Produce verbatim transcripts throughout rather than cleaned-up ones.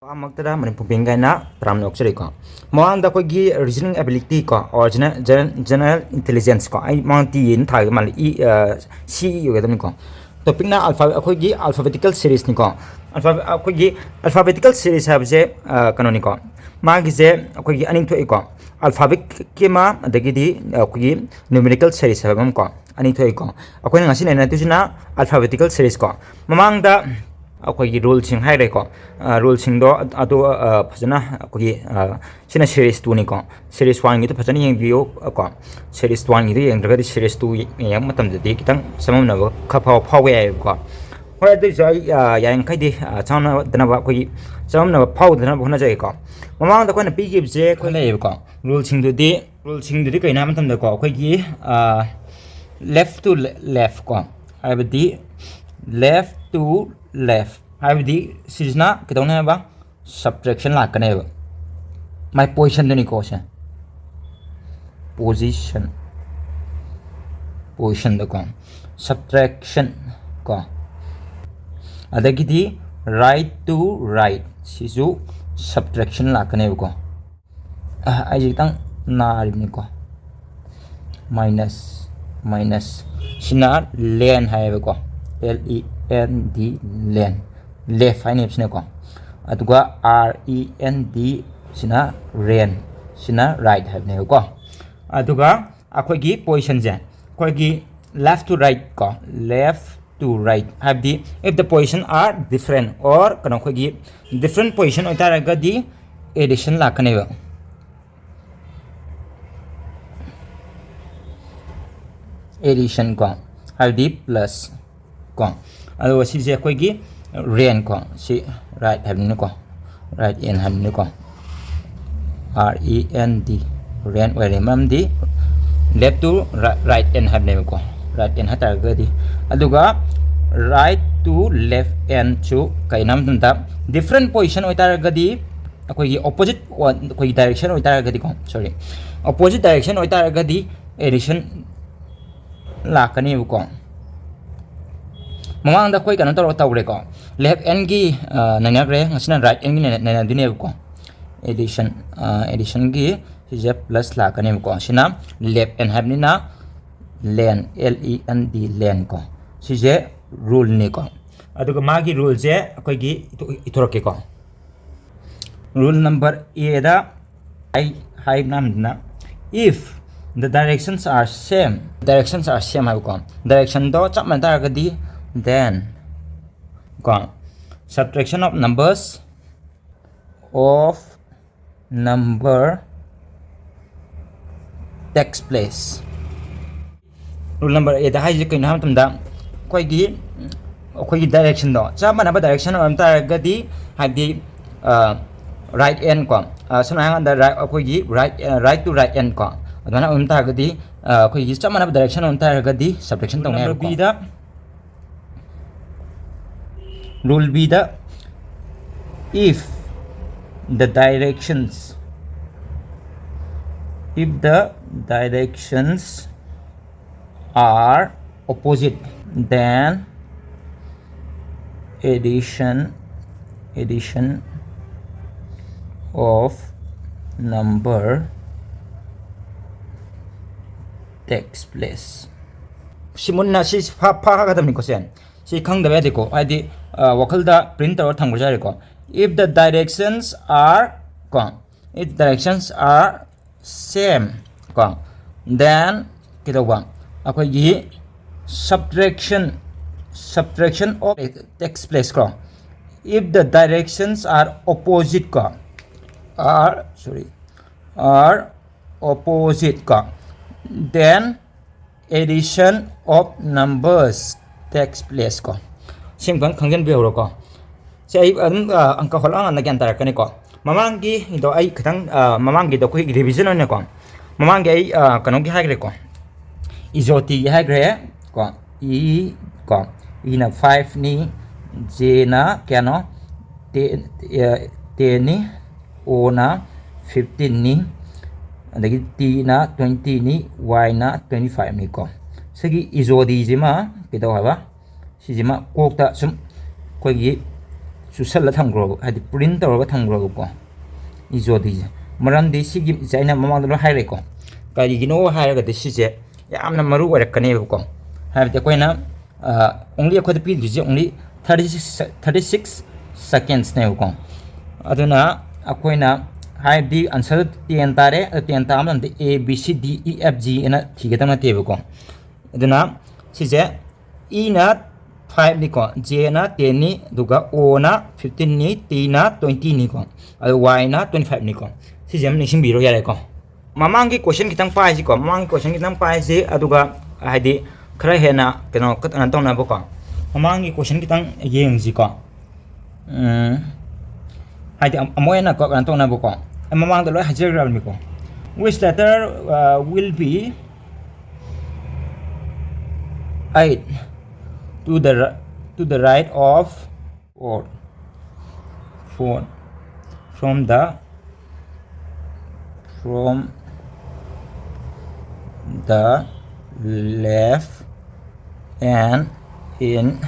ꯑꯍꯥꯟꯕꯃꯛꯇꯗ ꯃꯅꯤꯄꯨꯔ ꯕꯦꯡꯒꯤ ꯑꯣꯏꯅ ꯇꯔꯥꯝꯅ ꯑꯣꯛꯆꯔꯤꯀꯣ꯫ ꯃꯃꯥꯡꯗ ꯑꯩꯈꯣꯏꯒꯤ reasoning ability ꯀꯣ, or general, general intelligence ꯀꯣ, ꯑꯩ ꯃꯃꯥꯡ ꯇꯤ ꯑꯦꯅ ꯊꯥꯒꯦ ꯃꯥꯜꯂꯦ, ꯏ, ꯑ, ꯁꯤ ꯏ ꯑꯣꯏꯒꯗꯕꯅꯤꯀꯣ꯫ Topicꯅ alpha-, ꯑꯩꯈꯣꯏꯒꯤ alphabetical seriesꯅꯤꯀꯣ꯫ Alpha-, ꯑꯩꯈꯣꯏꯒꯤ alphabetical series ꯍꯥꯏꯕꯁꯦ, ꯑ, ꯀꯩꯅꯣꯅꯤꯀꯣ, ꯃꯥꯒꯤꯁꯦ ꯑꯩꯈꯣꯏꯒꯤ ꯑꯅꯤ ꯊꯣꯛꯏꯀꯣ, alphabetꯀꯤ ꯑꯃ, ꯑꯗꯒꯤꯗꯤ ꯑꯩꯈꯣꯏꯒꯤ numerical series ꯍꯥꯏꯕ ꯑꯃꯀꯣ, ꯑꯅꯤ ꯊꯣꯛꯏꯀꯣ꯫ ꯑꯩꯈꯣꯏꯅ ꯉꯁꯤ ꯅꯩꯅꯗꯣꯏꯁꯤꯅ alphabetical series ꯀꯣ꯫ ꯃꯃꯥꯡꯗ ꯑꯩꯈꯣꯏꯒꯤ ruleꯁꯤꯡ ꯍꯥꯏꯈ꯭ꯔꯦꯀꯣ꯫ ꯑ, ruleꯁꯤꯡꯗꯣ ꯑ-, ꯑꯗꯣ, ꯑ, ꯐꯖꯅ ꯑꯩꯈꯣꯏꯒꯤ, ꯑ, ꯁꯤꯅ series twoꯅꯤꯀꯣ꯫ Series oneꯒꯤꯗꯣ ꯐꯖꯅ ꯌꯦꯡꯕꯤꯌꯨ ꯀꯣ꯫ Series oneꯒꯤꯗꯣ ꯌꯦꯡꯗ꯭ꯔꯒꯗꯤ series two ꯌꯦꯡꯕ ꯃꯇꯝꯗꯗꯤ ꯈꯤꯇꯪ ꯆꯃꯝꯅꯕ ꯈꯔ ꯐꯥꯎ-, ꯐꯥꯎꯕ ꯌꯥꯏꯑꯕꯀꯣ꯫ ꯍꯣꯏ, ꯑꯗꯨꯏꯁꯨ ꯑꯩ, ꯑ, ꯌꯥꯔꯤꯃꯈꯩꯗꯤ, ꯑ, ꯆꯃꯝꯅꯗꯅꯕ, ꯑꯩꯈꯣꯏꯒꯤ ꯆꯃꯝꯅꯕ ꯐꯥꯎꯗꯅꯕ ꯍꯣꯠꯅꯖꯒꯦꯀꯣ꯫ ꯃꯃꯥꯡꯗ ꯑꯩꯈꯣꯏꯅ ꯄꯤꯈꯤꯕꯁꯦ ꯑꯩꯈꯣꯏ ꯂꯩꯌꯦꯕꯀꯣ꯫ Ruleꯁꯤꯡꯗꯨꯗꯤ, ruleꯁꯤꯡꯗꯨꯗꯤ ꯀꯩꯅꯣ ꯍꯥꯏꯕ ꯃꯇꯝꯗꯀꯣ, ꯑꯩꯈꯣꯏꯒꯤ, ꯑ, left to le-, left ꯀꯣ, ꯍꯥꯏꯕꯗꯤ left to left ꯍꯥꯏꯕꯗꯤ ꯁꯤꯁꯤꯅ ꯀꯩꯗꯧꯅꯤ ꯍꯥꯏꯕ? Subtraction ꯂꯥꯛꯀꯅꯦꯕ꯫ ꯃꯥꯏ positionꯗꯨꯅꯤꯀꯣ ꯁꯦ, position, positionꯗꯀꯣ, subtraction ꯀꯣ, ꯑꯗꯒꯤꯗꯤ right to right ꯁꯤꯁꯨ subtraction ꯂꯥꯛꯀꯅꯦꯕꯀꯣ꯫ ꯑ, ꯑꯩꯁꯦ ꯈꯤꯇꯪ ꯅꯥꯔꯤꯕꯅꯤꯀꯣ꯫ Minus, minus ꯁꯤꯅ len ꯍꯥꯏꯌꯦꯕꯀꯣ, L E N D, len, left ꯍꯥꯏꯅꯦꯕ ꯁꯤꯅꯀꯣ꯫ ꯑꯗꯨꯒ R E N D ꯁꯤꯅ ren, ꯁꯤꯅ right ꯍꯥꯏꯕꯅꯦꯕꯀꯣ꯫ ꯑꯗꯨꯒ ꯑꯩꯈꯣꯏꯒꯤ positionꯁꯦ ꯑꯩꯈꯣꯏꯒꯤ left to right ꯀꯣ, left to right ꯍꯥꯏꯕꯗꯤ if the position are different or ꯀꯩꯅꯣ ꯑꯩꯈꯣꯏꯒꯤ different position ꯑꯣꯏꯇꯥꯔꯒꯗꯤ addition ꯂꯥꯛꯀꯅꯦꯕ꯫ Addition ꯀꯣ, ꯍꯥꯏꯕꯗꯤ plus ꯀꯣ꯫ ꯑꯗꯨꯒ ꯁꯤꯁꯦ ꯑꯩꯈꯣꯏꯒꯤ ren ꯀꯣ, ꯁꯤ right ꯍꯥꯏꯕꯅꯤꯅꯀꯣ, right end ꯍꯥꯏꯕꯅꯤꯅꯀꯣ, R E N D, ren ꯑꯣꯏꯔꯦ, ꯃꯔꯝꯗꯤ left to ri-, right end ꯍꯥꯏꯕꯅꯦꯕꯀꯣ, right end ꯍꯥꯏꯇꯥꯔꯒꯗꯤ꯫ ꯑꯗꯨꯒ right to left endꯁꯨ ꯀꯩꯅꯣ ꯍꯥꯏꯕ ꯃꯇꯝꯗ different position ꯑꯣꯏꯇꯥꯔꯒꯗꯤ, ꯑꯩꯈꯣꯏꯒꯤ opposite ꯑꯣ-, ꯑꯩꯈꯣꯏꯒꯤ direction ꯑꯣꯏꯇꯥꯔꯒꯗꯤꯀꯣ, sorry, opposite direction ꯑꯣꯏꯇꯥꯔꯒꯗꯤ addition ꯂꯥꯛꯀꯅꯦꯕꯀꯣ꯫ ꯃꯃꯥꯡꯗ ꯑꯩꯈꯣꯏ ꯀꯩꯅꯣ ꯇꯧꯔ ꯇꯧꯔꯦꯀꯣ, left handꯒꯤ ꯅꯩꯅꯈ꯭ꯔꯦ, ꯉꯁꯤꯅ right handꯒꯤ ꯅꯩꯅ- ꯅꯩꯅꯗꯣꯏꯅꯦꯕꯀꯣ꯫ Addition, additionꯒꯤ ꯁꯤꯁꯦ plus ꯂꯥꯛꯀꯅꯦꯕꯀꯣ, ꯁꯤꯅ left hand ꯍꯥꯏꯕꯅꯤꯅ len, L E N D, len ꯀꯣ, ꯁꯤꯁꯦ ruleꯅꯤꯀꯣ꯫ ꯑꯗꯨꯒ ꯃꯥꯒꯤ ruleꯁꯦ ꯑꯩꯈꯣꯏꯒꯤ ꯏꯊꯣ- ꯏꯊꯣꯔꯛꯀꯦꯀꯣ꯫ Rule number Aꯗ ꯑꯩ ꯍꯥꯏꯅ, if the directions are same, directions are same ꯍꯥꯏꯕꯀꯣ, directionꯗꯣ ꯆꯞ ꯃꯥꯟꯅ ꯇꯥꯔꯒꯗꯤ, then ꯀꯣ, subtraction of numbers of number takes place꯫ Rule number Aꯗ ꯍꯥꯏꯁꯦ ꯀꯩꯅꯣ ꯍꯥꯏꯕ ꯃꯇꯝꯗ, ꯑꯩꯈꯣꯏꯒꯤ ꯑꯩꯈꯣꯏꯒꯤ directionꯗꯣ ꯆꯞ ꯃꯥꯟꯅꯕ direction ꯑꯣꯏꯔꯝ ꯇꯥꯔꯒꯗꯤ, ꯍꯥꯏꯕꯗꯤ right hand ꯀꯣ, ꯁꯝꯅ ꯍꯥꯏꯔꯀꯥꯟꯗ right, ꯑꯩꯈꯣꯏꯒꯤ right, right to right hand ꯀꯣ, ꯑꯗꯨꯃꯥꯏꯅ ꯑꯣꯏꯔꯝ ꯇꯥꯔꯒꯗꯤ, ꯑꯩꯈꯣꯏꯒꯤ ꯆꯞ ꯃꯥꯟꯅꯕ direction ꯑꯣꯏꯔꯝ ꯇꯥꯔꯒꯗꯤ subtraction ꯇꯧꯅꯤ ꯍꯥꯏꯕꯀꯣ꯫ Bꯗ Rule Bꯗ, if the directions, if the directions are opposite, then addition, addition of number takes place꯫ ꯁꯤ ꯃꯨꯟꯅ ꯁꯤ ꯐꯥ- ꯐꯥꯒꯗꯕꯅꯤꯀꯣ꯫ ꯁꯦ ꯁꯤ ꯈꯪꯗꯕ ꯌꯥꯗꯦꯀꯣ, ꯍꯥꯏꯗꯤ ꯋꯥꯈꯜꯗ print ꯇꯧꯔ ꯊꯝꯈ꯭ꯔꯁꯨ ꯌꯥꯔꯦꯀꯣ꯫ If the directions are ꯀꯣ, if directions are same ꯀꯣ, then ꯀꯩꯗꯧꯕ, ꯑꯩꯈꯣꯏꯒꯤ subtraction, subtraction of takes place ꯀꯣ꯫ If the directions are opposite ꯀꯣ, are, sorry, are opposite ꯀꯣ, then addition of numbers takes place ꯀꯣ꯫ ꯁꯤ ꯑꯃꯨꯛꯇꯪ ꯈꯪꯖꯤꯟꯕꯤꯍꯧꯔꯣꯀꯣ꯫ ꯁꯤ ꯑꯩ ꯑꯗꯨꯝ ꯑꯪꯀ ꯍꯣꯠꯂꯛꯑꯀꯥꯟꯗ ꯒ꯭ꯌꯥꯟ ꯇꯥꯔꯛꯀꯅꯤꯀꯣ꯫ ꯃꯃꯥꯡꯒꯤꯗꯣ ꯑꯩ ꯈꯤꯇꯪ, ꯃꯃꯥꯡꯒꯤꯗꯣ ꯑꯩꯈꯣꯏ revision ꯑꯣꯏꯅꯀꯣ, ꯃꯃꯥꯡꯒꯤ ꯑꯩ ꯀꯩꯅꯣꯒꯤ ꯍꯥꯏꯈ꯭ꯔꯦꯀꯣ, ꯏꯖꯣꯇꯤꯒꯤ ꯍꯥꯏꯈ꯭ꯔꯦ ꯀꯣ꯫ ꯏ ꯀꯣ, ꯏꯅ fiveꯅꯤ, ꯖꯦꯅ ꯀꯌꯥꯅꯣ, tenꯅꯤ, ꯑꯣꯅ fifteenꯅꯤ, ꯑꯗꯒꯤ ꯇꯤꯅ twentyꯅꯤ, ꯋꯥꯏꯅ twenty fiveꯅꯤꯀꯣ꯫ ꯁꯤꯒꯤ ꯏꯖꯣꯗꯤꯁꯤꯃ ꯀꯩꯗꯧ ꯍꯥꯏꯕ? ꯁꯤꯁꯤꯃ ꯀꯣꯛꯇ ꯁꯨꯝ ꯑꯩꯈꯣꯏꯒꯤ ꯆꯨꯁꯜꯂ ꯊꯝꯈ꯭ꯔꯣꯕ, ꯍꯥꯏꯗꯤ ꯄ꯭ꯔꯤꯟ ꯇꯧꯔꯒ ꯊꯝꯈ꯭ꯔꯣꯕꯀꯣ, ꯏꯖꯣꯗꯤꯁꯦ꯫ ꯃꯔꯝꯗꯤ ꯁꯤꯒꯤꯁꯦ ꯑꯩꯅ ꯃꯃꯥꯡꯗ ꯂꯣꯏ ꯍꯥꯏꯔꯦꯀꯣ, ꯀꯔꯤꯒꯤꯅꯣ ꯍꯥꯏꯔꯒꯗꯤ ꯁꯤꯁꯦ ꯌꯥꯝꯅ ꯃꯔꯨ ꯑꯣꯏꯔꯛꯀꯅꯦꯕꯀꯣ꯫ ꯍꯥꯏꯕꯗꯤ ꯑꯩꯈꯣꯏꯅ ꯑꯣꯡꯂꯤ ꯑꯩꯈꯣꯏꯗ ꯄꯤꯗꯣꯏꯁꯦ ꯑꯣꯡꯂꯤ ꯊꯥꯔꯇꯤ ꯁꯤꯛꯁ, ꯊꯥꯔꯇꯤ ꯁꯤꯛꯁ ꯁꯦꯀꯦꯟꯁꯅꯦꯕꯀꯣ꯫ ꯑꯗꯨꯅ ꯑꯩꯈꯣꯏꯅ ꯍꯥꯏꯕꯗꯤ ꯑꯟꯁꯔ ꯇꯦꯟ ꯇꯥꯔꯦ, ꯑꯗꯨ ꯇꯦꯟ ꯇꯥꯕ ꯃꯇꯝꯗ A B C D E F G ꯑꯅ ꯊꯤꯒꯗꯕ ꯅꯠꯇꯦꯕꯀꯣ꯫ ꯑꯗꯨꯅ ꯁꯤꯁꯦ ꯏꯅ ꯐꯥꯏꯚꯅꯤꯀꯣ, ꯖꯦꯅ ꯇꯦꯟꯅꯤ, ꯑꯗꯨꯒ ꯑꯣꯅ ꯐꯤꯐꯇꯤꯟꯅꯤ, ꯇꯤꯅ ꯇ꯭ꯋꯦꯟꯇꯤꯅꯤꯀꯣ, ꯑꯗꯨ ꯋꯥꯏꯅ ꯇ꯭ꯋꯦꯟꯇꯤ ꯐꯥꯏꯚꯅꯤꯀꯣ꯫ ꯁꯤꯁꯦ ꯑꯃ ꯅꯤꯡꯁꯤꯡꯕꯤꯔꯣ, ꯌꯥꯔꯦꯀꯣ꯫ ꯃꯃꯥꯡꯒꯤ ꯀꯣꯏꯁꯟ ꯈꯤꯇꯪ ꯄꯥꯏꯁꯤꯀꯣ, ꯃꯃꯥꯡꯒꯤ ꯀꯣꯏꯁꯟ ꯈꯤꯇꯪ ꯄꯥꯏꯁꯤ, ꯑꯗꯨꯒ ꯍꯥꯏꯗꯤ ꯈꯔ ꯍꯦꯟꯅ ꯀꯩꯅꯣ ꯀꯩꯅꯣ ꯇꯧꯅꯕꯀꯣ꯫ ꯃꯃꯥꯡꯒꯤ ꯀꯣꯏꯁꯟ ꯈꯤꯇꯪ ꯌꯦꯡꯁꯤꯀꯣ꯫ ꯎꯝ, ꯍꯥꯏꯗꯤ ꯑꯃꯨꯛ ꯍꯦꯟꯅ ꯀꯣ ꯀꯩꯅꯣ ꯇꯧꯅꯕꯀꯣ꯫ ꯑꯩ ꯃꯃꯥꯡꯗ ꯂꯣꯏ ꯍꯥꯏꯖꯈ꯭ꯔꯕꯅꯤꯀꯣ꯫ Which letter, uh, will be eight to the ri-, to the right of or four from the, from the left and in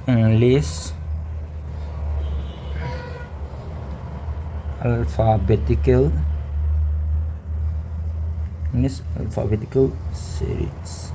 English alphabetical, English alphabetical series.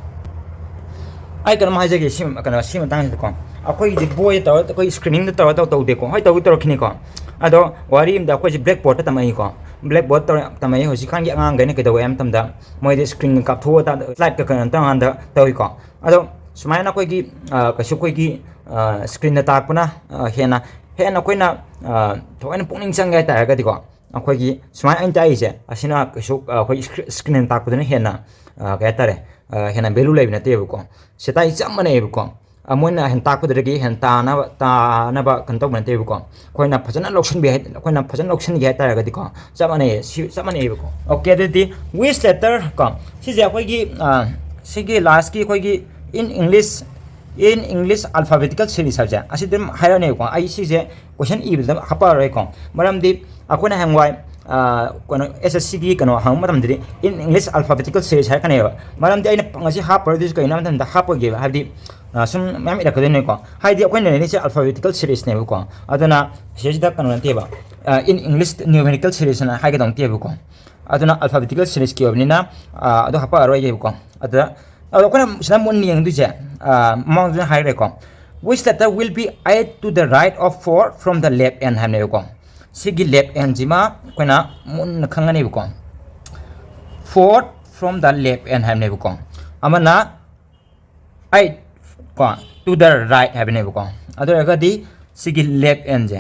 ꯑꯩ ꯀꯩꯅꯣꯝ ꯍꯥꯏꯖꯒꯦ, ꯁꯤ ꯀꯩꯅꯣ ꯁꯤ ꯃꯇꯥꯡꯁꯤꯗꯀꯣ꯫ ꯑꯩꯈꯣꯏꯒꯤꯗꯤ ꯕꯣꯏꯗ ꯇꯧꯔ, ꯑꯩꯈꯣꯏ ꯁ꯭ꯀ꯭ꯔꯤꯅꯤꯡꯗ ꯇꯧꯔ ꯇꯧ ꯇꯧꯗꯦꯀꯣ꯫ ꯍꯣꯏ, ꯇꯧꯗꯤ ꯇꯧꯔꯛꯈꯤꯅꯤꯀꯣ꯫ ꯑꯗꯣ ꯋꯥꯔꯤ ꯑꯝꯗ ꯑꯩꯈꯣꯏꯁꯦ ꯕ꯭ꯂꯦꯛ ꯕꯣꯔꯗꯇ ꯇꯝꯃꯛꯏꯀꯣ꯫ ꯕ꯭ꯂꯦꯛ ꯕꯣꯔꯗ ꯇꯧꯔ ꯇꯝꯃꯛꯏ꯫ ꯍꯧꯖꯤꯛꯀꯥꯟꯒꯤ ꯑꯉꯥꯡꯈꯩꯅ ꯀꯩꯗꯧꯋꯦ ꯍꯥꯏꯕ ꯃꯇꯝꯗ ꯃꯣꯏꯗꯤ ꯁ꯭ꯀ꯭ꯔꯤꯟꯒ ꯀꯥꯞꯊꯣꯛꯑ ꯁ꯭ꯂꯥꯏꯗꯀ ꯀꯩꯅꯣ ꯇꯧꯔꯀꯥꯟꯗ ꯇꯧꯏꯀꯣ꯫ ꯑꯗꯣ ꯁꯨꯃꯥꯏꯅ ꯑꯩꯈꯣꯏꯒꯤ, ꯑ, ꯀꯩꯁꯨ ꯑꯩꯈꯣꯏꯒꯤ, ꯑ, ꯁ꯭ꯀ꯭ꯔꯤꯟꯅ ꯇꯥꯛꯄꯅ, ꯑ, ꯍꯦꯟꯅ, ꯍꯦꯟꯅ ꯑꯩꯈꯣꯏꯅ, ꯑ, ꯊꯑꯣꯏꯅ ꯄꯨꯛꯅꯤꯡ ꯆꯪꯒꯦ ꯍꯥꯏ ꯇꯥꯔꯒꯗꯤꯀꯣ, ꯑꯩꯈꯣꯏꯒꯤ ꯁꯨꯃꯥꯏꯅ ꯑꯩꯅ ꯇꯥꯛꯏꯁꯦ ꯑꯁꯤꯅ ꯀꯩꯁꯨ, ꯑ, ꯑꯩꯈꯣꯏ ꯁ꯭ꯀ꯭ꯔꯤ-, ꯁ꯭ꯀ꯭ꯔꯤꯟꯅ ꯇꯥꯛꯄꯗꯨꯅ ꯍꯦꯟꯅ, ꯑ, ꯀꯩ ꯍꯥꯏ ꯇꯥꯔꯦ, ꯑ, ꯍꯦꯟꯅ ꯚꯦꯂꯨ ꯂꯩꯕ ꯅꯠꯇꯦꯕꯀꯣ꯫ ꯁꯤ ꯇꯥꯛꯏ ꯆꯞ ꯃꯥꯟꯅꯩꯕꯀꯣ꯫ ꯑ, ꯃꯣꯏꯅ ꯍꯦꯟꯅ ꯇꯥꯛꯄꯗꯨꯗꯒꯤ ꯍꯦꯟꯅ ꯇꯥꯅꯕ, ꯇꯥꯅꯕ ꯀꯩꯅꯣ ꯇꯧꯕ ꯅꯠꯇꯦꯕꯀꯣ꯫ ꯑꯩꯈꯣꯏꯅ ꯐꯖꯅ ꯂꯧꯁꯤꯟꯕ ꯍꯥꯏ-, ꯑꯩꯈꯣꯏꯅ ꯐꯖꯅ ꯂꯧꯁꯤꯟꯒꯦ ꯍꯥꯏ ꯇꯥꯔꯒꯗꯤꯀꯣ, ꯆꯞ ꯃꯥꯟꯅꯩꯌꯦ, ꯁꯤ ꯆꯞ ꯃꯥꯟꯅꯩꯌꯦꯕꯀꯣ꯫ Okay, ꯑꯗꯨꯗꯤ which letter ꯀꯣ, ꯁꯤꯁꯦ ꯑꯩꯈꯣꯏꯒꯤ, ꯑ, ꯁꯤꯒꯤ ꯂꯥꯁꯀꯤ ꯑꯩꯈꯣꯏꯒꯤ in English, in English alphabetical series ꯍꯥꯏꯕꯁꯦ, ꯑꯁꯤ ꯑꯗꯨꯝ ꯍꯥꯏꯔꯛꯑꯅꯦꯕꯀꯣ꯫ ꯑꯩ ꯁꯤꯁꯦ ꯀꯣꯏꯁꯟ ꯏꯕꯗ ꯍꯥꯞꯄꯛꯑꯔꯣꯏꯀꯣ, ꯃꯔꯝꯗꯤ ꯑꯩꯈꯣꯏꯅ ꯍꯌꯦꯡꯋꯥꯏ, ꯑ, ꯀꯩꯅꯣ, S S C ꯒꯤ ꯀꯩꯅꯣ ꯍꯪꯕ ꯃꯇꯝꯗꯗꯤ in English alphabetical series ꯍꯥꯏꯔꯛꯀꯅꯦꯕ꯫ ꯃꯔꯝꯗꯤ ꯑꯩꯅ ꯉꯁꯤ ꯍꯥꯞꯄꯔꯣꯏꯗꯣꯏꯁꯦ ꯀꯩꯒꯤꯅꯣ ꯍꯥꯏꯕ ꯃꯇꯝꯗ, ꯍꯥꯞꯄꯣꯏꯒꯦꯕ, ꯍꯥꯏꯕꯗꯤ ꯁꯨꯝ ꯃꯌꯥꯝ ꯏꯔꯛꯀꯗꯣꯏꯅꯤꯀꯣ꯫ ꯍꯥꯏꯗꯤ ꯑꯩꯈꯣꯏꯅ ꯂꯩꯔꯤꯁꯦ alphabetical seriesꯅꯦꯕꯀꯣ꯫ ꯑꯗꯨꯅ ꯁꯤꯗꯩꯁꯤꯗ ꯀꯩꯅꯣ ꯅꯠꯇꯦꯕ, in English numerical seriesꯅ ꯍꯥꯏꯒꯗꯧ ꯅꯠꯇꯦꯕꯀꯣ꯫ ꯑꯗꯨꯅ alphabetical seriesꯀꯤ ꯑꯣꯏꯕꯅꯤꯅ ꯑꯗꯨ ꯍꯥꯄꯛꯑꯔꯣꯏꯒꯦꯕꯀꯣ꯫ ꯑꯗꯨꯗ ꯑꯗꯣ ꯑꯩꯈꯣꯏꯅ ꯁꯤꯗ ꯃꯨꯟꯅ ꯌꯦꯡꯗꯣꯏꯁꯦ, ꯃꯃꯥꯡꯗꯁꯨ ꯍꯥꯏꯈ꯭ꯔꯦꯀꯣ, which letter will be added to the right of four from the left end ꯍꯥꯏꯕꯅꯦꯕꯀꯣ꯫ ꯁꯤꯒꯤ left endꯁꯤꯃ ꯑꯩꯈꯣꯏꯅ ꯃꯨꯟꯅ ꯈꯪꯒꯅꯦꯕꯀꯣ꯫ Four from the left end ꯍꯥꯏꯕꯅꯦꯕꯀꯣ꯫ ꯑꯃꯅ eight ꯀꯣ, to the right ꯍꯥꯏꯕꯅꯦꯕꯀꯣ꯫ ꯑꯗꯨ ꯑꯣꯏꯔꯒꯗꯤ ꯁꯤꯒꯤ left endꯁꯦ,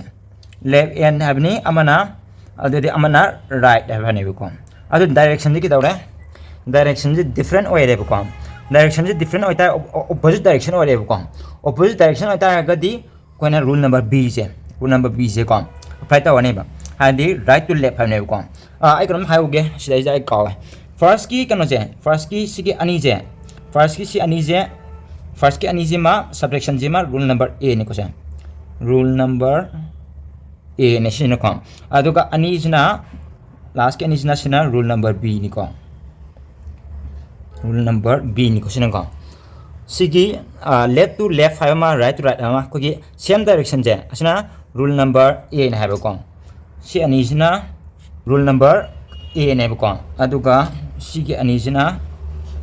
left end ꯍꯥꯏꯕꯅꯤ ꯑꯃꯅ, ꯑꯗꯨꯗꯤ ꯑꯃꯅ right ꯍꯥꯏꯕꯅꯦꯕꯀꯣ꯫ ꯑꯗꯨ directionꯗꯤ ꯀꯩꯗꯧꯔꯦ? Directionꯁꯦ different ꯑꯣꯏꯔꯦꯕꯀꯣ꯫ Directionꯁꯦ different ꯑꯣꯏꯇꯥꯔ opposite direction ꯑꯣꯏꯔꯦꯕꯀꯣ꯫ Opposite direction ꯑꯣꯏꯇꯥꯔꯒꯗꯤ ꯑꯩꯈꯣꯏꯅ rule number Bꯁꯦ, rule number Bꯁꯦ ꯀꯣ apply ꯇꯧꯔꯅꯦꯕ꯫ ꯍꯥꯏꯗꯤ right to left ꯍꯥꯏꯕꯅꯦꯕꯀꯣ꯫ ꯑꯩ ꯀꯩꯅꯣꯝ ꯍꯥꯏꯍꯧꯒꯦ ꯁꯤꯗꯩꯁꯤꯗ, ꯑꯩ ꯀꯥꯎꯋꯦ꯫ Firstꯀꯤ ꯀꯩꯅꯣꯁꯦ, firstꯀꯤ ꯁꯤꯒꯤ ꯑꯅꯤꯁꯦ, firstꯀꯤ ꯁꯤ ꯑꯅꯤꯁꯦ, firstꯀꯤ ꯑꯅꯤꯁꯤꯃ subtractionꯁꯤꯃ rule number Aꯅꯤꯀꯣ ꯁꯦ꯫ Rule number Aꯅꯦ ꯁꯤꯅꯀꯣ꯫ ꯑꯗꯨꯒ ꯑꯅꯤꯁꯤꯅ, lastꯀꯤ ꯑꯅꯤꯁꯤꯅ ꯁꯤꯅ rule number Bꯅꯤꯀꯣ꯫ Rule number Bꯅꯤꯀꯣ ꯁꯤꯅꯀꯣ꯫ ꯁꯤꯒꯤ left to left ꯍꯥꯏꯕ ꯑꯃ, right to right ꯍꯥꯏꯕ ꯑꯃ, ꯑꯩꯈꯣꯏꯒꯤ same directionꯁꯦ ꯑꯁꯤꯅ rule number Aꯅꯦ ꯍꯥꯏꯕꯀꯣ꯫ ꯁꯤ ꯑꯅꯤꯁꯤꯅ rule number Aꯅꯦꯕꯀꯣ꯫ ꯑꯗꯨꯒ ꯁꯤꯒꯤ ꯑꯅꯤꯁꯤꯅ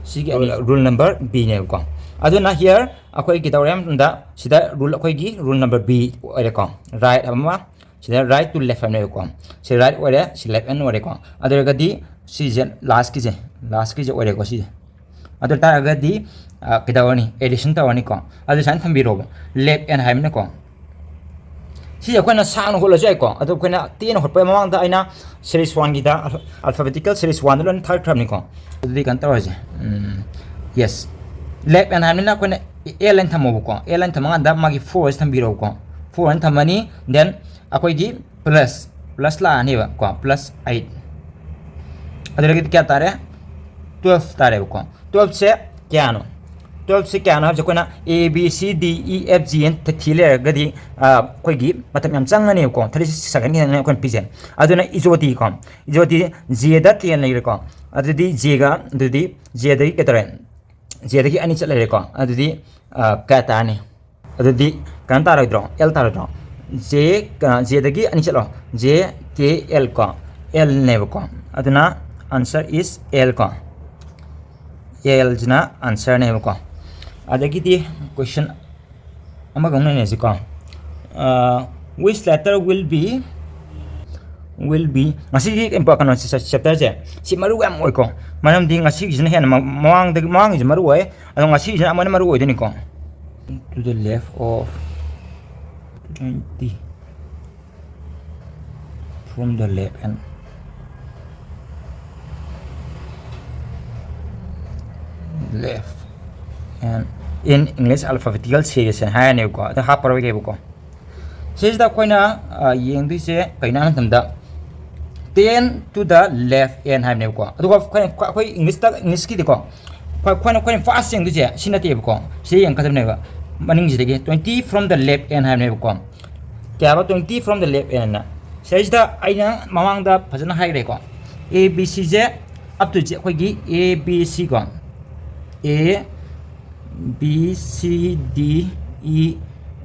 ꯁꯤꯒꯤ ꯑꯅꯤ rule number Bꯅꯦꯕꯀꯣ꯫ ꯑꯗꯨꯅ here ꯑꯩꯈꯣꯏ ꯀꯩꯗꯧꯔꯦ ꯍꯥꯏꯕ ꯃꯇꯝꯗ ꯁꯤꯗ rule, ꯑꯩꯈꯣꯏꯒꯤ rule number B ꯑꯣꯏꯔꯦꯀꯣ꯫ Right ꯍꯥꯏꯕ ꯑꯃ, ꯁꯤꯗ right to left ꯍꯥꯏꯕꯅꯦꯕꯀꯣ꯫ ꯁꯤ right ꯑꯣꯏꯔꯦ, ꯁꯤ left hand ꯑꯣꯏꯔꯦꯀꯣ꯫ ꯑꯗꯨ ꯑꯣꯏꯔꯒꯗꯤ ꯁꯤꯁꯦ lastꯀꯤꯁꯦ, lastꯀꯤꯁꯦ ꯑꯣꯏꯔꯦꯀꯣ ꯁꯤꯁꯦ꯫ ꯑꯗꯨ ꯑꯣꯏꯇꯥꯔꯒꯗꯤ ꯀꯩꯗꯧꯔꯅꯤ? Addition ꯇꯧꯔꯅꯤꯀꯣ꯫ ꯑꯗꯨ ꯁꯨꯃꯥꯏꯅ ꯊꯝꯕꯤꯔꯣꯕ, left hand ꯍꯥꯏꯕꯅꯤꯅꯀꯣ꯫ ꯁꯤꯁꯦ ꯑꯩꯈꯣꯏꯅ ꯁꯥꯡꯅ ꯍꯣꯠꯂꯁꯨ ꯌꯥꯏꯀꯣ꯫ ꯑꯗꯣ ꯑꯩꯈꯣꯏꯅ ꯇꯦꯟꯅ ꯍꯣꯠꯄꯒꯤ ꯃꯃꯥꯡꯗ ꯑꯩꯅ series oneꯒꯤꯗ, alphabetical series oneꯗ ꯂꯣꯏꯅ ꯊꯥꯔꯛꯈ꯭ꯔꯕꯅꯤꯀꯣ꯫ ꯑꯗꯨꯗꯤ ꯀꯩꯅꯣ ꯇꯧꯔꯁꯦ꯫ Yes, left hand ꯍꯥꯏꯕꯅꯤꯅ ꯑꯩꯈꯣꯏꯅ L ꯍꯥꯏꯅ ꯊꯝꯃꯣꯕꯀꯣ꯫ L ꯍꯥꯏꯅ ꯊꯝꯃꯀꯥꯟꯗ ꯃꯥꯒꯤ four ꯍꯥꯏꯁꯦ ꯊꯝꯕꯤꯔꯣꯕꯀꯣ꯫ Four ꯍꯥꯏꯅ ꯊꯝꯃꯅꯤ, then ꯑꯩꯈꯣꯏꯒꯤ plus, plus ꯂꯥꯛꯑꯅꯦꯕ ꯀꯣ, plus eight꯫ ꯑꯗꯨꯗꯒꯤꯗꯤ ꯀꯌꯥ ꯇꯥꯔꯦ? Twelve ꯇꯥꯔꯦꯕꯀꯣ꯫ Twelveꯁꯦ ꯀꯌꯥꯅꯣ? Twelveꯁꯦ ꯀꯌꯥꯅꯣ ꯍꯥꯏꯕꯁꯦ ꯑꯩꯈꯣꯏꯅ A B C D E F G ꯍꯥꯏꯅ ꯊꯤ ꯂꯩꯔꯒꯗꯤ ꯑꯩꯈꯣꯏꯒꯤ ꯃꯇꯝ ꯌꯥꯝ ꯆꯪꯉꯅꯦꯕꯀꯣ꯫ Thirty six second ꯈꯤꯇꯪꯅꯦ ꯑꯩꯈꯣꯏꯅ ꯄꯤꯖꯩ꯫ ꯑꯗꯨꯅ ꯏꯖꯣꯗꯤꯀꯣ, ꯏꯖꯣꯗꯤ Jꯗ ten ꯂꯩꯔꯦꯀꯣ꯫ ꯑꯗꯨꯗꯤ Jꯒ, ꯑꯗꯨꯗꯤ Jꯗꯒꯤ ꯀꯩꯗꯧꯔꯦ? J ꯗꯒꯤ ꯑꯅꯤ ꯆꯠ ꯂꯩꯔꯦꯀꯣ꯫ ꯑꯗꯨꯗꯤ ꯀꯌꯥ ꯇꯥꯔꯅꯤ? ꯑꯗꯨꯗꯤ ꯀꯩꯅꯣ ꯇꯥꯔꯣꯏꯗ꯭ꯔꯣ? L ꯇꯥꯔꯣꯏꯗ꯭ꯔꯣ? J, J ꯗꯒꯤ ꯑꯅꯤ ꯆꯠꯂꯣ꯫ J, K, L ꯀꯣ, L ꯅꯦꯕꯀꯣ꯫ ꯑꯗꯨꯅ answer is L ꯀꯣ꯫ L ꯁꯤꯅ answer ꯅꯦꯕꯀꯣ꯫ ꯑꯗꯒꯤꯗꯤ question ꯑꯃꯒ ꯑꯃꯨꯛ ꯅꯩꯅꯁꯤꯀꯣ꯫ Which letter will be, will be, ꯉꯁꯤꯒꯤ ꯀꯩꯅꯣꯁꯦ, chapter ꯁꯦ, ꯁꯤ ꯃꯔꯨ ꯌꯥꯝ ꯑꯣꯏꯀꯣ꯫ ꯃꯔꯝꯗꯤ ꯉꯁꯤꯒꯤꯁꯤꯅ ꯍꯦꯟꯅ ꯃꯃꯥꯡꯗꯒꯤ, ꯃꯃꯥꯡꯒꯤꯁꯤ ꯃꯔꯨ ꯑꯣꯏ, ꯑꯗꯣ ꯉꯁꯤꯒꯤꯁꯤꯅ ꯑꯃꯨꯛ ꯍꯦꯟꯅ ꯃꯔꯨ ꯑꯣꯏꯗꯣꯏꯅꯤꯀꯣ꯫ To the left of twenty from the left and left and in English alphabetical series ꯍꯥꯏꯔꯅꯦꯕꯀꯣ꯫ ꯑꯗꯣ ꯍꯥꯞꯄꯔꯣꯏꯒꯦꯕꯀꯣ꯫ ꯁꯤꯁꯤꯗ ꯑꯩꯈꯣꯏꯅ ꯌꯦꯡꯗꯣꯏꯁꯦ ꯀꯩꯅꯣ ꯍꯥꯏꯕ ꯃꯇꯝꯗ, ten to the left and ꯍꯥꯏꯕꯅꯦꯕꯀꯣ꯫ ꯑꯗꯨꯒ ꯑꯩꯈꯣꯏ, ꯑꯩꯈꯣꯏ English ꯇ, English ꯀꯤꯗꯤꯀꯣ, ꯑꯩꯈꯣꯏꯅ, ꯑꯩꯈꯣꯏꯅ first ꯌꯦꯡꯗꯣꯏꯁꯦ ꯁꯤ ꯅꯠꯇꯦꯕꯀꯣ꯫ ꯁꯤ ꯌꯦꯡꯒꯗꯕꯅꯦꯕ, ꯃꯅꯤꯡꯁꯤꯗꯒꯤ twenty from the left and ꯍꯥꯏꯕꯅꯦꯕꯀꯣ꯫ ꯀꯌꯥꯕ? Twenty from the left and ꯅ꯫ ꯁꯤꯗꯩꯁꯤꯗ ꯑꯩꯅ ꯃꯃꯥꯡꯗ ꯐꯖꯅ ꯍꯥꯏꯈ꯭ꯔꯦꯀꯣ꯫ A B C say, up to ꯁꯦ ꯑꯩꯈꯣꯏꯒꯤ A B C ꯀꯣ꯫ A B C D E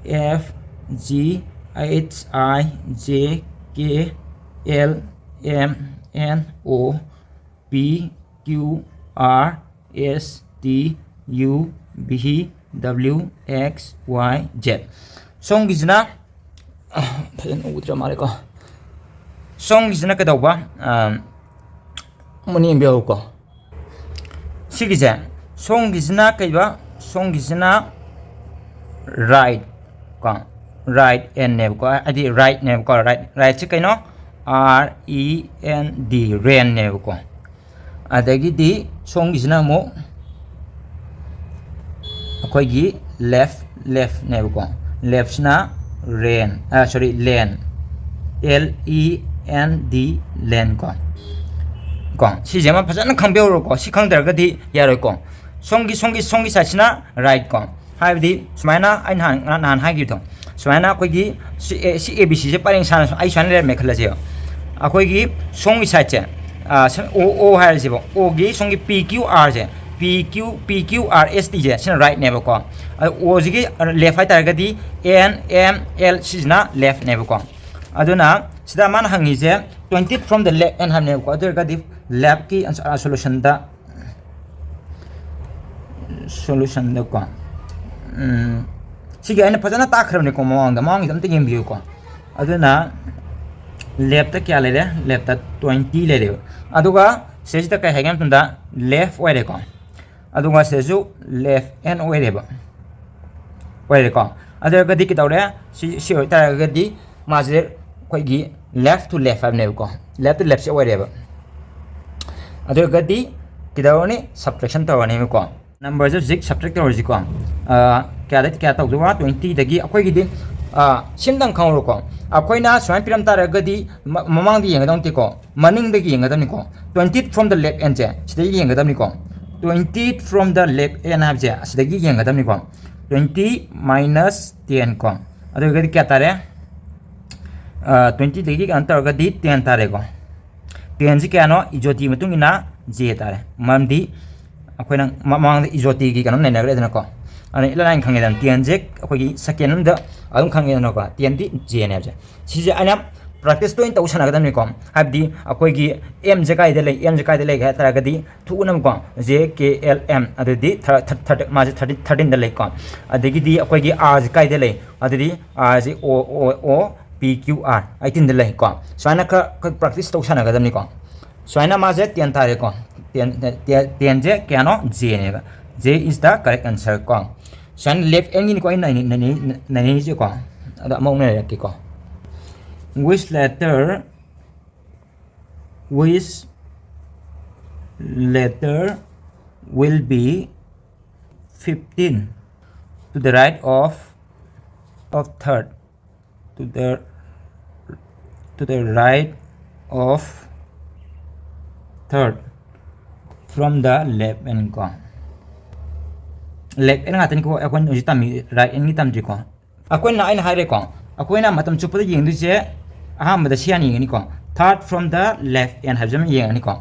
F G H I J K L M N O P Q R S T U V W X Y Z꯫ ꯁꯣꯝꯒꯤꯁꯤꯅ, ꯐꯖꯅ ꯎꯗ꯭ꯔ ꯃꯥꯜꯂꯦꯀꯣ꯫ ꯁꯣꯝꯒꯤꯁꯤꯅ ꯀꯩꯗꯧꯕ? ꯃꯨꯟꯅ ꯌꯦꯡꯕꯤꯍꯧꯀꯣ꯫ ꯁꯤꯒꯤꯁꯦ, ꯁꯣꯝꯒꯤꯁꯤꯅ ꯀꯩꯕ? ꯁꯣꯝꯒꯤꯁꯤꯅ right ꯀꯣ, right and ꯅꯦꯕꯀꯣ, ꯍꯥꯏꯗꯤ right ꯅꯦꯕꯀꯣ꯫ Right, right ꯁꯤ ꯀꯩꯅꯣ? R E N D, ꯔꯦꯟ ꯅꯦꯕꯀꯣ꯫ ꯑꯗꯒꯤꯗꯤ ꯁꯣꯝꯒꯤꯁꯤꯅ ꯑꯃꯨꯛ ꯑꯩꯈꯣꯏꯒꯤ left, left ꯅꯦꯕꯀꯣ꯫ Left ꯁꯤꯅ ꯔꯦꯟ, sorry, ꯂꯦꯟ, L E N D, ꯂꯦꯟ ꯀꯣ꯫ ꯀꯣ, ꯁꯤꯁꯦ ꯑꯃ ꯐꯖꯅ ꯈꯪꯕꯤꯍꯧꯔꯣꯀꯣ꯫ ꯁꯤ ꯈꯪꯗ꯭ꯔꯒꯗꯤ ꯌꯥꯔꯣꯏꯀꯣ꯫ ꯁꯣꯝꯒꯤ, ꯁꯣꯝꯒꯤ, ꯁꯣꯝꯒꯤ side ꯁꯤꯅ right ꯀꯣ꯫ ꯍꯥꯏꯕꯗꯤ ꯁꯨꯃꯥꯏꯅ ꯑꯩ ꯅꯍꯥꯟ, ꯅꯍꯥꯟ ꯍꯥꯏꯈꯤꯕꯗꯣ, ꯁꯨꯃꯥꯏꯅ ꯑꯩꯈꯣꯏꯒꯤ ꯁꯤ, ꯁꯤ A B C ꯁꯦ ꯄꯔꯦꯡ ꯁꯥꯅ ꯑꯩ ꯁꯨꯃꯥꯏꯅ ꯂꯩꯔꯝꯃꯦ ꯈꯜꯂꯁꯦꯕ꯫ ꯑꯩꯈꯣꯏꯒꯤ ꯁꯣꯝꯒꯤ side ꯁꯦ, O, O ꯍꯥꯏꯔꯁꯦꯕ, O ꯒꯤ ꯁꯣꯝꯒꯤ P Q R ꯁꯦ, P Q, P Q R S T ꯁꯦ ꯁꯤꯅ right ꯅꯦꯕꯀꯣ꯫ ꯑꯗꯣ O ꯁꯤꯒꯤ left ꯍꯥꯏ ꯇꯥꯔꯒꯗꯤ N M L ꯁꯤꯁꯤꯅ left ꯅꯦꯕꯀꯣ꯫ ꯑꯗꯨꯅ ꯁꯤꯗ ꯃꯥꯅ ꯍꯪꯉꯤꯁꯦ twenty from the left hand ꯍꯥꯏꯕꯅꯦꯕꯀꯣ꯫ ꯑꯗꯨ ꯑꯣꯏꯔꯒꯗꯤ left ꯀꯤ solution ꯗ, solution ꯗꯀꯣ, ꯎꯝ, ꯁꯤꯒꯤ ꯑꯩꯅ ꯐꯖꯅ ꯇꯥꯛꯈ꯭ꯔꯕꯅꯤꯀꯣ ꯃꯃꯥꯡꯗ꯫ ꯃꯃꯥꯡꯒꯤꯗꯣ ꯑꯝꯇ ꯌꯦꯡꯕꯤꯌꯨꯀꯣ꯫ ꯑꯗꯨꯅ left ꯇ ꯀꯌꯥ ꯂꯩꯔꯦ? Left ꯇ twenty ꯂꯩꯔꯦꯕ꯫ ꯑꯗꯨꯒ ꯁꯤꯁꯤꯗ ꯀꯩ ꯍꯥꯏꯒꯦ ꯍꯥꯏꯕ ꯃꯇꯝꯗ left ꯑꯣꯏꯔꯦꯀꯣ꯫ ꯑꯗꯨꯒ ꯁꯤꯗꯁꯨ left hand ꯑꯣꯏꯔꯦꯕ, ꯑꯣꯏꯔꯦꯀꯣ꯫ ꯑꯗꯨ ꯑꯣꯏꯔꯒꯗꯤ ꯀꯩꯗꯧꯔꯦ? ꯁꯤ, ꯁꯤ ꯑꯣꯏꯇꯥꯔꯒꯗꯤ ꯃꯥꯁꯦ ꯑꯩꯈꯣꯏꯒꯤ left to left ꯍꯥꯏꯕꯅꯦꯕꯀꯣ꯫ Left to left ꯁꯦ ꯑꯣꯏꯔꯦꯕ꯫ ꯑꯗꯨ ꯑꯣꯏꯔꯒꯗꯤ ꯀꯩꯗꯧꯔꯅꯤ? Subtraction ꯇꯧꯔꯅꯦꯕꯀꯣ꯫ Number ꯁꯦ ꯍꯧꯖꯤꯛ subtract ꯇꯧꯔꯁꯤꯀꯣ꯫ ꯑꯥ, ꯀꯌꯥꯗꯒꯤ ꯀꯌꯥ ꯇꯧꯗꯣꯏꯕ? Twenty ꯗꯒꯤ ꯑꯩꯈꯣꯏꯒꯤꯗꯤ, ꯑꯥ, ꯁꯤꯝꯇꯪ ꯈꯪꯍꯧꯔꯣꯀꯣ꯫ ꯑꯩꯈꯣꯏꯅ ꯁꯨꯃꯥꯏꯅ ꯄꯤꯔꯝ ꯇꯥꯔꯒꯗꯤ ꯃ-, ꯃꯃꯥꯡꯗ ꯌꯦꯡꯒꯗꯧ ꯅꯠꯇꯦꯀꯣ, ꯃꯅꯤꯡꯗꯒꯤ ꯌꯦꯡꯒꯗꯕꯅꯤꯀꯣ꯫ Twenty from the left hand ꯁꯦ ꯁꯤꯗꯒꯤ ꯌꯦꯡꯒꯗꯕꯅꯤꯀꯣ꯫ Twenty from the left hand ꯍꯥꯏꯕꯁꯦ ꯑꯁꯤꯗꯒꯤ ꯌꯦꯡꯒꯗꯕꯅꯤꯀꯣ꯫ Twenty minus ten ꯀꯣ꯫ ꯑꯗꯨ ꯑꯣꯏꯔꯒꯗꯤ ꯀꯌꯥ ꯇꯥꯔꯦ? ꯑꯥ, twenty ꯗꯒꯤ ꯀꯩꯅꯣ ꯇꯧꯔꯒꯗꯤ ten ꯇꯥꯔꯦꯀꯣ꯫ Ten ꯁꯤ ꯀꯌꯥꯅꯣ? ꯏꯖꯣꯇꯤ ꯃꯇꯨꯡ ꯏꯟꯅ J ꯇꯥꯔꯦ꯫ ꯃꯔꯝꯗꯤ ꯑꯩꯈꯣꯏꯅ ꯃ-, ꯃꯃꯥꯡꯗ ꯏꯖꯣꯇꯤꯒꯤ ꯀꯩꯅꯣ ꯅꯩꯅꯈ꯭ꯔꯦꯗꯅꯀꯣ꯫ ꯑꯗꯨꯅ ꯏꯂꯥꯏ ꯂꯥꯏꯅ ꯈꯪꯉꯦꯗꯅ꯫ Ten ꯁꯦ ꯑꯩꯈꯣꯏꯒꯤ second ꯑꯃꯗ ꯑꯗꯨꯝ ꯈꯪꯉꯦꯗꯅꯀꯣ꯫ Ten ꯗꯤ J ꯅꯦ ꯍꯥꯏꯕꯁꯦ꯫ ꯁꯤꯁꯦ ꯑꯩꯅ practice ꯇꯣꯏꯅ ꯇꯧ ꯁꯥꯟꯅꯒꯗꯕꯅꯤꯀꯣ꯫ ꯍꯥꯏꯕꯗꯤ ꯑꯩꯈꯣꯏꯒꯤ M ꯁꯦ ꯀꯥꯏꯗ ꯂꯩ? M ꯁꯦ ꯀꯥꯏꯗ ꯂꯩꯒꯦ ꯍꯥꯏ ꯇꯥꯔꯒꯗꯤ ꯊꯨꯅꯕꯀꯣ, J K L M, ꯑꯗꯨꯗꯤ thir-, thir-, thir-, ꯃꯥꯁꯦ thirteen, thirteen ꯗ ꯂꯩꯀꯣ꯫ ꯑꯗꯒꯤꯗꯤ ꯑꯩꯈꯣꯏꯒꯤ R ꯁꯦ ꯀꯥꯏꯗ ꯂꯩ? ꯑꯗꯨꯗꯤ R ꯁꯦ O, O, O, P, Q, R, eighteen ꯗ ꯂꯩꯀꯣ꯫ ꯁꯨꯃꯥꯏꯅ ꯈꯔ, ꯈꯔ practice ꯇꯧ ꯁꯥꯟꯅꯒꯗꯕꯅꯤꯀꯣ꯫ ꯁꯨꯃꯥꯏꯅ ꯃꯥꯁꯦ ten ꯇꯥꯔꯦꯀꯣ꯫ Ten, ten, ten ꯁꯦ ꯀꯌꯥꯅꯣ? J ꯅꯦꯕ꯫ J is the correct answer ꯀꯣ꯫ ꯁꯨꯃꯥꯏꯅ left hand ꯒꯤꯅꯤꯀꯣ ꯑꯩꯅ ꯅꯩꯅ-, ꯅꯩꯅ-, ꯅꯩꯅꯔꯤꯁꯦꯀꯣ꯫ ꯑꯗꯣ ꯑꯃꯨꯛ ꯅꯩꯅꯔꯛꯀꯦꯀꯣ꯫ Which letter, which letter will be fifteen to the right of, of third? To the, to the right of third from the left hand ꯀꯣ꯫ Left hand ꯉꯥꯛꯇꯅꯤꯀꯣ ꯑꯩꯈꯣꯏꯅ ꯍꯧꯖꯤꯛ ꯇꯝꯃꯤ, right hand ꯒꯤ ꯇꯝꯗ꯭ꯔꯤꯀꯣ꯫ ꯑꯩꯈꯣꯏꯅ, ꯑꯩꯅ ꯍꯥꯏꯔꯦꯀꯣ, ꯑꯩꯈꯣꯏꯅ ꯃꯇꯝ ꯆꯨꯞꯄꯗ ꯌꯦꯡꯗꯣꯏꯁꯦ ꯑꯍꯥꯟꯕꯗ ꯁꯤ ꯍꯥꯟꯅ ꯌꯦꯡꯒꯅꯤꯀꯣ, third from the left hand ꯍꯥꯏꯕꯁꯦ ꯑꯃ ꯌꯦꯡꯒꯅꯤꯀꯣ꯫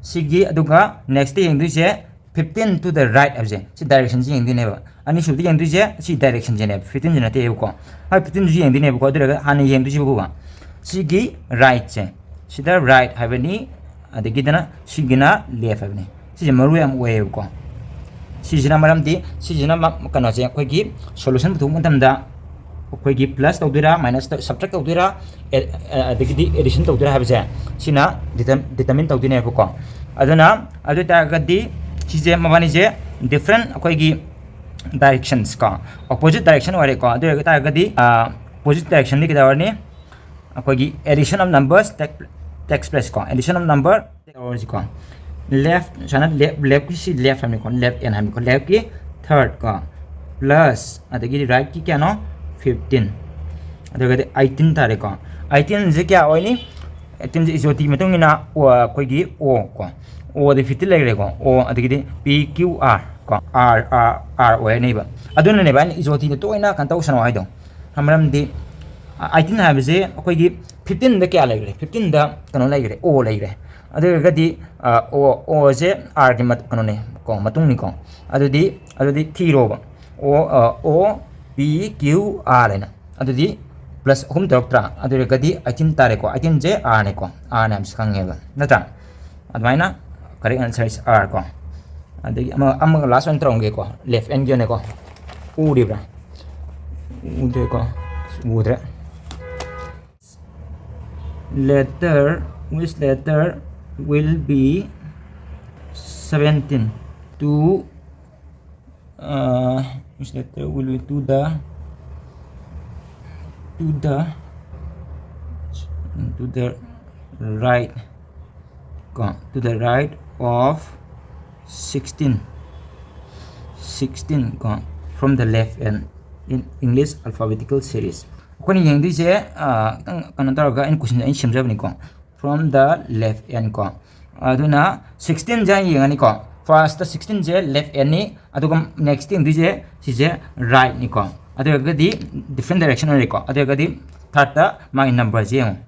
ꯁꯤꯒꯤ, ꯑꯗꯨꯒ next ꯌꯦꯡꯗꯣꯏꯁꯦ fifteen to the right ꯍꯥꯏꯕꯁꯦ, ꯁꯤ directionꯁꯤ ꯌꯦꯡꯗꯣꯏꯅꯦꯕ꯫ ꯑꯅꯤꯁꯨꯕꯗ ꯌꯦꯡꯗꯣꯏꯁꯦ ꯁꯤ directionꯁꯤꯅꯦꯕ, fifteenꯁꯤ ꯅꯠꯇꯦꯕꯀꯣ꯫ ꯍꯣꯏ, fifteenꯁꯤꯁꯨ ꯌꯦꯡꯗꯣꯏꯅꯦꯕꯀꯣ, ꯑꯗꯨ ꯑꯣꯏꯔꯒ ꯍꯥꯟꯅ ꯌꯦꯡꯗꯣꯏꯁꯤꯕꯨ ꯁꯤꯒꯤ rightꯁꯦ, ꯁꯤꯗ right ꯍꯥꯏꯕꯅꯤ, ꯑꯗꯒꯤꯗꯅ ꯁꯤꯒꯤꯅ left ꯍꯥꯏꯕꯅꯤ꯫ ꯁꯤꯁꯦ ꯃꯔꯨ ꯌꯥꯝ ꯑꯣꯏꯌꯦꯕꯀꯣ꯫ ꯁꯤꯁꯤꯅ ꯃꯔꯝꯗꯤ ꯁꯤꯁꯤꯅ ꯃ-, ꯀꯩꯅꯣꯁꯦ, ꯑꯩꯈꯣꯏꯒꯤ solution ꯄꯨꯊꯣꯛꯄ ꯃꯇꯝꯗ ꯑꯩꯈꯣꯏꯒꯤ plus ꯇꯧꯗꯣꯏꯔꯥ, minus ꯇ-, subtract ꯇꯧꯗꯣꯏꯔꯥ, ꯑꯦ-, ꯑ-, ꯑꯗꯒꯤꯗꯤ addition ꯇꯧꯗꯣꯏꯔꯥ ꯍꯥꯏꯕꯁꯦ ꯁꯤꯅ determ-, determine ꯇꯧꯗꯣꯏꯅꯦꯕꯀꯣ꯫ ꯑꯗꯨꯅ ꯑꯗꯨ ꯑꯣꯏꯇꯥꯔꯒꯗꯤ ꯁꯤꯁꯦ ꯃꯕꯥꯅꯤꯁꯦ different ꯑꯩꯈꯣꯏꯒꯤ directions ꯀꯣ, opposite direction ꯑꯣꯏꯔꯦꯀꯣ꯫ ꯑꯗꯨ ꯑꯣꯏ ꯇꯥꯔꯒꯗꯤ, ꯑ, opposite directionꯗꯤ ꯀꯩꯗꯧꯔꯅꯤ? ꯑꯩꯈꯣꯏꯒꯤ addition of numbers take, takes place ꯀꯣ, addition of number ꯇꯧꯔꯁꯤꯀꯣ꯫ Left, ꯁꯨꯃꯥꯏꯅ left, leftꯀꯤ ꯁꯤ left ꯍꯥꯏꯕꯅꯤꯀꯣ, left n ꯍꯥꯏꯕꯅꯤꯀꯣ, leftꯀꯤ third ꯀꯣ, plus ꯑꯗꯒꯤꯗꯤ rightꯀꯤ ꯀꯌꯥꯅꯣ? Fifteen꯫ ꯑꯗꯨꯒꯗꯤ eighteen ꯇꯥꯔꯦꯀꯣ꯫ Eighteenꯁꯦ ꯀꯌꯥ ꯑꯣꯏꯅꯤ? Eighteenꯁꯦ ꯏꯖꯣꯇꯤ ꯃꯇꯨꯡ ꯏꯟꯅ, ꯑꯣ, ꯑꯩꯈꯣꯏꯒꯤ O ꯀꯣ, Oꯗꯤ fifteen ꯂꯩꯈ꯭ꯔꯦꯀꯣ, O ꯑꯗꯒꯤꯗꯤ P Q R ꯀꯣ, R, R, R ꯑꯣꯏꯔꯅꯦꯕ꯫ ꯑꯗꯨꯅꯅꯦꯕ ꯑꯩꯅ ꯏꯖꯣꯇꯤꯗ ꯇꯣꯏꯅ ꯀꯩꯅꯣ ꯇꯧꯁꯅꯣ ꯍꯥꯏꯗꯣ꯫ ꯃꯔꯝꯗꯤ eighteen ꯍꯥꯏꯕꯁꯦ ꯑꯩꯈꯣꯏꯒꯤ fifteenꯗ ꯀꯌꯥ ꯂꯩꯈ꯭ꯔꯦ? Fifteenꯗ ꯀꯩꯅꯣ ꯂꯩꯈ꯭ꯔꯦ, O ꯂꯩꯈ꯭ꯔꯦ꯫ ꯑꯗꯨ ꯑꯣꯏꯔꯒꯗꯤ, ꯑ, O, Oꯁꯦ Rꯒꯤ ꯃꯠ-, ꯀꯩꯅꯣꯅꯦ ꯀꯣ, ꯃꯇꯨꯡꯅꯤꯀꯣ꯫ ꯑꯗꯨꯗꯤ, ꯑꯗꯨꯗꯤ ꯊꯤꯔꯣꯕ꯫ O, ꯑ, O, P, Q, R ꯍꯥꯏꯅ꯫ ꯑꯗꯨꯗꯤ plus ꯑꯍꯨꯝ ꯇꯧꯔꯛꯇ꯭ꯔꯥ? ꯑꯗꯨ ꯑꯣꯏꯔꯒꯗꯤ eighteen ꯇꯥꯔꯦꯀꯣ꯫ Eighteenꯁꯦ Rꯅꯦꯀꯣ꯫ Rꯅꯦ ꯍꯥꯏꯕꯁꯤ ꯈꯪꯉꯦꯕ, ꯅꯠꯇ꯭ꯔꯥ? ꯑꯗꯨꯃꯥꯏꯅ correct answer is R ꯀꯣ꯫ ꯑꯗꯒꯤ ꯑꯃ, ꯑꯃꯒ last ꯑꯣꯏꯅ ꯇꯧꯔꯝꯒꯦꯀꯣ, left nꯒꯤ ꯑꯣꯏꯅꯀꯣ꯫ ꯎꯔꯤꯕ꯭ꯔꯥ? ꯎꯗ꯭ꯔꯦꯀꯣ, ꯎꯗ꯭ꯔꯦ꯫ Letter, which letter will be seventeen to, uh, which letter will be to the, to the, to the right ꯀꯣ, to the right of sixteen, sixteen ꯀꯣ, from the left n in English alphabetical series꯫ ꯑꯩꯈꯣꯏꯅ ꯌꯦꯡꯗꯣꯏꯁꯦ, ꯑ, ꯈꯤꯇꯪ ꯀꯩꯅꯣ ꯇꯧꯔꯒ ꯑꯩꯅ question ꯑꯩꯅ ꯁꯦꯝꯖꯕꯅꯤꯀꯣ, from the left n ꯀꯣ꯫ ꯑꯗꯨꯅ sixteenꯁꯦ ꯍꯥꯟꯅ ꯌꯦꯡꯉꯅꯤꯀꯣ꯫ Firstꯇ sixteenꯁꯦ left nꯅꯤ, ꯑꯗꯨꯒ next ꯌꯦꯡꯗꯣꯏꯁꯦ ꯁꯤꯁꯦ rightꯅꯤꯀꯣ꯫ ꯑꯗꯨ ꯑꯣꯏꯔꯒꯗꯤ different direction ꯑꯣꯏꯔꯦꯀꯣ꯫ ꯑꯗꯨ ꯑꯣꯏꯔꯒꯗꯤ thirdꯇ ꯃꯥꯒꯤ numberꯁꯦ ꯌꯦꯡꯉꯣ꯫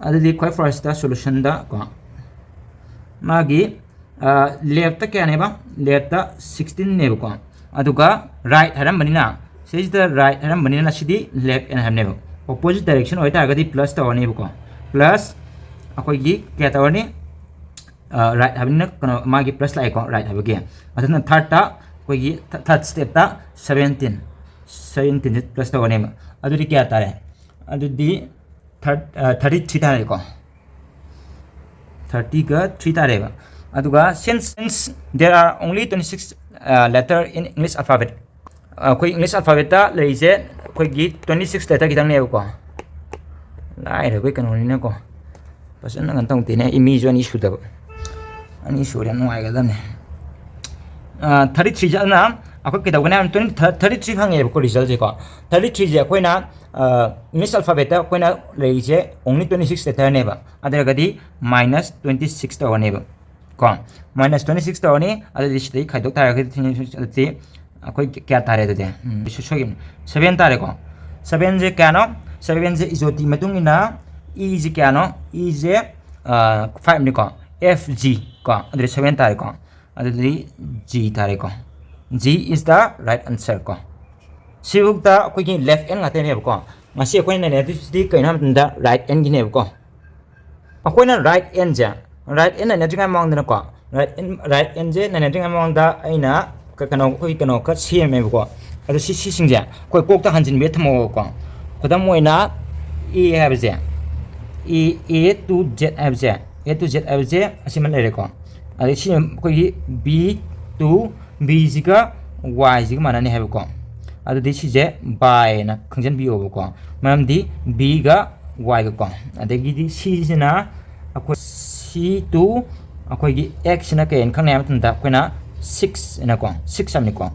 ꯑꯗꯨꯗꯤ ꯈ꯭ꯋꯥꯏ firstꯇ solutionꯗ ꯀꯣ, ꯃꯥꯒꯤ, ꯂꯦꯐꯇ ꯀꯌꯥꯅꯦꯕ? ꯂꯦꯐꯇ ꯁꯤꯛꯁꯇꯤꯟꯅꯦꯕꯀꯣ꯫ ꯑꯗꯨꯒ ꯔꯥꯏꯠ ꯍꯥꯏꯔꯝꯕꯅꯤꯅ, ꯁꯤꯁꯤꯗ ꯔꯥꯏꯠ ꯍꯥꯏꯔꯝꯕꯅꯤꯅ ꯁꯤꯗꯤ ꯂꯦꯐ ꯑꯦꯟ ꯍꯥꯏꯕꯅꯦꯕ꯫ ꯑꯣꯄꯣꯖꯤꯠ ꯗꯥꯏꯔꯦꯛꯁꯟ ꯑꯣꯏꯇꯥꯔꯒꯗꯤ ꯄ꯭ꯂꯁ ꯇꯧꯔꯅꯦꯕꯀꯣ꯫ ꯄ꯭ꯂꯁ ꯑꯩꯈꯣꯏꯒꯤ ꯀꯌꯥ ꯇꯧꯔꯅꯤ? ꯔꯥꯏꯠ ꯍꯥꯏꯕꯅꯤꯅ ꯀꯩꯅꯣ, ꯃꯥꯒꯤ ꯄ꯭ꯂꯁ ꯂꯥꯛꯑꯦꯀꯣ, ꯔꯥꯏꯠ ꯍꯥꯏꯕꯒꯤ꯫ ꯃꯊꯪꯗ ꯊꯥꯔꯠꯇ ꯑꯩꯈꯣꯏꯒꯤ ꯊꯥꯔꯠ ꯁ꯭ꯇꯦꯞꯇ ꯁꯕꯦꯟꯇꯤꯟ, ꯁꯕꯦꯟꯇꯤꯟꯁꯦ ꯄ꯭ꯂꯁ ꯇꯧꯔꯅꯦꯕ꯫ ꯑꯗꯨꯗꯤ ꯀꯌꯥ ꯇꯥꯔꯦ? ꯑꯗꯨꯗꯤ ꯊꯥꯔꯠ ꯊꯥꯔꯇꯤ ꯊ꯭ꯔꯤ ꯇꯥꯔꯦꯀꯣ꯫ ꯊꯥꯔꯇꯤꯒ ꯊ꯭ꯔꯤ ꯇꯥꯔꯦꯕ꯫ ꯑꯗꯨꯒ since, since there are only twenty six letter in English alphabet, ꯑꯩꯈꯣꯏ ꯏꯪꯂꯤꯁ ꯑꯜꯐꯥꯕꯦꯠꯇ ꯂꯩꯔꯤꯁꯦ ꯑꯩꯈꯣꯏꯒꯤ ꯇ꯭ꯋꯦꯟꯇꯤ ꯁꯤꯛꯁ ꯂꯦꯇꯔ ꯈꯤꯇꯪꯅꯦꯕꯀꯣ꯫ ꯂꯥꯏꯔꯕꯩ ꯀꯩꯅꯣꯅꯤꯅꯀꯣ, ꯐꯖꯅ ꯀꯩꯅꯣ ꯇꯧꯗꯦꯅꯦ꯫ ꯑꯩ ꯃꯤꯁꯨ ꯑꯅꯤ ꯁꯨꯗꯕ, ꯑꯅꯤ ꯁꯨꯔꯦ, ꯌꯥꯝ ꯅꯨꯡꯉꯥꯏꯒꯗꯕꯅꯦ꯫ ꯊꯥꯔꯇꯤ ꯊ꯭ꯔꯤꯁꯦ ꯑꯗꯨꯅ ꯑꯩꯈꯣꯏ ꯀꯩꯗꯧꯒꯅꯤ ꯍꯥꯏꯕ? ꯇ꯭ꯋꯦꯟꯇꯤ ꯊꯥꯔꯇꯤ ꯊ꯭ꯔꯤ ꯐꯪꯉꯦꯕꯀꯣ ꯔꯤꯖꯜꯁꯦꯀꯣ꯫ ꯊꯥꯔꯇꯤ ꯊ꯭ꯔꯤꯁꯦ ꯑꯩꯈꯣꯏꯅ ꯏꯪꯂꯤꯁ ꯑꯜꯐꯥꯕꯦꯠꯇ ꯑꯩꯈꯣꯏꯅ ꯂꯩꯔꯤꯁꯦ only twenty six ꯂꯦꯇꯔꯅꯦꯕ꯫ ꯑꯗꯨ ꯑꯣꯏꯔꯒꯗꯤ ꯃꯥꯏꯅꯁ ꯇ꯭ꯋꯦꯟꯇꯤ ꯁꯤꯛꯁ ꯇꯧꯔꯅꯦꯕ꯫ ꯀꯣ, ꯃꯥꯏꯅꯁ ꯇ꯭ꯋꯦꯟꯇꯤ ꯁꯤꯛꯁ ꯇꯧꯔꯅꯤ꯫ ꯑꯗꯨꯗꯤ ꯁꯤꯗꯒꯤ ꯈꯥꯏꯗꯣꯛ ꯇꯥꯔꯒꯗꯤ ꯑꯗꯨꯗꯤ ꯑꯩꯈꯣꯏ ꯀꯌꯥ ꯇꯥꯔꯦ? ꯑꯗꯨꯗꯤ ꯎꯝ, ꯁꯣꯏ-, ꯁꯣꯏꯈꯤꯕꯅꯤ꯫ ꯁꯕꯦꯟ ꯇꯥꯔꯦꯀꯣ꯫ ꯁꯕꯦꯟꯁꯦ ꯀꯌꯥꯅꯣ? ꯁꯕꯦꯟꯁꯦ ꯏꯖꯣꯇꯤ ꯃꯇꯨꯡ ꯏꯟꯅ ꯏꯁꯦ ꯀꯌꯥꯅꯣ? ꯏꯁꯦ ꯐꯥꯏꯚꯅꯤꯀꯣ꯫ ꯑꯦꯐ ꯖꯤ ꯀꯣ, ꯑꯗꯨꯗꯤ ꯁꯕꯦꯟ ꯇꯥꯔꯦꯀꯣ꯫ ꯑꯗꯨꯗꯤ ꯖꯤ ꯇꯥꯔꯦꯀꯣ꯫ G is the right answer ꯀꯣ꯫ ꯁꯤꯐꯥꯎꯗ ꯑꯩꯈꯣꯏꯒꯤ ꯂꯦꯐ ꯑꯦꯟ ꯉꯥꯛꯇꯅꯦꯕꯀꯣ꯫ ꯉꯁꯤ ꯑꯩꯈꯣꯏꯅ ꯅꯩꯅꯗꯣꯏꯁꯤꯗꯤ ꯀꯩꯅꯣ ꯍꯥꯏꯕ ꯃꯇꯝꯗ ꯔꯥꯏꯠ ꯑꯦꯟꯒꯤꯅꯦꯕꯀꯣ꯫ ꯑꯩꯈꯣꯏꯅ ꯔꯥꯏꯠ ꯑꯦꯟꯁꯦ, ꯔꯥꯏꯠ ꯑꯦꯟ ꯅꯩꯅꯗ꯭ꯔꯤꯉꯩ ꯃꯃꯥꯡꯗꯅꯀꯣ, ꯔꯥꯏꯠ ꯑꯦꯟ, ꯔꯥꯏꯠ ꯑꯦꯟꯁꯦ ꯅꯩꯅꯗ꯭ꯔꯤꯉꯩ ꯃꯃꯥꯡꯗ ꯑꯩꯅ ꯀ-, ꯀꯩꯅꯣ, ꯑꯩꯈꯣꯏ ꯀꯩꯅꯣ ꯈꯔ ꯁꯦꯝꯃꯦꯕꯀꯣ꯫ ꯑꯗꯣ ꯁꯤ, ꯁꯤꯁꯤꯡꯁꯦ ꯑꯩꯈꯣꯏ ꯀꯣꯛꯇ ꯍꯟꯖꯤꯟꯕꯤꯔ ꯊꯝꯃꯣꯕꯀꯣ꯫ ꯈꯨꯗꯝ ꯑꯣꯏꯅ ꯑꯦ ꯍꯥꯏꯕꯁꯦ, ꯑꯦ, A to Z ꯍꯥꯏꯕꯁꯦ, A to Z ꯍꯥꯏꯕꯁꯦ ꯑꯁꯤꯃ ꯂꯩꯔꯦꯀꯣ꯫ ꯑꯗꯩ ꯁꯤ ꯑꯩꯈꯣꯏꯒꯤ B to, ꯕꯤꯁꯤꯒ ꯋꯥꯏꯁꯤꯒ ꯃꯥꯟꯅꯅꯤ ꯍꯥꯏꯕꯀꯣ꯫ ꯑꯗꯨꯗꯤ ꯁꯤꯁꯦ ꯕꯥꯏꯅ ꯈꯪꯖꯟꯕꯤꯌꯣꯕꯀꯣ꯫ ꯃꯔꯝꯗꯤ ꯕꯤꯒ ꯋꯥꯏꯒꯀꯣ꯫ ꯑꯗꯒꯤꯗꯤ ꯁꯤꯁꯤꯅ ꯑꯩꯈꯣꯏ C to ꯑꯩꯈꯣꯏꯒꯤ ꯑꯦꯛꯁꯁꯤꯅ ꯀꯩ ꯍꯥꯏꯅ ꯈꯪꯅꯩ ꯍꯥꯏꯕ ꯃꯇꯝꯗ ꯑꯩꯈꯣꯏꯅ ꯁꯤꯛꯁ ꯍꯥꯏꯅꯀꯣ, ꯁꯤꯛꯁ ꯍꯥꯏꯕꯅꯤꯀꯣ꯫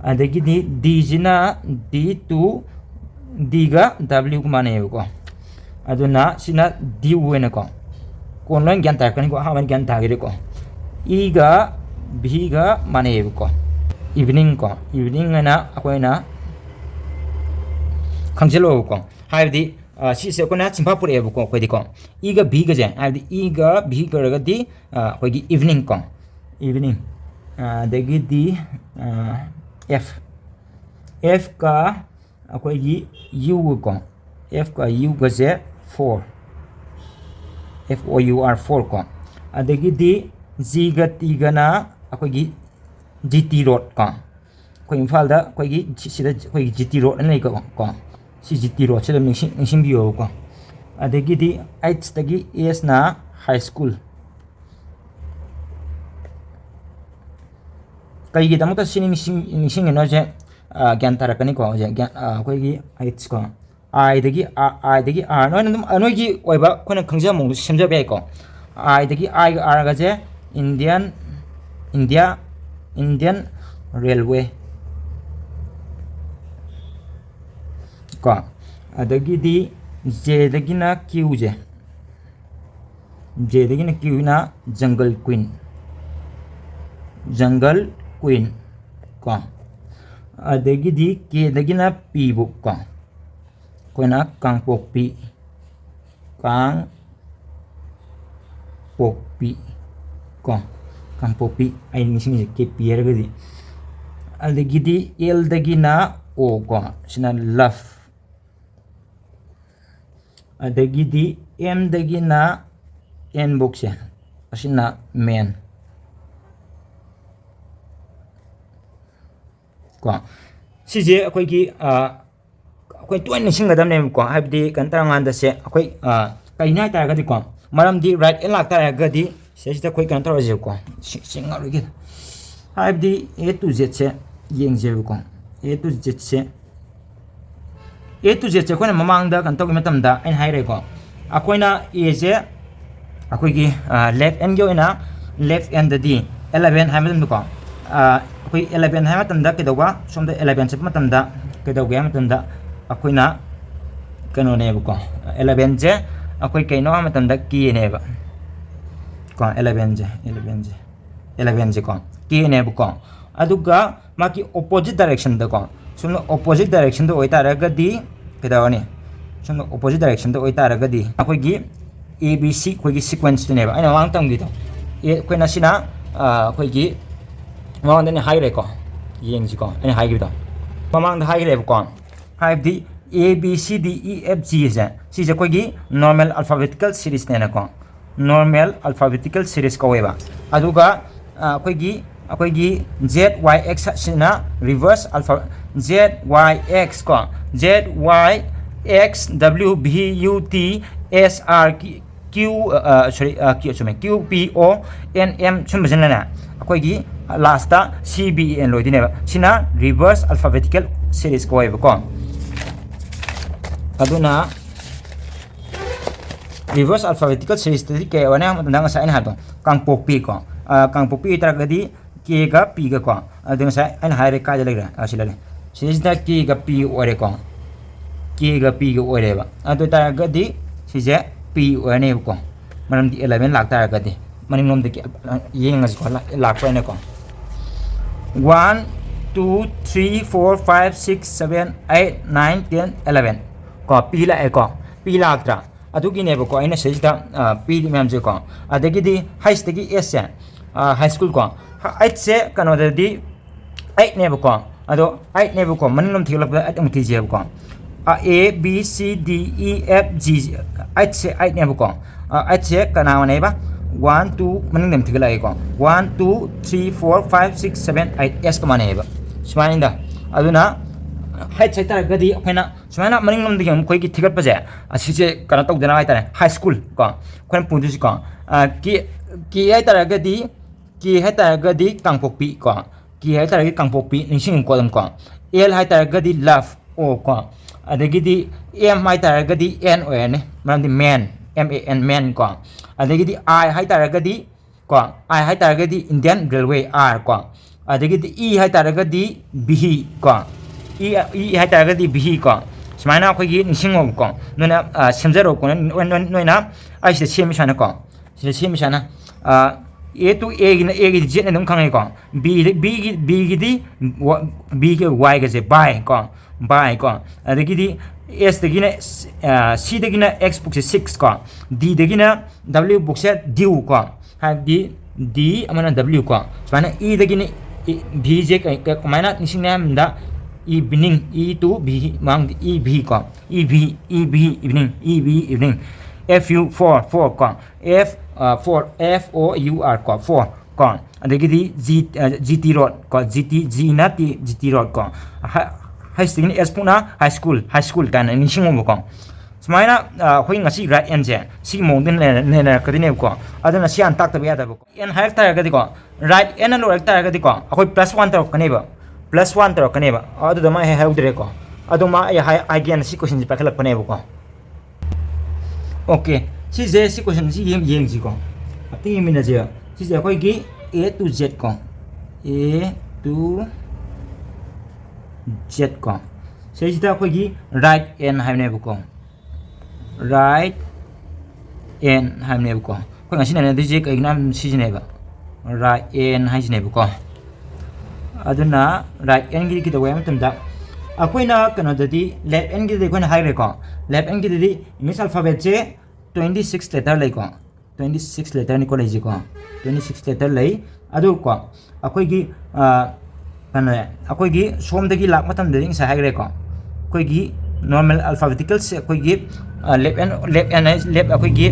ꯑꯗꯒꯤꯗꯤ ꯗꯤꯁꯤꯅ D to, ꯗꯤꯒ ꯗꯕ꯭ꯂꯤꯎꯒ ꯃꯥꯟꯅꯩꯌꯦꯕꯀꯣ꯫ ꯑꯗꯨꯅ ꯁꯤꯅ ꯗꯤꯌꯨ ꯑꯣꯏꯅꯀꯣ꯫ ꯀꯣꯟꯅ ꯂꯣꯏ ꯒ꯭ꯌꯥꯟ ꯇꯥꯔꯛꯀꯅꯤꯀꯣ, ꯑꯍꯥꯟꯕꯗ ꯒ꯭ꯌꯥꯟ ꯇꯥꯒꯤꯔꯦꯀꯣ꯫ ꯏꯒ ꯚꯤꯒ ꯃꯥꯟꯅꯩꯌꯦꯕꯀꯣ꯫ ꯏꯚꯤꯅꯤꯡ ꯀꯣ, ꯏꯚꯤꯅꯤꯡ ꯍꯥꯏꯅ ꯑꯩꯈꯣꯏꯅ ꯈꯪꯖꯤꯜꯂꯣꯕꯀꯣ꯫ ꯍꯥꯏꯕꯗꯤ, ꯑ, ꯁꯤꯁꯦ ꯑꯩꯈꯣꯏꯅ ꯆꯤꯟꯐꯥ ꯄꯨꯔꯛꯑꯦꯕꯀꯣ ꯑꯩꯈꯣꯏꯗꯤꯀꯣ꯫ ꯏꯒ ꯚꯤꯒꯁꯦ, ꯍꯥꯏꯕꯗꯤ ꯏꯒ ꯚꯤ ꯑꯣꯏꯔꯒꯗꯤ, ꯑ, ꯑꯩꯈꯣꯏꯒꯤ ꯏꯚꯤꯅꯤꯡ ꯀꯣ꯫ Evening. ꯑꯗꯒꯤꯗꯤ F, Fꯀ ꯑꯩꯈꯣꯏꯒꯤ Uꯒꯀꯣ, Fꯀ Uꯒꯁꯦ four, F O U R, four ꯀꯣ꯫ ꯑꯗꯒꯤꯗꯤ Gꯒ Tꯒꯅ ꯑꯩꯈꯣꯏꯒꯤ G T Road ꯀꯣ꯫ ꯑꯩꯈꯣꯏ ꯏꯝꯐꯥꯜꯗ ꯑꯩꯈꯣꯏꯒꯤ ꯁꯤꯗ ꯑꯩꯈꯣꯏꯒꯤ G T Road ꯑꯅ ꯂꯩꯀꯣ꯫ ꯁꯤ G T Roadꯁꯦ ꯑꯗꯨꯝ ꯅꯤꯡꯁꯤꯡ ꯅꯤꯡꯁꯤꯡꯕꯤꯌꯣꯕꯀꯣ꯫ ꯑꯗꯒꯤꯗꯤ Hꯇꯒꯤ Sꯅ high school꯫ ꯀꯩꯒꯤꯗꯃꯛꯇ ꯁꯤ ꯅꯤꯡꯁꯤꯡ ꯅꯤꯡꯁꯤꯡꯉꯤꯅꯣꯁꯦ ꯒ꯭ꯌꯥꯟ ꯇꯥꯔꯛꯀꯅꯤꯀꯣ꯫ ꯍꯧꯖꯤꯛ ꯒ꯭ꯌꯥꯟ ꯑꯩꯈꯣꯏꯒꯤ H ꯀꯣ, Iꯗꯒꯤ Iꯗꯒꯤ R, ꯅꯣꯏꯅ ꯑꯗꯨꯝ ꯅꯣꯏꯒꯤ ꯑꯣꯏꯕ ꯑꯩꯈꯣꯏꯅ ꯈꯪꯖꯕ ꯃꯑꯣꯡꯗ ꯁꯦꯝꯖꯕ ꯌꯥꯏꯀꯣ꯫ Iꯗꯒꯤ Iꯒ Rꯒꯁꯦ Indian, India, Indian Railway ꯀꯣ꯫ ꯑꯗꯒꯤꯗꯤ Jꯗꯒꯤꯅ Qꯁꯦ, Jꯗꯒꯤꯅ Qꯅ Jungle Queen, Jungle Queen ꯀꯣ꯫ ꯑꯗꯒꯤꯗꯤ Kꯗꯒꯤꯅ Pꯕꯨꯛ ꯀꯣ, ꯑꯩꯈꯣꯏꯅ ꯀꯥꯡꯄꯣꯛꯄꯤ, ꯀꯥꯡ ꯄꯣꯛꯄꯤ ꯀꯣ, ꯀꯥꯡꯄꯣꯛꯄꯤ꯫ ꯑꯩ ꯅꯤꯡꯁꯤꯡꯉꯤꯁꯦ K P ꯍꯥꯏꯔꯒꯗꯤ꯫ ꯑꯗꯒꯤꯗꯤ Lꯗꯒꯤꯅ O ꯀꯣ, ꯁꯤꯅ love꯫ ꯑꯗꯒꯤꯗꯤ Mꯗꯒꯤꯅ Nꯕꯨꯛꯁꯦ, ꯑꯁꯤꯅ man ꯀꯣ꯫ ꯁꯤꯁꯦ ꯑꯩꯈꯣꯏꯒꯤ ꯑꯩꯈꯣꯏ ꯇꯣꯏꯅ ꯅꯤꯡꯁꯤꯡꯒꯗꯕꯅꯦꯕꯀꯣ꯫ ꯍꯥꯏꯕꯗꯤ ꯀꯩꯅꯣ ꯇꯧꯔꯀꯥꯟꯗꯁꯦ ꯑꯩꯈꯣꯏ ꯀꯩꯅꯣ ꯍꯥꯏꯇꯥꯔꯒꯗꯤꯀꯣ, ꯃꯔꯝꯗꯤ right N ꯂꯥꯛꯇꯥꯔꯒꯗꯤ ꯁꯤꯗꯩꯁꯤꯗ ꯑꯩꯈꯣꯏ ꯀꯩꯅꯣ ꯇꯧꯔꯁꯦꯕꯀꯣ꯫ ꯁꯤ ꯁꯤ ꯉꯥꯛꯂꯣꯏꯒꯦ꯫ ꯍꯥꯏꯕꯗꯤ A to Zꯁꯦ ꯌꯦꯡꯁꯦꯕꯀꯣ꯫ A to Zꯁꯦ, A to Zꯁꯦ ꯑꯩꯈꯣꯏꯅ ꯃꯃꯥꯡꯗ ꯀꯩꯅꯣ ꯇꯧꯕ ꯃꯇꯝꯗ ꯑꯩꯅ ꯍꯥꯏꯔꯦꯀꯣ꯫ ꯑꯩꯈꯣꯏꯅ Aꯁꯦ ꯑꯩꯈꯣꯏꯒꯤ left Nꯒꯤ ꯑꯣꯏꯅ, left Nꯗꯗꯤ eleven ꯍꯥꯏꯕ ꯃꯇꯝꯗꯀꯣ, ꯑꯩꯈꯣꯏ eleven ꯍꯥꯏꯕ ꯃꯇꯝꯗ ꯀꯩꯗꯧꯕ, ꯁꯣꯝꯗ eleven ꯆꯠꯄ ꯃꯇꯝꯗ ꯀꯩꯗꯧꯒꯦ ꯍꯥꯏꯕ ꯃꯇꯝꯗ ꯑꯩꯈꯣꯏꯅ ꯀꯩꯅꯣꯅꯦꯕꯀꯣ, elevenꯁꯦ ꯑꯩꯈꯣꯏ ꯀꯩꯅꯣ ꯍꯥꯏꯕ ꯃꯇꯝꯗ Kꯅꯦꯕ ꯀꯣ꯫ elevenꯁꯦ, elevenꯁꯦ, elevenꯁꯦ ꯀꯣ, Kꯅꯦꯕꯀꯣ꯫ ꯑꯗꯨꯒ ꯃꯥꯒꯤ opposite directionꯗꯀꯣ, ꯁꯣꯝꯅ opposite directionꯗ ꯑꯣꯏꯇꯥꯔꯒꯗꯤ ꯀꯩꯗꯧꯔꯅꯤ? ꯁꯣꯝꯅ opposite directionꯗ ꯑꯣꯏꯇꯥꯔꯒꯗꯤ ꯑꯩꯈꯣꯏꯒꯤ A B C ꯑꯩꯈꯣꯏꯒꯤ sequenceꯇꯨꯅꯦꯕ ꯑꯩꯅ ꯃꯃꯥꯡ ꯇꯝꯈꯤꯗꯣ꯫ ꯑꯦ, ꯑꯩꯈꯣꯏꯅ ꯁꯤꯅ ꯑꯩꯈꯣꯏꯒꯤ ꯃꯃꯥꯡꯗ ꯑꯩꯅ ꯍꯥꯏꯈ꯭ꯔꯦꯀꯣ, ꯌꯦꯡꯁꯤꯀꯣ, ꯑꯩꯅ ꯍꯥꯏꯈꯤꯕꯗꯣ ꯃꯃꯥꯡꯗ ꯍꯥꯏꯈ꯭ꯔꯦꯕꯀꯣ꯫ ꯍꯥꯏꯕꯗꯤ A B C D E F G ꯁꯦ, ꯁꯤꯁꯦ ꯑꯩꯈꯣꯏꯒꯤ normal alphabetical seriesꯅꯦꯅꯀꯣ, normal alphabetical series ꯀꯧꯋꯦꯕ꯫ ꯑꯗꯨꯒ ꯑꯩꯈꯣꯏꯒꯤ ꯑꯩꯈꯣꯏꯒꯤ Z Y X ꯁꯤꯅ reverse alpha Z Y X ꯀꯣ, Z Y X W V U T S R Q, sorry, Q, ꯆꯨꯝꯃꯦ, Q P O N M ꯁꯨꯝꯕꯁꯤꯅꯅꯦ ꯑꯩꯈꯣꯏꯒꯤ last C B E N ꯂꯣꯏꯗꯣꯏꯅꯦꯕ꯫ ꯁꯤꯅ reverse alphabetical series ꯀꯧꯋꯦꯕꯀꯣ꯫ ꯑꯗꯨꯅ reverse alphabetical seriesꯇꯗꯤ ꯀꯩ ꯑꯣꯏꯅꯤ ꯍꯥꯏꯕ ꯃꯇꯝꯗ, ꯉꯁꯥꯏ ꯑꯩꯅ ꯍꯥꯏꯕꯗꯣ, ꯀꯥꯡꯄꯣꯛꯄꯤ ꯀꯣ, ꯀꯥꯡꯄꯣꯛꯄꯤ ꯑꯣꯏꯇꯥꯔꯒꯗꯤ K ꯒ P ꯒ ꯀꯣ꯫ ꯑꯗꯨ ꯉꯁꯥꯏ ꯑꯩꯅ ꯍꯥꯏꯔꯦ, ꯀꯥꯏꯗ ꯂꯩꯈ꯭ꯔꯦ? ꯑꯁꯤ ꯂꯩꯔꯦ꯫ ꯁꯤꯁꯤꯅ K ꯒ P ꯑꯣꯏꯔꯦꯀꯣ, K ꯒ P ꯒ ꯑꯣꯏꯔꯦꯕ꯫ ꯑꯗꯨ ꯑꯣꯏꯇꯥꯔꯒꯗꯤ ꯁꯤꯁꯦ P ꯑꯣꯏꯔꯅꯦꯕꯀꯣ, ꯃꯔꯝꯗꯤ eleven ꯂꯥꯛꯇꯥꯔꯒꯗꯤ꯫ ꯃꯅꯤꯡꯂꯣꯝꯗꯒꯤ ꯌꯦꯡꯉꯁꯤꯀꯣ, ꯂꯥꯛꯄ꯭ꯔꯥ ꯍꯥꯏꯅꯀꯣ꯫ One, two, three, four, five, six, seven, eight, nine, ten, eleven ꯀꯣ, P ꯂꯥꯛꯑꯦꯀꯣ꯫ P ꯂꯥꯛꯇ꯭ꯔꯥ? ꯑꯗꯨꯒꯤꯅꯦꯕꯀꯣ ꯑꯩꯅ ꯁꯤꯗꯩꯁꯤꯗ ꯄꯤꯔꯤ ꯃꯌꯥꯝꯁꯦꯀꯣ꯫ ꯑꯗꯒꯤꯗꯤ H ꯇꯒꯤ S ꯁꯦ, high school ꯀꯣ, H ꯁꯦ ꯀꯩꯅꯣꯗꯗꯤ eightꯅꯦꯕꯀꯣ꯫ ꯑꯗꯣ eightꯅꯦꯕꯀꯣ, ꯃꯅꯤꯡꯂꯣꯝ ꯊꯤꯒꯠꯂꯛꯄꯗ eight ꯑꯃꯨꯛ ꯊꯤꯖꯩꯕꯀꯣ꯫ A B C D E F G, H say eightꯅꯦꯕꯀꯣ꯫ H say ꯀꯅꯥꯅꯦꯕ? One, two, ꯃꯅꯤꯡꯗ ꯑꯃꯨꯛ ꯊꯤꯒꯠꯂꯛꯑꯦꯀꯣ꯫ One, two, three, four, five, six, seven, eight, S ꯀ ꯃꯥꯟꯅꯩꯌꯦꯕ꯫ ꯁꯨꯃꯥꯏꯅ꯫ ꯑꯗꯨꯅ H ꯍꯥꯏꯇꯥꯔꯒꯗꯤ ꯑꯩꯈꯣꯏꯅ ꯁꯨꯃꯥꯏꯅ ꯃꯅꯤꯡꯂꯣꯝꯗꯒꯤ ꯑꯃꯨꯛ ꯑꯩꯈꯣꯏꯒꯤ ꯊꯤꯒꯠꯄꯁꯦ, ꯑꯁꯤꯁꯦ ꯀꯩꯅꯣ ꯇꯧꯗꯅꯕ ꯍꯥꯏꯇꯥꯔꯦ, high school ꯀꯣ, ꯑꯩꯈꯣꯏꯅ ꯄꯨꯗꯣꯏꯁꯤꯀꯣ꯫ K, K ꯍꯥꯏꯇꯥꯔꯒꯗꯤ, K ꯍꯥꯏꯇꯥꯔꯒꯗꯤ ꯀꯥꯡꯄꯣꯛꯄꯤ ꯀꯣ, K ꯍꯥꯏꯇꯥꯔꯒꯗꯤ ꯀꯥꯡꯄꯣꯛꯄꯤ, ꯅꯤꯡꯁꯤꯡꯉꯨꯀꯣ ꯑꯗꯨꯝ ꯀꯣ꯫ L ꯍꯥꯏꯇꯥꯔꯒꯗꯤ love, O ꯀꯣ꯫ ꯑꯗꯒꯤꯗꯤ M ꯍꯥꯏꯇꯥꯔꯒꯗꯤ N ꯑꯣꯏꯔꯅꯤ, ꯃꯔꯝꯗꯤ man, M A N, man ꯀꯣ꯫ ꯑꯗꯒꯤꯗꯤ I ꯍꯥꯏꯇꯥꯔꯒꯗꯤ ꯀꯣ, I ꯍꯥꯏꯇꯥꯔꯒꯗꯤ Indian Railway, R ꯀꯣ꯫ ꯑꯗꯒꯤꯗꯤ E ꯍꯥꯏꯇꯥꯔꯒꯗꯤ ꯚꯤꯍꯤ ꯀꯣ꯫ E, E ꯍꯥꯏꯇꯥꯔꯒꯗꯤ ꯚꯤꯍꯤ ꯀꯣ꯫ ꯁꯨꯃꯥꯏꯅ ꯑꯩꯈꯣꯏꯒꯤ ꯅꯤꯡꯁꯤꯡꯉꯣꯕꯀꯣ꯫ ꯅꯣꯏꯅ ꯁꯦꯝꯖꯔꯣꯀꯣ꯫ ꯅꯣꯏꯅ ꯑꯩ ꯁꯤꯗ ꯁꯦꯝꯃꯤ ꯁꯨꯃꯥꯏꯅꯀꯣ꯫ ꯁꯤꯗ ꯁꯦꯝꯃꯤ ꯁꯨꯃꯥꯏꯅ꯫ A to Aꯒꯤꯅ, Aꯒꯤꯗꯤ Zꯅ ꯑꯗꯨꯝ ꯈꯪꯉꯦꯀꯣ꯫ B, Bꯒꯤ, Bꯒꯤꯗꯤ B ꯒ Yꯒꯁꯦ by ꯀꯣ, by ꯀꯣ꯫ ꯑꯗꯒꯤꯗꯤ Sꯗꯒꯤꯅ, Cꯗꯒꯤꯅ X ꯕꯨꯛꯁꯦ six ꯀꯣ, Dꯗꯒꯤꯅ W ꯕꯨꯛꯁꯦ due ꯀꯣ, ꯍꯥꯏꯕꯗꯤ D ꯑꯃꯅ W ꯀꯣ꯫ ꯁꯨꯃꯥꯏꯅ E ꯗꯒꯤꯅ V ꯁꯦ ꯀꯩ-, ꯀꯩ-, ꯀꯃꯥꯏꯅ ꯅꯤꯡꯁꯤꯡꯅꯤ ꯍꯥꯏꯕꯗ, evening, E to V, ꯃꯃꯥꯡꯗ E V ꯀꯣ, E V, E V, evening, E V, evening, F U, for, for ꯀꯣ, F, ꯑ, for, F O U R ꯀꯣ, for ꯀꯣ, ꯑꯗꯒꯤꯗꯤ G, ꯑ, G T road ꯀꯣ, G T, G ꯅ T, G T road ꯀꯣ, ꯍ-, ꯍꯩꯁꯇꯒꯤꯅ S ꯐꯥꯎꯅ high school, high school ꯀꯥꯏꯅ ꯅꯤꯡꯁꯤꯡꯉꯣꯕꯀꯣ꯫ ꯁꯨꯃꯥꯏꯅ, ꯑ, ꯑꯩꯈꯣꯏ ꯉꯁꯤ right N ꯁꯦ ꯁꯤꯒꯤ ꯃꯑꯣꯡꯗ ꯅꯩꯅ-, ꯅꯩꯅꯔꯛꯀꯗꯣꯏꯅꯦꯕꯀꯣ꯫ ꯑꯗꯨꯅ ꯁꯤ ꯍꯥꯟꯅ ꯇꯥꯛꯇꯕ ꯌꯥꯗꯕꯀꯣ꯫ N ꯍꯥꯏꯔꯛ ꯇꯥꯔꯒꯗꯤꯀꯣ, right N ꯂꯣꯏꯔꯛ ꯇꯥꯔꯒꯗꯤꯀꯣ, ꯑꯩꯈꯣꯏ plus one ꯇꯧꯔꯛꯀꯅꯦꯕ, plus one ꯇꯧꯔꯛꯀꯅꯦꯕ꯫ ꯑꯗꯨꯗ ꯃꯥ ꯑꯩ ꯍꯥꯏꯍꯧꯗ꯭ꯔꯦꯀꯣ꯫ ꯑꯗꯣ ꯃꯥ ꯑꯩ ꯍꯥꯏ-, ꯍꯥꯏꯒꯦꯅ ꯁꯤ question ꯁꯦ ꯄꯥꯏꯈꯠꯂꯛꯄꯅꯦꯕꯀꯣ꯫ Okay, ꯁꯤꯁꯦ, ꯁꯤ question ꯁꯤ ꯌꯦꯡ-, ꯌꯦꯡꯁꯤꯀꯣ꯫ ꯑꯝꯇ ꯌꯦꯡꯃꯤꯟꯅꯁꯦꯕ꯫ ꯁꯤꯁꯦ ꯑꯩꯈꯣꯏꯒꯤ A to Z ꯀꯣ, A to Z ꯀꯣ꯫ ꯁꯤꯁꯤꯗ ꯑꯩꯈꯣꯏꯒꯤ right N ꯍꯥꯏꯕꯅꯦꯕꯀꯣ, right N ꯍꯥꯏꯕꯅꯦꯕꯀꯣ꯫ ꯑꯩꯈꯣꯏ ꯉꯁꯤ ꯅꯩꯅꯗꯣꯏꯁꯦ ꯀꯩꯒꯤꯅꯣ ꯍꯥꯏꯕ ꯁꯤꯁꯤꯅꯦꯕ, right N ꯍꯥꯏꯁꯤꯅꯦꯕꯀꯣ꯫ ꯑꯗꯨꯅ right N ꯒꯤꯗꯤ ꯀꯩꯗꯧꯋꯦ ꯍꯥꯏꯕ ꯃꯇꯝꯗ, ꯑꯩꯈꯣꯏꯅ ꯀꯩꯅꯣꯗꯗꯤ left N ꯒꯤꯗꯗꯤ ꯑꯩꯈꯣꯏꯅ ꯍꯥꯏꯈ꯭ꯔꯦꯀꯣ, left N ꯒꯤꯗꯗꯤ English alphabet ꯁꯦ twenty six letter ꯂꯩꯀꯣ, twenty six letter ꯅꯤꯀꯣ ꯂꯩꯁꯦꯀꯣ, twenty six letter ꯂꯩ꯫ ꯑꯗꯨꯀꯣ, ꯑꯩꯈꯣꯏꯒꯤ, ꯑ, ꯀꯩꯅꯣ, ꯑꯩꯈꯣꯏꯒꯤ ꯁꯣꯝꯗꯒꯤ ꯂꯥꯛꯄ ꯃꯇꯝꯗꯗꯤ ꯉꯁꯥꯏ ꯍꯥꯏꯈ꯭ꯔꯦꯀꯣ, ꯑꯩꯈꯣꯏꯒꯤ normal alphabetical ꯁꯦ ꯑꯩꯈꯣꯏꯒꯤ, ꯑ, left N, left N ꯍꯥꯏ-, left, ꯑꯩꯈꯣꯏꯒꯤ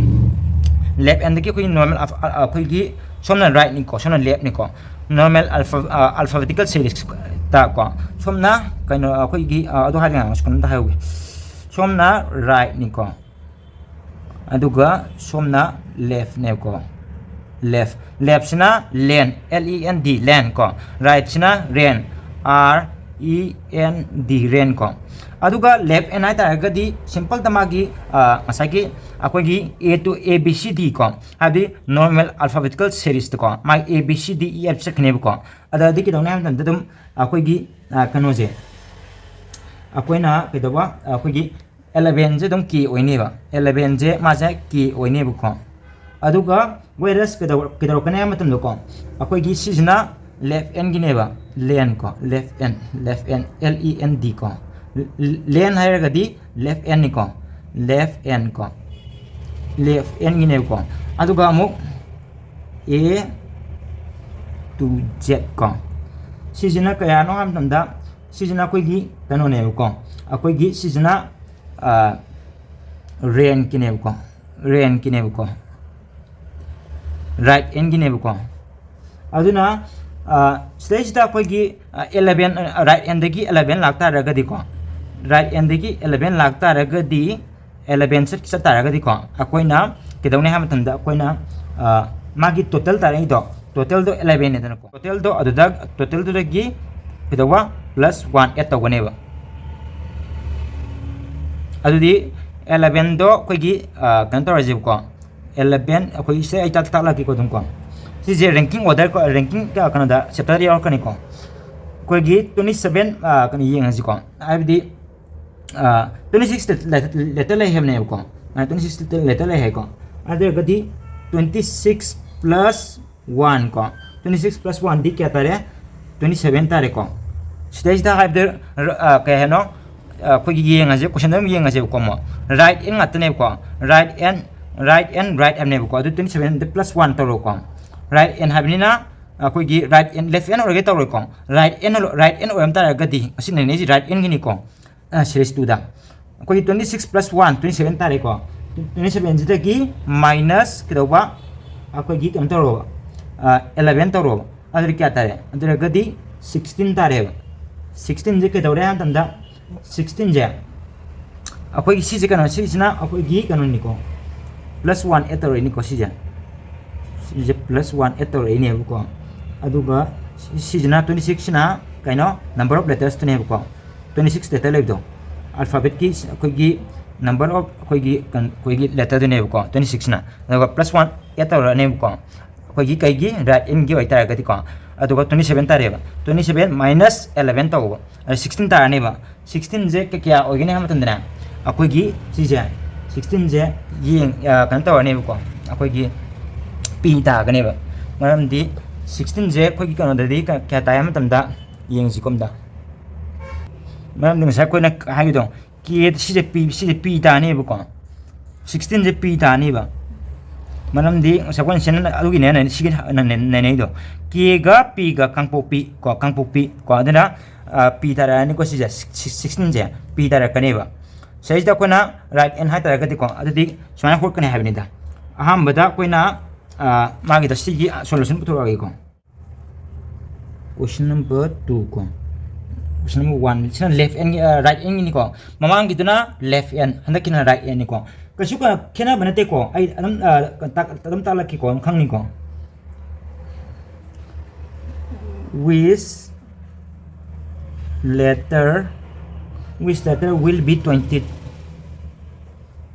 left N ꯗꯒꯤ ꯑꯩꯈꯣꯏꯒꯤ normal alpha-, ꯑ, ꯑꯩꯈꯣꯏꯒꯤ ꯁꯣꯝꯅ right ꯅꯤꯀꯣ, ꯁꯣꯝꯅ left ꯅꯤꯀꯣ, normal alpha-, ꯑ, alphabetical series ꯇ ꯀꯣ, ꯁꯣꯝꯅ ꯀꯩꯅꯣ, ꯑꯩꯈꯣꯏꯒꯤ, ꯑ, ꯑꯗꯨ ꯍꯥꯏꯔꯒ ꯉꯥꯡꯉꯁꯤ, ꯀꯩꯅꯣꯝꯇ ꯍꯥꯏꯍꯧꯒꯦ꯫ ꯁꯣꯝꯅ right ꯅꯤꯀꯣ, ꯑꯗꯨꯒ ꯁꯣꯝꯅ left ꯅꯦꯕꯀꯣ, left, left ꯁꯤꯅ ꯂꯦꯟ, L E N D, ꯂꯦꯟ ꯀꯣ, right ꯁꯤꯅ ꯔꯦꯟ, R E N D, ꯔꯦꯟ ꯀꯣ꯫ ꯑꯗꯨꯒ left N ꯍꯥꯏ ꯇꯥꯔꯒꯗꯤ simple ꯗ ꯃꯥꯒꯤ, ꯑ, ꯉꯁꯥꯏꯒꯤ ꯑꯩꯈꯣꯏꯒꯤ A to A B C D ꯀꯣ, ꯍꯥꯏꯕꯗꯤ normal alphabetical series ꯇꯀꯣ, ꯃꯥꯒꯤ A B C D E F ꯆꯠꯀꯅꯦꯕꯀꯣ꯫ ꯑꯗꯗꯤ ꯀꯩꯗꯧꯅꯤ ꯍꯥꯏꯕ ꯃꯇꯝꯗ ꯑꯗꯨꯝ ꯑꯩꯈꯣꯏꯒꯤ, ꯑ, ꯀꯩꯅꯣꯁꯦ, ꯑꯩꯈꯣꯏꯅ ꯀꯩꯗꯧꯕ, ꯑꯩꯈꯣꯏꯒꯤ eleven ꯁꯦ ꯑꯗꯨꯝ K ꯑꯣꯏꯅꯦꯕ, eleven ꯁꯦ ꯃꯥꯁꯦ K ꯑꯣꯏꯅꯦꯕꯀꯣ꯫ ꯑꯗꯨꯒ whereas ꯀꯩꯗꯧ-, ꯀꯩꯗꯧꯔꯛꯀꯅꯤ ꯍꯥꯏꯕ ꯃꯇꯝꯗꯀꯣ, ꯑꯩꯈꯣꯏꯒꯤ ꯁꯤꯁꯤꯅ left N ꯒꯤꯅꯦꯕ, ꯂꯦꯟ ꯀꯣ, left N, left N, L E N D ꯀꯣ, ꯂꯦꯟ ꯍꯥꯏꯔꯒꯗꯤ left N ꯅꯤꯀꯣ, left N ꯀꯣ, left N ꯒꯤꯅꯦꯕꯀꯣ꯫ ꯑꯗꯨꯒ ꯑꯃꯨꯛ A to Z ꯀꯣ꯫ ꯁꯤꯁꯤꯅ ꯀꯌꯥꯅꯣ ꯍꯥꯏꯕ ꯃꯇꯝꯗ, ꯁꯤꯁꯤꯅ ꯑꯩꯈꯣꯏꯒꯤ ꯀꯩꯅꯣꯅꯦꯕꯀꯣ, ꯑꯩꯈꯣꯏꯒꯤ ꯁꯤꯁꯤꯅ ꯔꯦꯟꯀꯤꯅꯦꯕꯀꯣ, ꯔꯦꯟꯀꯤꯅꯦꯕꯀꯣ, ꯔꯥꯏꯠ ꯑꯦꯟꯒꯤꯅꯦꯕꯀꯣ꯫ ꯑꯗꯨꯅ ꯁꯤꯗꯩꯁꯤꯗ ꯑꯩꯈꯣꯏꯒꯤ ꯑꯦꯂꯚꯦꯟ, ꯔꯥꯏꯠ ꯑꯦꯟꯗꯒꯤ ꯑꯦꯂꯚꯦꯟ ꯂꯥꯛꯇꯥꯔꯒꯗꯤꯀꯣ, ꯔꯥꯏꯠ ꯑꯦꯟꯗꯒꯤ ꯑꯦꯂꯚꯦꯟ ꯂꯥꯛꯇꯥꯔꯒꯗꯤ, ꯑꯦꯂꯚꯦꯟ ꯆꯠ ꯆꯠꯇꯥꯔꯒꯗꯤꯀꯣ, ꯑꯩꯈꯣꯏꯅ ꯀꯩꯗꯧꯅꯤ ꯍꯥꯏꯕ ꯃꯇꯝꯗ, ꯑꯩꯈꯣꯏꯅ ꯃꯥꯒꯤ ꯇꯣꯇꯦꯜ ꯇꯥꯔꯛꯏꯗꯣ, ꯇꯣꯇꯦꯜꯗꯣ ꯑꯦꯂꯚꯦꯟꯅꯦꯗꯅꯀꯣ, ꯇꯣꯇꯦꯜꯗꯣ ꯑꯗꯨꯗ, ꯇꯣꯇꯦꯜꯗꯨꯗꯒꯤ ꯀꯩꯗꯧꯕ, ꯄ꯭ꯂꯁ ꯋꯥꯟ ꯑꯦꯗ ꯇꯧꯒꯅꯦꯕ꯫ ꯑꯗꯨꯗꯤ ꯑꯦꯂꯚꯦꯟꯗꯣ ꯑꯩꯈꯣꯏꯒꯤ ꯀꯩꯅꯣ ꯇꯧꯔꯁꯦꯕꯀꯣ, ꯑꯦꯂꯚꯦꯟ ꯑꯩꯈꯣꯏ ꯁꯤꯗ ꯑꯩ ꯇꯥꯛ ꯇꯥꯛꯂꯛꯀꯦꯀꯣ ꯑꯗꯨꯝꯀꯣ꯫ ꯁꯤꯁꯦ ꯔꯦꯡꯀꯤꯡ ꯑꯣꯔꯗꯔ, ꯔꯦꯡꯀꯤꯡ ꯀꯩꯅꯣꯗ ꯆꯦꯞꯇꯔꯗ ꯌꯥꯎꯔꯛꯀꯅꯤꯀꯣ꯫ ꯑꯩꯈꯣꯏꯒꯤ ꯇ꯭ꯋꯦꯟꯇꯤ ꯁꯚꯦꯟ ꯀꯩꯅꯣ ꯌꯦꯡꯉꯁꯤꯀꯣ, ꯍꯥꯏꯕꯗꯤ ꯇ꯭ꯋꯦꯟꯇꯤ ꯁꯤꯛꯁ ꯂꯦꯇꯔ ꯂꯩ ꯍꯥꯏꯕꯅꯦꯕꯀꯣ꯫ ꯇ꯭ꯋꯦꯟꯇꯤ ꯁꯤꯛꯁ ꯂꯦꯇꯔ ꯂꯩ ꯍꯥꯏꯀꯣ꯫ ꯑꯗꯨ ꯑꯣꯏꯔꯒꯗꯤ ꯇ꯭ꯋꯦꯟꯇꯤ ꯁꯤꯛꯁ ꯄ꯭ꯂꯁ ꯋꯥꯟ ꯀꯣ, ꯇ꯭ꯋꯦꯟꯇꯤ ꯁꯤꯛꯁ ꯄ꯭ꯂꯁ ꯋꯥꯟꯗꯤ ꯀꯌꯥ ꯇꯥꯔꯦ? ꯇ꯭ꯋꯦꯟꯇꯤ ꯁꯚꯦꯟ ꯇꯥꯔꯦꯀꯣ꯫ ꯁꯤꯗꯩꯁꯤꯗ ꯍꯥꯏꯕꯗꯤ ꯀꯩ ꯍꯥꯏꯅꯣ, ꯑꯩꯈꯣꯏꯒꯤ ꯌꯦꯡꯉꯁꯦ, ꯀꯣꯏꯁꯟꯗ ꯑꯗꯨꯝ ꯌꯦꯡꯉꯁꯦꯕꯀꯣ꯫ ꯑꯃꯨꯛ ꯔꯥꯏꯠ ꯑꯦꯟ ꯉꯥꯛꯇꯅꯦꯕꯀꯣ, right end, right end right ꯑꯦꯟꯅꯦꯕꯀꯣ꯫ ꯑꯗꯨ ꯇ꯭ꯋꯦꯟꯇꯤ ꯁꯚꯦꯟꯗ ꯄ꯭ꯂꯁ ꯋꯥꯟ ꯇꯧꯔꯣꯀꯣ꯫ ꯔꯥꯏꯠ ꯑꯦꯟ ꯍꯥꯏꯕꯅꯤꯅ ꯑꯩꯈꯣꯏꯒꯤ ꯔꯥꯏꯠ ꯑꯦꯟ, ꯂꯦꯐ ꯑꯦꯟ ꯑꯣꯏꯔꯒꯦ ꯇꯧꯔꯣꯏꯀꯣ꯫ ꯔꯥꯏꯠ ꯑꯦꯟ, ꯔꯥꯏꯠ ꯑꯦꯟ ꯑꯣꯏꯔꯝ ꯇꯥꯔꯒꯗꯤ, ꯑꯁꯤ ꯅꯩꯅꯩꯁꯤ ꯔꯥꯏꯠ ꯑꯦꯟꯒꯤꯅꯤꯀꯣ꯫ ꯁꯤꯔꯤꯁ ꯇꯨꯗ ꯑꯩꯈꯣꯏꯒꯤ twenty six plus one, twenty seven ꯇꯥꯔꯦꯀꯣ꯫ ꯇ꯭ꯋꯦꯟꯇꯤ ꯁꯚꯦꯟꯁꯤꯗꯒꯤ ꯃꯥꯏꯅꯁ ꯀꯩꯗꯧꯕ, ꯑꯩꯈꯣꯏꯒꯤ ꯀꯩꯅꯣ ꯇꯧꯔꯣꯕ, ꯑꯦꯂꯚꯦꯟ ꯇꯧꯔꯣꯕ꯫ ꯑꯗꯨꯗꯤ ꯀꯌꯥ ꯇꯥꯔꯦ? ꯑꯗꯨ ꯑꯣꯏꯔꯒꯗꯤ ꯁꯤꯛꯁꯇꯤꯟ ꯇꯥꯔꯦꯕ꯫ ꯁꯤꯛꯁꯇꯤꯟꯁꯦ ꯀꯩꯗꯧꯔꯦ ꯍꯥꯏꯕ ꯃꯇꯝꯗ, ꯁꯤꯛꯁꯇꯤꯟꯁꯦ ꯑꯩꯈꯣꯏꯒꯤ ꯁꯤꯁꯦ ꯀꯩꯅꯣ, ꯁꯤꯁꯤꯅ ꯑꯩꯈꯣꯏꯒꯤ ꯀꯩꯅꯣꯅꯤꯀꯣ, ꯄ꯭ꯂꯁ ꯋꯥꯟ ꯑꯦꯗ ꯇꯧꯔꯛꯏꯅꯤꯀꯣ꯫ ꯁꯤꯁꯦ, ꯁꯤꯁꯦ ꯄ꯭ꯂꯁ ꯋꯥꯟ ꯑꯦꯗ ꯇꯧꯔꯛꯏꯅꯦꯕꯀꯣ꯫ ꯑꯗꯨꯒ ꯁꯤꯁꯤꯅ, ꯇ꯭ꯋꯦꯟꯇꯤ ꯁꯤꯛꯁꯁꯤꯅ ꯀꯩꯅꯣ, ꯅꯝꯕꯔ ꯑꯣꯐ ꯂꯦꯇꯔꯁꯇꯨꯅꯦꯕꯀꯣ꯫ ꯇ꯭ꯋꯦꯟꯇꯤ ꯁꯤꯛꯁ ꯂꯦꯇꯔ ꯂꯩꯕꯗꯣ, ꯑꯜꯐꯥꯕꯦꯠꯀꯤ ꯑꯩꯈꯣꯏꯒꯤ ꯅꯝꯕꯔ ꯑꯣꯐ ꯑꯩꯈꯣꯏꯒꯤ ꯀꯩꯅꯣ, ꯑꯩꯈꯣꯏꯒꯤ ꯂꯦꯇꯔꯗꯨꯅꯦꯕꯀꯣ, ꯇ꯭ꯋꯦꯟꯇꯤ ꯁꯤꯛꯁꯅ꯫ ꯑꯗꯨꯒ ꯄ꯭ꯂꯁ ꯋꯥꯟ ꯑꯦꯗ ꯇꯧꯔꯛꯑꯅꯦꯕꯀꯣ꯫ ꯑꯩꯈꯣꯏꯒꯤ ꯀꯩꯒꯤ, ꯔꯥꯏꯠ ꯑꯦꯟꯒꯤ ꯑꯣꯏꯇꯥꯔꯒꯗꯤꯀꯣ꯫ ꯑꯗꯨꯒ ꯇ꯭ꯋꯦꯟꯇꯤ ꯁꯦꯚꯦꯟ ꯇꯥꯔꯦꯕ꯫ ꯇ꯭ꯋꯦꯟꯇꯤ ꯁꯦꯚꯦꯟ ꯃꯥꯏꯅꯁ ꯑꯦꯂꯚꯦꯟ ꯇꯧꯕ, ꯑꯗ ꯁꯤꯛꯁꯇꯤꯟ ꯇꯥꯔꯅꯦꯕ꯫ ꯁꯤꯛꯁꯇꯤꯟꯁꯦ ꯀ-, ꯀꯌꯥ ꯑꯣꯏꯒꯅꯤ ꯍꯥꯏꯕ ꯃꯇꯝꯗꯅꯦ, ꯑꯩꯈꯣꯏꯒꯤ ꯁꯤꯁꯦ, ꯁꯤꯛꯁꯇꯤꯟꯁꯦ ꯌꯦꯡ-, ꯑ, ꯀꯩꯅꯣ ꯇꯧꯔꯅꯦꯕꯀꯣ, ꯑꯩꯈꯣꯏꯒꯤ ꯄꯤ ꯇꯥꯒꯅꯦꯕ꯫ ꯃꯔꯝꯗꯤ ꯁꯤꯛꯁꯇꯤꯟꯁꯦ ꯑꯩꯈꯣꯏꯒꯤ ꯀꯩꯅꯣꯗꯗꯤ ꯀ-, ꯀꯌꯥ ꯇꯥꯏ ꯍꯥꯏꯕ ꯃꯇꯝꯗ, ꯌꯦꯡꯁꯤꯀꯣ ꯑꯝꯇ꯫ ꯃꯔꯝꯗꯤ ꯉꯁꯥꯏ ꯑꯩꯈꯣꯏꯅ ꯍꯥꯏꯒꯤꯗꯣ, ꯀꯦ ꯁꯤꯁꯦ ꯄꯤ, ꯁꯤꯁꯦ ꯄꯤ ꯇꯥꯅꯦꯕꯀꯣ꯫ ꯁꯤꯛꯁꯇꯤꯟꯁꯦ ꯄꯤ ꯇꯥꯅꯦꯕ꯫ ꯃꯔꯝꯗꯤ ꯉꯁꯥꯏ ꯑꯩꯈꯣꯏꯅ ꯁꯤꯖꯤꯟꯅ ꯑꯗꯨꯒꯤꯅꯦ ꯅꯩꯅ- ꯁꯤꯒꯤ ꯅ- ꯅ- ꯅꯩꯅꯩꯗꯣ꯫ ꯀꯦꯒ ꯄꯤꯒ ꯀꯥꯡꯄꯣꯛꯄꯤ ꯀꯣ, ꯀꯥꯡꯄꯣꯛꯄꯤ ꯀꯣ꯫ ꯑꯗꯨꯅ ꯄꯤ ꯇꯥꯔꯛꯑꯅꯤꯀꯣ꯫ ꯁꯤꯁꯦ ꯁꯤꯛꯁꯇꯤꯟꯁꯦ ꯄꯤ ꯇꯥꯔꯛꯀꯅꯦꯕ꯫ ꯁꯤꯗꯩꯁꯤꯗ ꯑꯩꯈꯣꯏꯅ ꯔꯥꯏꯠ ꯑꯦꯟ ꯍꯥꯏꯇꯥꯔꯒꯗꯤꯀꯣ, ꯑꯗꯨꯗꯤ ꯁꯨꯃꯥꯏꯅ ꯍꯣꯠꯀꯅꯤ ꯍꯥꯏꯕꯅꯤꯗ꯫ ꯑꯍꯥꯟꯕꯗ ꯑꯩꯈꯣꯏꯅ ꯃꯥꯒꯤꯗ ꯁꯤꯒꯤ ꯁꯣꯂꯨꯁꯟ ꯄꯨꯊꯣꯔꯛꯑꯒꯦꯀꯣ꯫ Question number two ꯀꯣ꯫ Question number one ꯁꯤꯅ ꯂꯦꯐ ꯑꯦꯟꯒꯤ, ꯔꯥꯏꯠ ꯑꯦꯟꯒꯤꯅꯤꯀꯣ꯫ ꯃꯃꯥꯡꯒꯤꯗꯨꯅ ꯂꯦꯐ ꯑꯦꯟ, ꯍꯟꯗꯛꯀꯤꯅ ꯔꯥꯏꯠ ꯑꯦꯟꯅꯤꯀꯣ꯫ ꯀꯩꯁꯨ ꯀ- ꯈꯦꯠꯅꯕ ꯅꯠꯇꯦꯀꯣ꯫ ꯑꯩ ꯑꯗꯨꯝ ꯑ, ꯇꯥꯛ- ꯑꯗꯨꯝ ꯇꯥꯛꯂꯛꯀꯦꯀꯣ, ꯑꯗꯨꯝ ꯈꯪꯅꯤꯀꯣ꯫ Which letter, which letter will be twenty,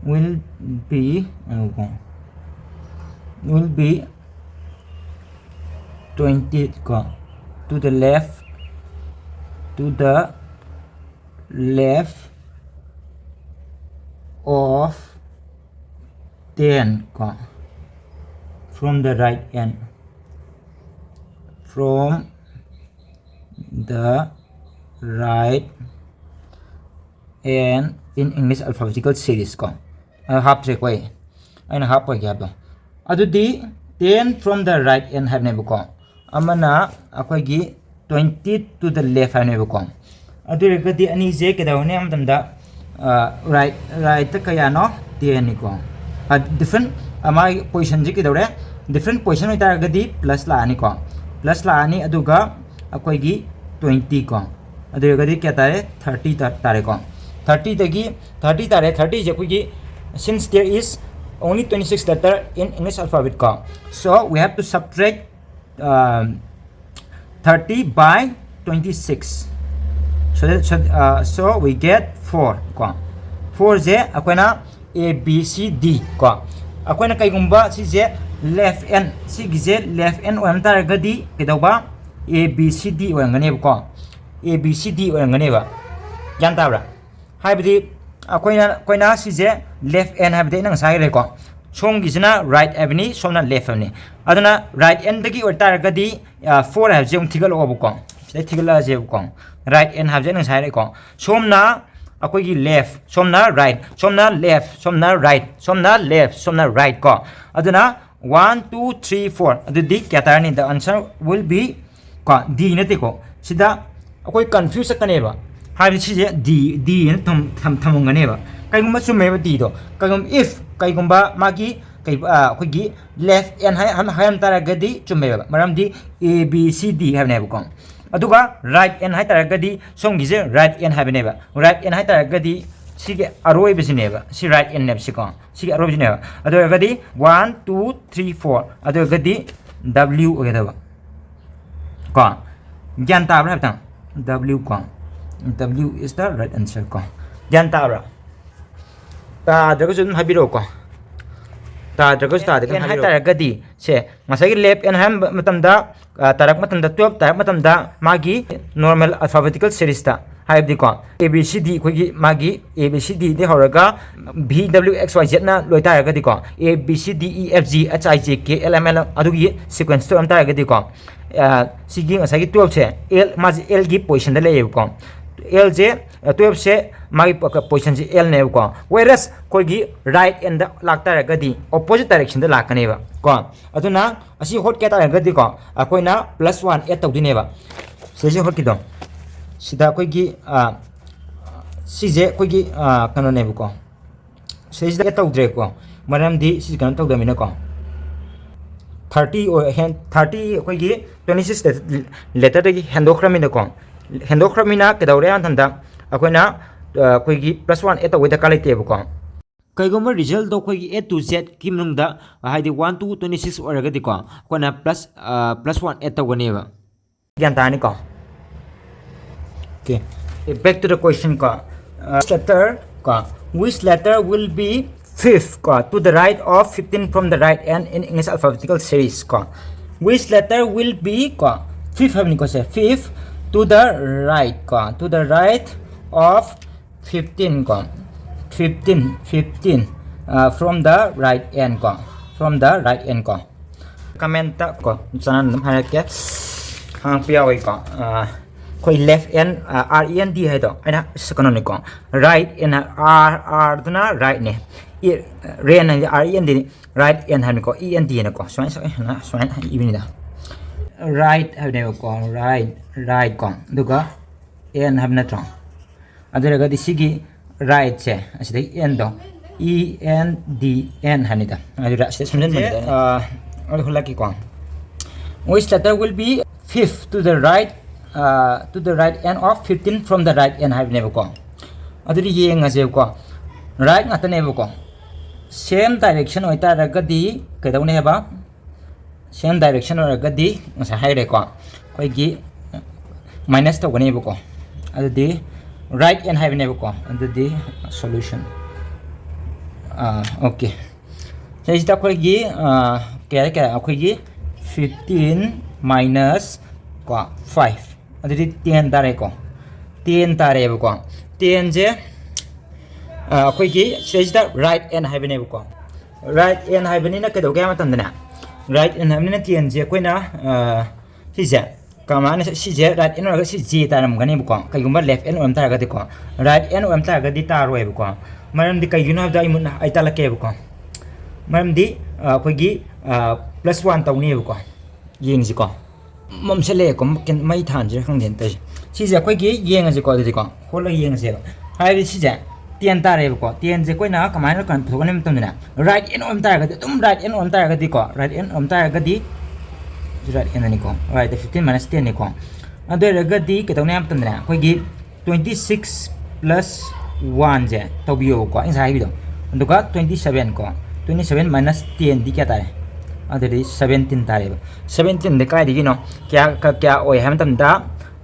will be, ꯉꯥꯏꯈꯣꯀꯣ, will be twenty ꯀꯣ, to the left, to the left of ten ꯀꯣ, from the right end, from the right end in English alphabetical series ꯀꯣ꯫ ꯑ, ꯍꯥꯞꯇ꯭ꯔꯦꯀꯣ ꯑꯩ꯫ ꯑꯩꯅ ꯍꯥꯞꯄꯣꯏꯒꯦ ꯍꯥꯏꯕꯗꯣ꯫ ꯑꯗꯨꯗꯤ ten from the right end ꯍꯥꯏꯕꯅꯦꯕꯀꯣ꯫ ꯑꯃꯅ ꯑꯩꯈꯣꯏꯒꯤ twenty to the left ꯍꯥꯏꯕꯅꯦꯕꯀꯣ꯫ ꯑꯗꯨ ꯑꯣꯏꯔꯒꯗꯤ ꯑꯅꯤꯁꯦ ꯀꯩꯗꯧꯔꯅꯤ ꯍꯥꯏꯕ ꯃꯇꯝꯗ, ꯑ, right, rightꯇ ꯀꯌꯥꯅꯣ? Tenꯅꯤꯀꯣ꯫ ꯑ, different, ꯑ, ꯃꯥꯒꯤ positionꯁꯦ ꯀꯩꯗꯧꯔꯦ? Different position ꯑꯣꯏꯇꯥꯔꯒꯗꯤ plus ꯂꯥꯛꯑꯅꯤꯀꯣ꯫ Plus ꯂꯥꯛꯑꯅꯤ, ꯑꯗꯨꯒ ꯑꯩꯈꯣꯏꯒꯤ twenty ꯀꯣ꯫ ꯑꯗꯨ ꯑꯣꯏꯔꯒꯗꯤ ꯀꯌꯥ ꯇꯥꯔꯦ? Thirty ꯇꯥ-, ꯇꯥꯔꯦꯀꯣ꯫ Thirtyꯗꯒꯤ, thirty ꯇꯥꯔꯦ꯫ Thirtyꯁꯦ ꯑꯩꯈꯣꯏꯒꯤ, since there is only twenty six letter in English alphabet ꯀꯣ, so we have to subtract, um, thirty by twenty six. So that, so, uh, so we get four ꯀꯣ꯫ Fourꯁꯦ ꯑꯩꯈꯣꯏꯅ A B C D ꯀꯣ꯫ ꯑꯩꯈꯣꯏꯅ ꯀꯩꯒꯨꯝꯕ ꯁꯤꯁꯦ left end, ꯁꯤꯒꯤꯁꯦ left end ꯑꯣꯏꯔꯝ ꯇꯥꯔꯒꯗꯤ ꯀꯩꯗꯧꯕ? A B C D ꯑꯣꯏꯔꯝꯒꯅꯦꯕꯀꯣ꯫ A B C D ꯑꯣꯏꯔꯝꯒꯅꯦꯕ꯫ ꯒ꯭ꯌꯥꯟ ꯇꯥꯕ꯭ꯔꯥ? ꯍꯥꯏꯕꯗꯤ ꯑꯩꯈꯣꯏꯅ, ꯑꯩꯈꯣꯏꯅ ꯁꯤꯁꯦ left end ꯍꯥꯏꯕꯗꯤ ꯑꯩꯅ ꯉꯁꯥꯏ ꯍꯥꯏꯔꯦꯀꯣ꯫ ꯁꯣꯝꯒꯤꯁꯤꯅ right ꯍꯥꯏꯕꯅꯤ, ꯁꯣꯝꯅ left ꯍꯥꯏꯕꯅꯤ꯫ ꯑꯗꯨꯅ right endꯗꯒꯤ ꯑꯣꯏꯇꯥꯔꯒꯗꯤ, ꯑ, four ꯍꯥꯏꯕꯁꯦ ꯑꯃꯨꯛ ꯊꯤꯒꯠꯂꯛꯑꯣꯕꯀꯣ꯫ ꯁꯤꯗꯩ ꯊꯤꯒꯠꯂꯛꯑꯁꯦꯕꯀꯣ꯫ Right end ꯍꯥꯏꯕꯁꯦ ꯑꯩꯅ ꯉꯁꯥꯏ ꯍꯥꯏꯔꯦꯀꯣ꯫ ꯁꯣꯝꯅ ꯑꯩꯈꯣꯏꯒꯤ left, ꯁꯣꯝꯅ right, ꯁꯣꯝꯅ left, ꯁꯣꯝꯅ right, ꯁꯣꯝꯅ left, ꯁꯣꯝꯅ right ꯀꯣ꯫ ꯑꯗꯨꯅ one, two, three, four, ꯑꯗꯨꯗꯤ ꯀꯌꯥ ꯇꯥꯔꯅꯤ? The answer will be ꯀꯣ, D ꯅꯠꯇꯦꯀꯣ꯫ ꯁꯤꯗ ꯑꯩꯈꯣꯏ confuse ꯆꯠꯀꯅꯦꯕ, ꯍꯥꯏꯕꯗꯤ ꯁꯤꯁꯦ D, D ꯅ ꯊꯝ-, ꯊꯝ-, ꯊꯝꯃꯝꯒꯅꯦꯕ꯫ ꯀꯩꯒꯨꯝꯕ ꯆꯨꯝꯃꯦꯕ D ꯗꯣ, ꯀꯩꯒꯨꯝꯕ if, ꯀꯩꯒꯨꯝꯕ ꯃꯥꯒꯤ ꯀꯩ, ꯑ, ꯑꯩꯈꯣꯏꯒꯤ left end ꯍꯥꯏ-, ꯍꯥꯏꯔꯝ ꯇꯥꯔꯒꯗꯤ ꯆꯨꯝꯃꯦꯕ, ꯃꯔꯝꯗꯤ A B C D ꯍꯥꯏꯕꯅꯦꯕꯀꯣ꯫ ꯑꯗꯨꯒ right end ꯍꯥꯏ ꯇꯥꯔꯒꯗꯤ ꯁꯣꯝꯒꯤꯁꯦ right end ꯍꯥꯏꯕꯅꯦꯕ꯫ Right end ꯍꯥꯏ ꯇꯥꯔꯒꯗꯤ ꯁꯤꯒꯤ ꯑꯔꯣꯏꯕꯁꯤꯅꯦꯕ, ꯁꯤ right end ꯅꯦꯕ ꯁꯤꯀꯣ, ꯁꯤꯒꯤ ꯑꯔꯣꯏꯕꯁꯤꯅꯦꯕ꯫ ꯑꯗꯨ ꯑꯣꯏꯔꯒꯗꯤ one, two, three, four, ꯑꯗꯨ ꯑꯣꯏꯔꯒꯗꯤ W ꯑꯣꯏꯒꯗꯕ ꯀꯣ꯫ ꯒ꯭ꯌꯥꯟ ꯇꯥꯕ꯭ꯔꯥ ꯍꯥꯏꯐꯦꯠꯇꯪ? W ꯀꯣ, W is the right answer ꯀꯣ꯫ ꯒ꯭ꯌꯥꯟ ꯇꯥꯕ꯭ꯔꯥ? ꯇꯥꯗ꯭ꯔꯒꯁꯨ ꯑꯗꯨꯝ ꯍꯥꯏꯕꯤꯔꯛꯑꯣꯀꯣ꯫ ꯇꯥꯗ꯭ꯔꯒꯁꯨ ꯇꯥꯗꯦ ꯑꯗꯨꯝ ꯍꯥꯏꯕꯤꯔꯛꯑꯣ꯫ Right end ꯍꯥꯏ ꯇꯥꯔꯒꯗꯤ ꯁꯦ, ꯉꯁꯥꯏꯒꯤ left end ꯍꯥꯏꯕ ꯃꯇꯝꯗ, ꯑ, ꯇꯥꯔꯛꯄ ꯃꯇꯝꯗ, twelve ꯇꯥꯔꯛꯄ ꯃꯇꯝꯗ ꯃꯥꯒꯤ normal alphabetical series ꯇ, ꯍꯥꯏꯕꯗꯤꯀꯣ, A B C D ꯑꯩꯈꯣꯏꯒꯤ ꯃꯥꯒꯤ A B C D ꯗꯒꯤ ꯍꯧꯔꯒ V W X Y Z ꯅ ꯂꯣꯏ ꯇꯥꯔꯒꯗꯤꯀꯣ, A B C D E F G H I J K L M N ꯑꯗꯨꯒꯤ sequence ꯇ ꯑꯣꯏꯔꯝ ꯇꯥꯔꯒꯗꯤꯀꯣ, ꯑ, ꯁꯤꯒꯤ ꯉꯁꯥꯏꯒꯤ twelve ꯁꯦ L, ꯃꯥꯁꯦ L ꯒꯤ position ꯗ ꯂꯩꯌꯦꯕꯀꯣ꯫ L ꯁꯦ, ꯑ, twelve ꯁꯦ ꯃꯥꯒꯤ ꯄ-, ꯀ-, position ꯁꯦ L ꯅꯦꯕꯀꯣ꯫ Whereas ꯑꯩꯈꯣꯏꯒꯤ right end ꯗ ꯂꯥꯛꯇꯥꯔꯒꯗꯤ, opposite direction ꯗ ꯂꯥꯛꯀꯅꯦꯕ ꯀꯣ꯫ ꯑꯗꯨꯅ ꯑꯁꯤ ꯍꯣꯠꯀꯦ ꯇꯥꯔꯒꯗꯤꯀꯣ, ꯑꯩꯈꯣꯏꯅ plus one add ꯇꯧꯗꯣꯏꯅꯦꯕ꯫ ꯁꯤꯁꯦ ꯍꯣꯠꯈꯤꯗꯣ, ꯁꯤꯗ ꯑꯩꯈꯣꯏꯒꯤ, ꯑ, ꯁꯤꯁꯦ ꯑꯩꯈꯣꯏꯒꯤ, ꯑ, ꯀꯩꯅꯣꯅꯦꯕꯀꯣ꯫ ꯁꯤꯁꯤꯗ add ꯇꯧꯗ꯭ꯔꯦꯀꯣ, ꯃꯔꯝꯗꯤ ꯁꯤ ꯀꯩꯅꯣ ꯇꯧꯗꯕꯅꯤꯅꯀꯣ꯫ Thirty ꯑꯣꯏ-, ꯍꯦꯟ-, thirty, ꯑꯩꯈꯣꯏꯒꯤ twenty six letter ꯗꯒꯤ ꯍꯦꯟꯗꯣꯛꯈ꯭ꯔꯃꯤꯅꯀꯣ꯫ ꯍꯦꯟꯗꯣꯛꯈ꯭ꯔꯃꯤꯅ ꯀꯩꯗꯧꯔꯦ ꯍꯥꯏꯕ ꯃꯇꯝꯗ ꯑꯩꯈꯣꯏꯅ, ꯑ, ꯑꯩꯈꯣꯏꯒꯤ plus one add ꯇꯧꯕꯩ ꯗꯔꯀꯥꯔ ꯂꯩꯇꯦꯕꯀꯣ꯫ ꯀꯩꯒꯨꯝꯕ result ꯇꯣ ꯑꯩꯈꯣꯏꯒꯤ A to Z ꯀꯤ ꯃꯅꯨꯡꯗ, ꯍꯥꯏꯗꯤ one to twenty six ꯑꯣꯏꯔꯒꯗꯤꯀꯣ, ꯑꯩꯈꯣꯏꯅ plus, ꯑ, plus one add ꯇꯧꯒꯅꯦꯕ꯫ ꯒ꯭ꯌꯥꯟ ꯇꯥꯔꯅꯤꯀꯣ? Okay. Back to the question ꯀꯣ꯫ Uh, letter ꯀꯣ, which letter will be fifth ꯀꯣ, to the right of fifteen from the right end in English alphabetical series ꯀꯣ? Which letter will be ꯀꯣ, fifth ꯍꯥꯏꯕꯅꯤꯀꯣ ꯁꯦ, fifth to the right ꯀꯣ, to the right of fifteen ꯀꯣ, fifteen, fifteen, ꯑ, from the right end ꯀꯣ, from the right end ꯀꯣ꯫ Comment ꯇ ꯀꯣ, ꯆꯥꯟꯅꯅ ꯑꯗꯨꯝ ꯍꯥꯏꯔꯛꯀꯦ꯫ ꯍꯪꯉꯛꯄ ꯌꯥꯎꯋꯤꯀꯣ꯫ ꯑ, ꯑꯩꯈꯣꯏ left n, r e n d ꯍꯥꯏꯗꯣ ꯑꯩꯅ ꯀꯩꯅꯣꯅꯤꯀꯣ, right n, r, r ꯗꯨꯅ right ꯅꯦ, ꯔꯦꯟ ꯍꯥꯏꯗꯤ r e n d, right n ꯍꯥꯏꯕꯅꯤꯀꯣ, e n d ꯅꯀꯣ, ꯁꯨꯃꯥꯏꯅ ꯁꯨꯃꯥꯏꯅ ꯁꯨꯃꯥꯏꯅ ꯏꯕꯅꯤꯗ꯫ Right ꯍꯥꯏꯕꯅꯦꯕꯀꯣ, right, right ꯀꯣ, ꯑꯗꯨꯒ n ꯍꯥꯏꯕ ꯅꯠꯇ꯭ꯔꯣ? ꯑꯗꯨ ꯑꯣꯏꯔꯒꯗꯤ ꯁꯤꯒꯤ right ꯁꯦ ꯑꯁꯤꯗꯒꯤ n ꯗꯣ, e n d n ꯍꯥꯏꯅꯤꯗ꯫ ꯑꯗꯨꯗ ꯑꯁꯤꯗ ꯁꯦꯝꯖꯤꯟꯕꯅꯤꯗ ꯑꯩꯅ꯫ ꯑꯥ, ꯑꯩ ꯍꯣꯜꯂꯛꯀꯦꯀꯣ꯫ Which letter will be fifth to the right, uh, to the right end of fifteen from the right end ꯍꯥꯏꯕꯅꯦꯕꯀꯣ꯫ ꯑꯗꯨꯗꯤ ꯌꯦꯡꯉꯁꯦꯕꯀꯣ꯫ Right ꯉꯥꯛꯇꯅꯦꯕꯀꯣ꯫ Same direction ꯑꯣꯏꯇꯥꯔꯒꯗꯤ ꯀꯩꯗꯧꯅꯦꯕ? Same direction ꯑꯣꯏꯔꯒꯗꯤ ꯉꯁꯥꯏ ꯍꯥꯏꯈ꯭ꯔꯦꯀꯣ, ꯑꯩꯈꯣꯏꯒꯤ minus ꯇꯧꯒꯅꯦꯕꯀꯣ꯫ ꯑꯗꯨꯗꯤ right n ꯍꯥꯏꯕꯅꯦꯕꯀꯣ꯫ ꯑꯗꯨꯗꯤ solution, okay, ꯁꯤꯁꯤꯗ ꯑꯩꯈꯣꯏꯒꯤ, ꯑꯥ, ꯀꯌꯥ, ꯀꯌꯥ, ꯑꯩꯈꯣꯏꯒꯤ fifteen minus ꯀꯣ five, ꯑꯗꯨꯗꯤ ten ꯇꯥꯔꯦꯀꯣ꯫ Ten ꯇꯥꯔꯦꯕꯀꯣ꯫ Ten ꯁꯦ, ꯑꯥ, ꯑꯩꯈꯣꯏꯒꯤ ꯁꯤꯗꯩꯁꯤꯗ right n ꯍꯥꯏꯕꯅꯦꯕꯀꯣ꯫ Right n ꯍꯥꯏꯕꯅꯤꯅ ꯀꯩꯗꯧꯒꯦ ꯍꯥꯏꯕ ꯃꯇꯝꯗꯅꯦ, right n ꯍꯥꯏꯕꯅꯤꯅ ten ꯁꯦ ꯑꯩꯈꯣꯏꯅ, ꯑꯥ, ꯁꯤꯁꯦ ꯀꯃꯥꯏꯅ, ꯁꯤꯁꯦ right n ꯑꯣꯏꯔꯒ ꯁꯤ j ꯇꯥꯔꯝꯒꯅꯦꯕꯀꯣ꯫ ꯀꯩꯒꯨꯝꯕ left n ꯑꯣꯏꯔꯝ ꯇꯥꯔꯒꯗꯤꯀꯣ, right n ꯑꯣꯏꯔꯝ ꯇꯥꯔꯒꯗꯤ ꯇꯥꯔꯣꯏꯕꯀꯣ꯫ ꯃꯔꯝꯗꯤ ꯀꯩꯒꯤꯅꯣ ꯍꯥꯏꯕꯗ ꯑꯩ ꯃꯨꯟꯅ ꯑꯩ ꯇꯥꯛꯂꯛꯀꯦꯕꯀꯣ꯫ ꯃꯔꯝꯗꯤ, ꯑ, ꯑꯩꯈꯣꯏꯒꯤ, ꯑ, plus one ꯇꯧꯅꯦꯕꯀꯣ꯫ ꯌꯦꯡꯁꯤꯀꯣ꯫ ꯃꯝꯁꯤꯜꯂꯛꯑꯦꯀꯣ, ꯀꯩꯅꯣ ꯃꯩ ꯊꯥꯟꯁꯤꯔ ꯈꯪꯗꯦꯅꯦ ꯇꯧꯔꯤꯁꯦ꯫ ꯁꯤꯁꯦ ꯑꯩꯈꯣꯏꯒꯤ ꯌꯦꯡꯉꯁꯤꯀꯣ, ꯑꯗꯨꯗꯤꯀꯣ, ꯍꯣꯠꯂꯒ ꯌꯦꯡꯉꯁꯦꯕ꯫ ꯍꯥꯏꯕꯗꯤ ꯁꯤꯁꯦ ten ꯇꯥꯔꯦꯕꯀꯣ꯫ Ten ꯁꯦ ꯑꯩꯈꯣꯏꯅ ꯀꯃꯥꯏꯅ ꯀꯩꯅꯣ ꯄꯨꯊꯣꯛꯀꯅꯤ ꯍꯥꯏꯕ ꯃꯇꯝꯗꯅꯦ, right n ꯑꯣꯏꯔꯝ ꯇꯥꯔꯒꯗꯤ, ꯑꯗꯨꯝ right n ꯑꯣꯏꯔꯝ ꯇꯥꯔꯒꯗꯤꯀꯣ, right n ꯑꯣꯏꯔꯝ ꯇꯥꯔꯒꯗꯤ, right n ꯅꯤꯀꯣ, right, fifteen minus ten ꯅꯤꯀꯣ꯫ ꯑꯗꯨ ꯑꯣꯏꯔꯒꯗꯤ ꯀꯩꯗꯧꯅꯤ ꯍꯥꯏꯕ ꯃꯇꯝꯗꯅꯦ, ꯑꯩꯈꯣꯏꯒꯤ twenty six plus one ꯁꯦ ꯇꯧꯕꯤꯌꯣꯕꯀꯣ, ꯑꯩ ꯉꯁꯥꯏ ꯍꯥꯏꯕꯤꯗꯣ꯫ ꯑꯗꯨꯒ twenty seven ꯀꯣ, twenty seven minus ten ꯗꯤ ꯀꯌꯥ ꯇꯥꯔꯦ? ꯑꯗꯨꯗꯤ seventeen ꯇꯥꯔꯦꯕ꯫ Seventeen ꯗꯤ ꯀꯥꯏꯗꯒꯤꯅꯣ? ꯀꯌꯥ, ꯀ-, ꯀꯌꯥ ꯑꯣꯏ ꯍꯥꯏꯕ ꯃꯇꯝꯗ,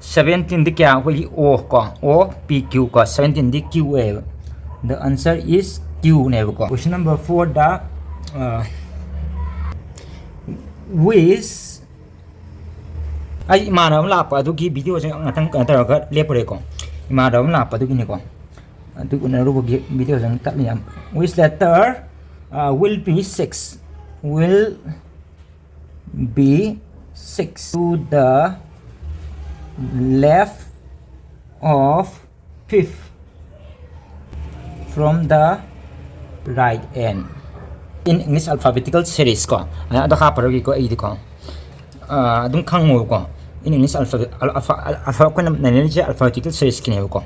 seventeen ꯗꯤ ꯀꯌꯥ? ꯑꯩꯈꯣꯏꯒꯤ O ꯀꯣ, O P Q ꯀꯣ, seventeen ꯗꯤ Q ꯑꯣꯏꯌꯦꯕ꯫ The answer is Q ꯅꯦꯕꯀꯣ꯫ Question number four ꯗ, ꯑ, which ꯑꯩ ꯏꯃꯥꯟꯅꯕ ꯑꯃ ꯂꯥꯛꯄ ꯑꯗꯨꯒꯤ video ꯁꯦ ꯉꯥꯛꯇꯪ ꯀꯩꯅꯣ ꯇꯧꯔꯒ ꯂꯦꯞꯄꯨꯔꯦꯀꯣ꯫ ꯏꯃꯥꯟꯅꯕ ꯑꯃ ꯂꯥꯛꯄ ꯑꯗꯨꯒꯤꯅꯤꯀꯣ꯫ ꯑꯗꯨ ꯎꯅꯔꯨꯕꯒꯤ video ꯁꯦ ꯑꯗꯨꯝ ꯇꯠꯂꯤ ꯌꯥꯝ꯫ Which letter, uh, will be six? Will be six to the Left of fifth from the right end in English alphabetical series ꯀꯣ꯫ ꯑꯗꯣ ꯍꯥꯞꯄꯔꯣꯏꯒꯦꯀꯣ ꯑꯩꯗꯤꯀꯣ꯫ ꯑꯗꯨꯝ ꯈꯪꯉꯣꯕꯀꯣ꯫ In English alphabet, ꯑꯩꯈꯣꯏꯅ ꯅꯩꯅꯔꯤꯁꯦ alphabetical seriesꯀꯤꯅꯦꯕꯀꯣ꯫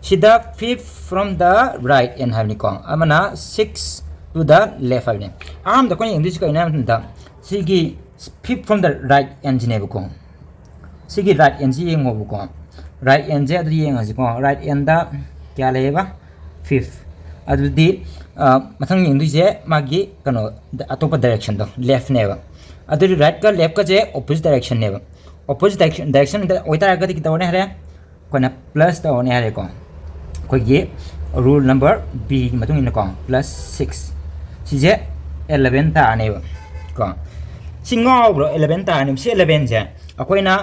ꯁꯤꯗ fifth from the right end ꯍꯥꯏꯕꯅꯤꯀꯣ, ꯑꯃꯅ six to the left ꯍꯥꯏꯕꯅꯤ꯫ ꯑꯍꯥꯟꯕꯗ ꯑꯩꯈꯣꯏꯅ ꯌꯦꯡꯗꯣꯏꯁꯤ ꯀꯩꯅꯣ ꯍꯥꯏꯕ ꯃꯇꯝꯗ, ꯁꯤꯒꯤ fifth from the right endꯁꯤꯅꯦꯕꯀꯣ꯫ ꯁꯤꯒꯤ right endꯁꯤ ꯌꯦꯡꯉꯣꯕꯀꯣ꯫ Right endꯁꯦ ꯑꯗꯨ ꯌꯦꯡꯉꯁꯤꯀꯣ꯫ Right endꯗ ꯀꯌꯥ ꯂꯩꯌꯦꯕ? Fifth꯫ ꯑꯗꯨꯗꯤ ꯃꯊꯪ ꯌꯦꯡꯗꯣꯏꯁꯦ ꯃꯥꯒꯤ ꯀꯩꯅꯣ, ꯑꯇꯣꯞꯄ directionꯗꯣ, leftꯅꯦꯕ꯫ ꯑꯗꯨꯗꯤ rightꯀ leftꯀꯁꯦ opposite directionꯅꯦꯕ꯫ Opposite direction, direction ꯑꯣꯏꯇꯥꯔꯒꯗꯤ ꯀꯩꯗꯧꯔꯅꯤ ꯍꯥꯏꯔꯦ? ꯑꯩꯈꯣꯏꯅ plus ꯇꯧꯔꯅꯤ ꯍꯥꯏꯔꯦꯀꯣ꯫ ꯑꯩꯈꯣꯏꯒꯤ rule number Bꯒꯤ ꯃꯇꯨꯡ ꯏꯟꯅꯀꯣ, plus six, ꯁꯤꯁꯦ eleven ꯇꯥꯔꯅꯦꯕ ꯀꯣ꯫ ꯁꯤ ꯉꯥꯎꯕ꯭ꯔꯣ? Eleven ꯇꯥꯔꯅꯦꯕ꯫ ꯁꯤ elevenꯁꯦ ꯑꯩꯈꯣꯏꯅ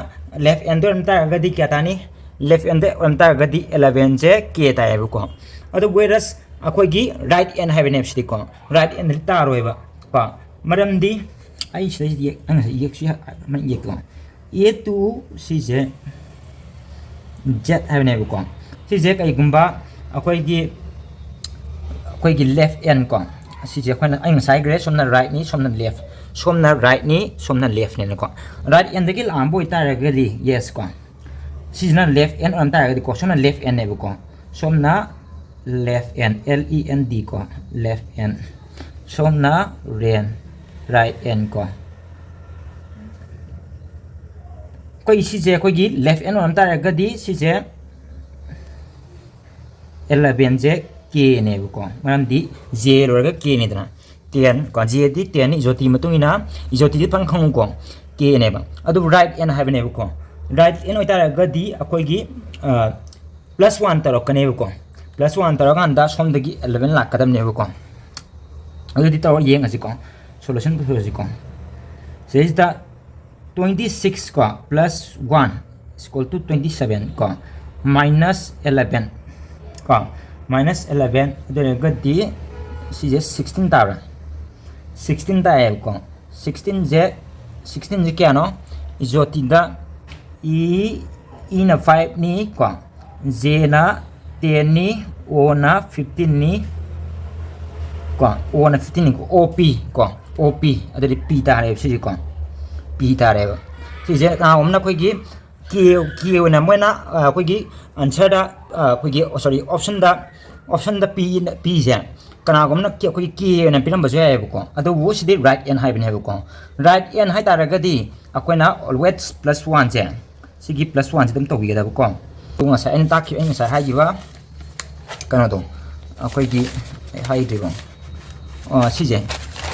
left endꯗ ꯑꯣꯏꯔꯝ ꯇꯥꯔꯒꯗꯤ ꯀꯌꯥ ꯇꯥꯅꯤ? Left endꯗ ꯑꯣꯏꯔꯝ ꯇꯥꯔꯒꯗꯤ elevenꯁꯦ K ꯇꯥꯏꯌꯦꯕꯀꯣ꯫ ꯑꯗꯣ whereas ꯑꯩꯈꯣꯏꯒꯤ right end ꯍꯥꯏꯕꯅꯦꯕ ꯁꯤꯗꯤꯀꯣ, right endꯗꯤ ꯇꯥꯔꯣꯏꯕ ꯀꯣ꯫ ꯃꯔꯝꯗꯤ ꯑꯩ ꯁꯤꯗꯩꯁꯤꯗ ꯌꯦꯛ, ꯑꯩ ꯉꯁꯥꯏ ꯌꯦꯛꯁꯤ, ꯑꯃ ꯌꯦꯛꯀꯦ꯫ A to ꯁꯤꯁꯦ Z ꯍꯥꯏꯕꯅꯦꯕꯀꯣ꯫ ꯁꯤꯁꯦ ꯀꯩꯒꯨꯝꯕ ꯑꯩꯈꯣꯏꯒꯤ, ꯑꯩꯈꯣꯏꯒꯤ left end ꯀꯣ, ꯁꯤꯁꯦ ꯑꯩꯈꯣꯏꯅ, ꯑꯩ ꯉꯁꯥꯏ ꯍꯥꯏꯈ꯭ꯔꯦ, ꯁꯣꯝꯅ rightꯅꯤ, ꯁꯣꯝꯅ left, ꯁꯣꯝꯅ rightꯅꯤ, ꯁꯣꯝꯅ leftꯅꯦꯅꯀꯣ꯫ Right endꯗꯒꯤ ꯂꯥꯛꯑꯝꯕ ꯑꯣꯏꯇꯥꯔꯒꯗꯤ, yes ꯀꯣ, ꯁꯤꯁꯤꯅ left end ꯑꯣꯏꯔꯝ ꯇꯥꯔꯒꯗꯤꯀꯣ, ꯁꯣꯝꯅ left endꯅꯦꯕꯀꯣ, ꯁꯣꯝꯅ left end, L E N D ꯀꯣ, left end, ꯁꯣꯝꯅ ꯔꯦꯟ, right end ꯀꯣ꯫ ꯑꯩꯈꯣꯏ ꯁꯤꯁꯦ ꯑꯩꯈꯣꯏꯒꯤ left end ꯑꯣꯏꯔꯝ ꯇꯥꯔꯒꯗꯤ ꯁꯤꯁꯦ elevenꯁꯦ Kꯅꯦꯕꯀꯣ, ꯃꯔꯝꯗꯤ J ꯂꯣꯏꯔꯒ Kꯅꯤꯗꯅ꯫ Ten ꯀꯣ, Jꯗꯤ tenꯅꯤ, ꯏꯖꯣꯇꯤ ꯃꯇꯨꯡ ꯏꯟꯅ, ꯏꯖꯣꯇꯤꯗꯤ ꯐꯖꯅ ꯈꯪꯉꯨꯀꯣ, Kꯅꯦꯕ꯫ ꯑꯗꯨꯕꯨ right end ꯍꯥꯏꯕꯅꯦꯕꯀꯣ꯫ Right end ꯑꯣꯏꯇꯥꯔꯒꯗꯤ ꯑꯩꯈꯣꯏꯒꯤ plus one ꯇꯧꯔꯛꯀꯅꯦꯕꯀꯣ꯫ Plus one ꯇꯧꯔꯀꯥꯟꯗ ꯁꯣꯝꯗꯒꯤ eleven ꯂꯥꯛꯀꯗꯕꯅꯦꯕꯀꯣ꯫ ꯑꯗꯨꯗꯤ ꯇꯧꯔ ꯌꯦꯡꯉꯁꯤꯀꯣ, solution ꯄꯨꯊꯣꯛꯑꯁꯤꯀꯣ꯫ ꯁꯤꯗꯩꯁꯤꯗ twenty six ꯀꯣ, plus one is equal to twenty seven ꯀꯣ, minus eleven ꯀꯣ, minus eleven, ꯑꯗꯨ ꯑꯣꯏꯔꯒꯗꯤ ꯁꯤꯁꯦ sixteen ꯇꯥꯕ꯭ꯔꯥ? Sixteen ꯇꯥꯏꯌꯦꯕꯀꯣ꯫ Sixteenꯁꯦ, sixteenꯁꯦ ꯀꯌꯥꯅꯣ? ꯏꯖꯣꯇꯤꯗ E ꯏꯅ five ꯅꯤ ꯀꯣ, ꯖꯦꯅ ten ꯅꯤ, ꯑꯣꯅ fifteen ꯅꯤ ꯀꯣ, ꯑꯣꯅ fifteen ꯅꯤ ꯀꯣ, OP ꯀꯣ, OP꯫ ꯑꯗꯨꯗꯤ P ꯇꯥꯔꯦꯕ ꯁꯤꯁꯦ ꯀꯣ, P ꯇꯥꯔꯦꯕ꯫ ꯁꯤꯁꯦ ꯀꯅꯥꯒꯨꯝꯕꯅ ꯑꯩꯈꯣꯏꯒꯤ K, K ꯑꯣꯏꯅ ꯃꯣꯏꯅ ꯑꯩꯈꯣꯏꯒꯤ answerꯗ, ꯑꯩꯈꯣꯏꯒꯤ, sorry, optionꯗ, optionꯗ P, Pꯁꯦ ꯀꯅꯥꯒꯨꯝꯕꯅ K, ꯑꯩꯈꯣꯏꯒꯤ K ꯑꯣꯏꯅ ꯄꯤꯔꯝꯕꯁꯨ ꯌꯥꯏꯑꯕꯀꯣ꯫ ꯑꯗꯨꯕꯨ ꯁꯤꯗꯤ right N ꯍꯥꯏꯕꯅꯦꯕꯀꯣ꯫ Right N ꯍꯥꯏ ꯇꯥꯔꯒꯗꯤ ꯑꯩꯈꯣꯏꯅ always plus oneꯁꯦ, ꯁꯤꯒꯤ plus oneꯁꯦ ꯑꯗꯨꯝ ꯇꯧꯕꯤꯒꯗꯕꯀꯣ꯫ ꯑꯗꯨ ꯉꯁꯥꯏ ꯑꯩꯅ ꯇꯥꯛꯈꯤꯕ, ꯑꯩ ꯉꯁꯥꯏ ꯍꯥꯏꯈꯤꯕ ꯀꯩꯅꯣꯗꯣ, ꯑꯩꯈꯣꯏꯒꯤ, ꯑꯩ ꯍꯥꯏꯗ꯭ꯔꯤꯕꯣ? ꯑꯣ, ꯁꯤꯁꯦ,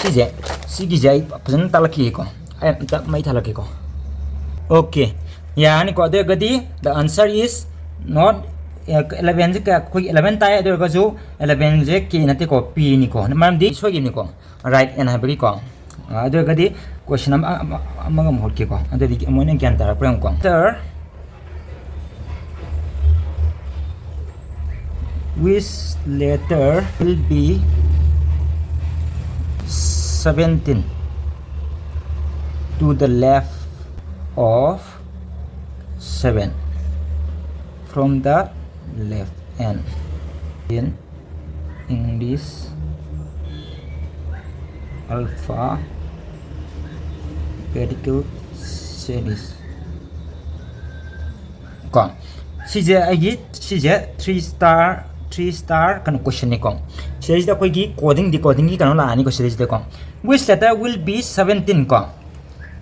ꯁꯤꯁꯦ, ꯁꯤꯒꯤꯁꯦ ꯑꯩ ꯐꯖꯅ ꯇꯥꯛꯂꯛꯈꯤꯒꯦꯀꯣ꯫ ꯑꯩ ꯑꯝꯇ ꯃꯩ ꯊꯥꯜꯂꯛꯀꯦꯀꯣ꯫ Okay, ꯌꯥꯔꯅꯤꯀꯣ꯫ ꯑꯗꯨ ꯑꯣꯏꯔꯒꯗꯤ the answer is not elevenꯁꯦ ꯀꯌꯥ, ꯑꯩꯈꯣꯏꯒꯤ eleven ꯇꯥꯏ꯫ ꯑꯗꯨ ꯑꯣꯏꯔꯒꯁꯨ elevenꯁꯦ K ꯅꯠꯇꯦꯀꯣ, Pꯅꯤꯀꯣ꯫ ꯃꯔꯝꯗꯤ ꯁꯣꯏꯈꯤꯕꯅꯤꯀꯣ, right N ꯍꯥꯏꯕꯒꯤꯀꯣ꯫ ꯑꯗꯨ ꯑꯣꯏꯔꯒꯗꯤ question ꯑꯃ, ꯑꯃ, ꯑꯃꯒ ꯑꯃꯨꯛ ꯍꯣꯠꯀꯦꯀꯣ꯫ ꯑꯗꯨꯗꯤ ꯑꯃꯨꯛ ꯍꯦꯟꯅ ꯒ꯭ꯌꯥꯟ ꯇꯥꯔꯛꯄ꯭ꯔꯥ ꯌꯦꯡꯉꯨꯀꯣ꯫ Answer, which letter will be seventeen to the left of seven from the left N? In English alphabetical series ꯀꯣ꯫ ꯁꯤꯁꯦ ꯑꯩꯒꯤ, ꯁꯤꯁꯦ three star, three star ꯀꯩꯅꯣ questionꯅꯤꯀꯣ꯫ ꯁꯤꯗꯩꯁꯤꯗ ꯑꯩꯈꯣꯏꯒꯤ coding decodingꯒꯤ ꯀꯩꯅꯣ ꯂꯥꯛꯑꯅꯤꯀꯣ ꯁꯤꯗꯩꯁꯤꯗꯀꯣ꯫ Which letter will be seventeen ꯀꯣ?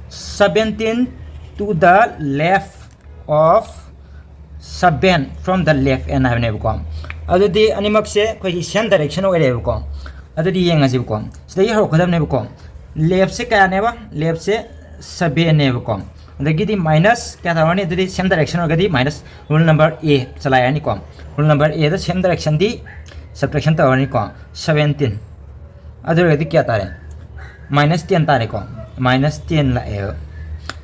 Seventeen to the left of seven from the left N ꯍꯥꯏꯕꯅꯦꯕꯀꯣ꯫ ꯑꯗꯨꯗꯤ ꯑꯅꯤꯃꯛꯁꯦ ꯑꯩꯈꯣꯏꯒꯤ same direction ꯑꯣꯏꯔꯦꯕꯀꯣ꯫ ꯑꯗꯨꯗꯤ ꯌꯦꯡꯉꯁꯤꯕꯀꯣ꯫ ꯁꯤꯗꯒꯤ ꯍꯧꯔꯛꯀꯗꯕꯅꯦꯕꯀꯣ꯫ Leftꯁꯦ ꯀꯌꯥꯅꯦꯕ? Leftꯁꯦ sevenꯅꯦꯕꯀꯣ꯫ ꯑꯗꯒꯤꯗꯤ minus ꯀꯌꯥ ꯇꯧꯔꯅꯤ? ꯑꯗꯨꯗꯤ same direction ꯑꯣꯏꯔꯒꯗꯤ minus, rule number A ꯆꯂꯥꯏꯔꯅꯤꯀꯣ꯫ Rule number Aꯗ same directionꯗꯤ subtraction ꯇꯧꯔꯅꯤꯀꯣ꯫ Seventeen꯫ ꯑꯗꯨ ꯑꯣꯏꯔꯒꯗꯤ ꯀꯌꯥ ꯇꯥꯔꯦ? Minus ten ꯇꯥꯔꯦꯀꯣ꯫ Minus ten ꯂꯥꯛꯑꯦꯕ꯫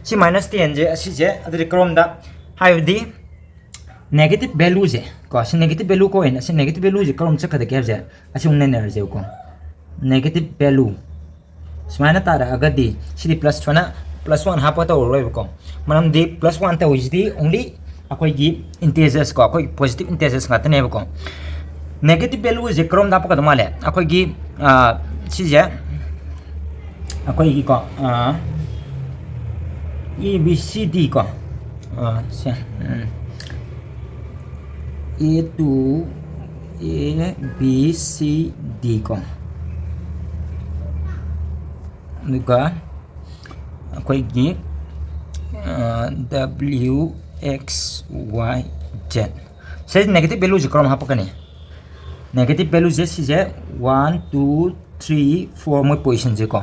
ꯁꯤ minus tenꯁꯦ ꯑꯁꯤꯁꯦ ꯑꯗꯨꯗꯤ ꯀꯔꯣꯝꯗ? ꯍꯥꯏꯕꯗꯤ negative valueꯁꯦ ꯀꯣ, ꯁꯤ negative value ꯀꯧꯋꯦꯅ, ꯁꯤ negative valueꯁꯦ ꯀꯔꯣꯝ ꯆꯠꯀꯗꯒꯦ ꯍꯥꯏꯕꯁꯦ ꯑꯁꯤ ꯑꯃꯨꯛ ꯅꯩꯅꯔꯁꯦꯕꯀꯣ꯫ Negative value ꯁꯨꯃꯥꯏꯅ ꯇꯥꯔꯛꯑꯒꯗꯤ ꯁꯤꯗꯤ plus ꯁꯨꯃꯥꯏꯅ plus one ꯍꯥꯞꯄ ꯇꯧꯔꯔꯣꯏꯕꯀꯣ꯫ ꯃꯔꯝꯗꯤ plus one ꯇꯧꯔꯤꯁꯤꯗꯤ only ꯑꯩꯈꯣꯏꯒꯤ integers ꯀꯣ, ꯑꯩꯈꯣꯏ positive integers ꯉꯥꯛꯇꯅꯦꯕꯀꯣ꯫ Negative value ꯁꯦ ꯀꯔꯣꯝꯗ ꯍꯥꯞꯄꯛꯀꯗꯧ ꯃꯥꯜꯂꯦ? ꯑꯩꯈꯣꯏꯒꯤ, ꯑ, ꯁꯤꯁꯦ ꯑꯩꯈꯣꯏꯒꯤꯀꯣ, ꯑ, A B C D ꯀꯣ, ꯑ, ꯁꯦ, ꯎꯝ, A to A B C D ꯀꯣ, ꯑꯗꯨꯒ ꯑꯩꯈꯣꯏꯒꯤ, ꯑ, W X Y Z꯫ ꯁꯤꯗ negative value ꯁꯦ ꯀꯔꯝ ꯍꯥꯞꯄꯛꯀꯅꯤ? Negative value ꯁꯦ ꯁꯤꯁꯦ one, two, three, four ꯃꯣꯏ position ꯁꯦꯀꯣ꯫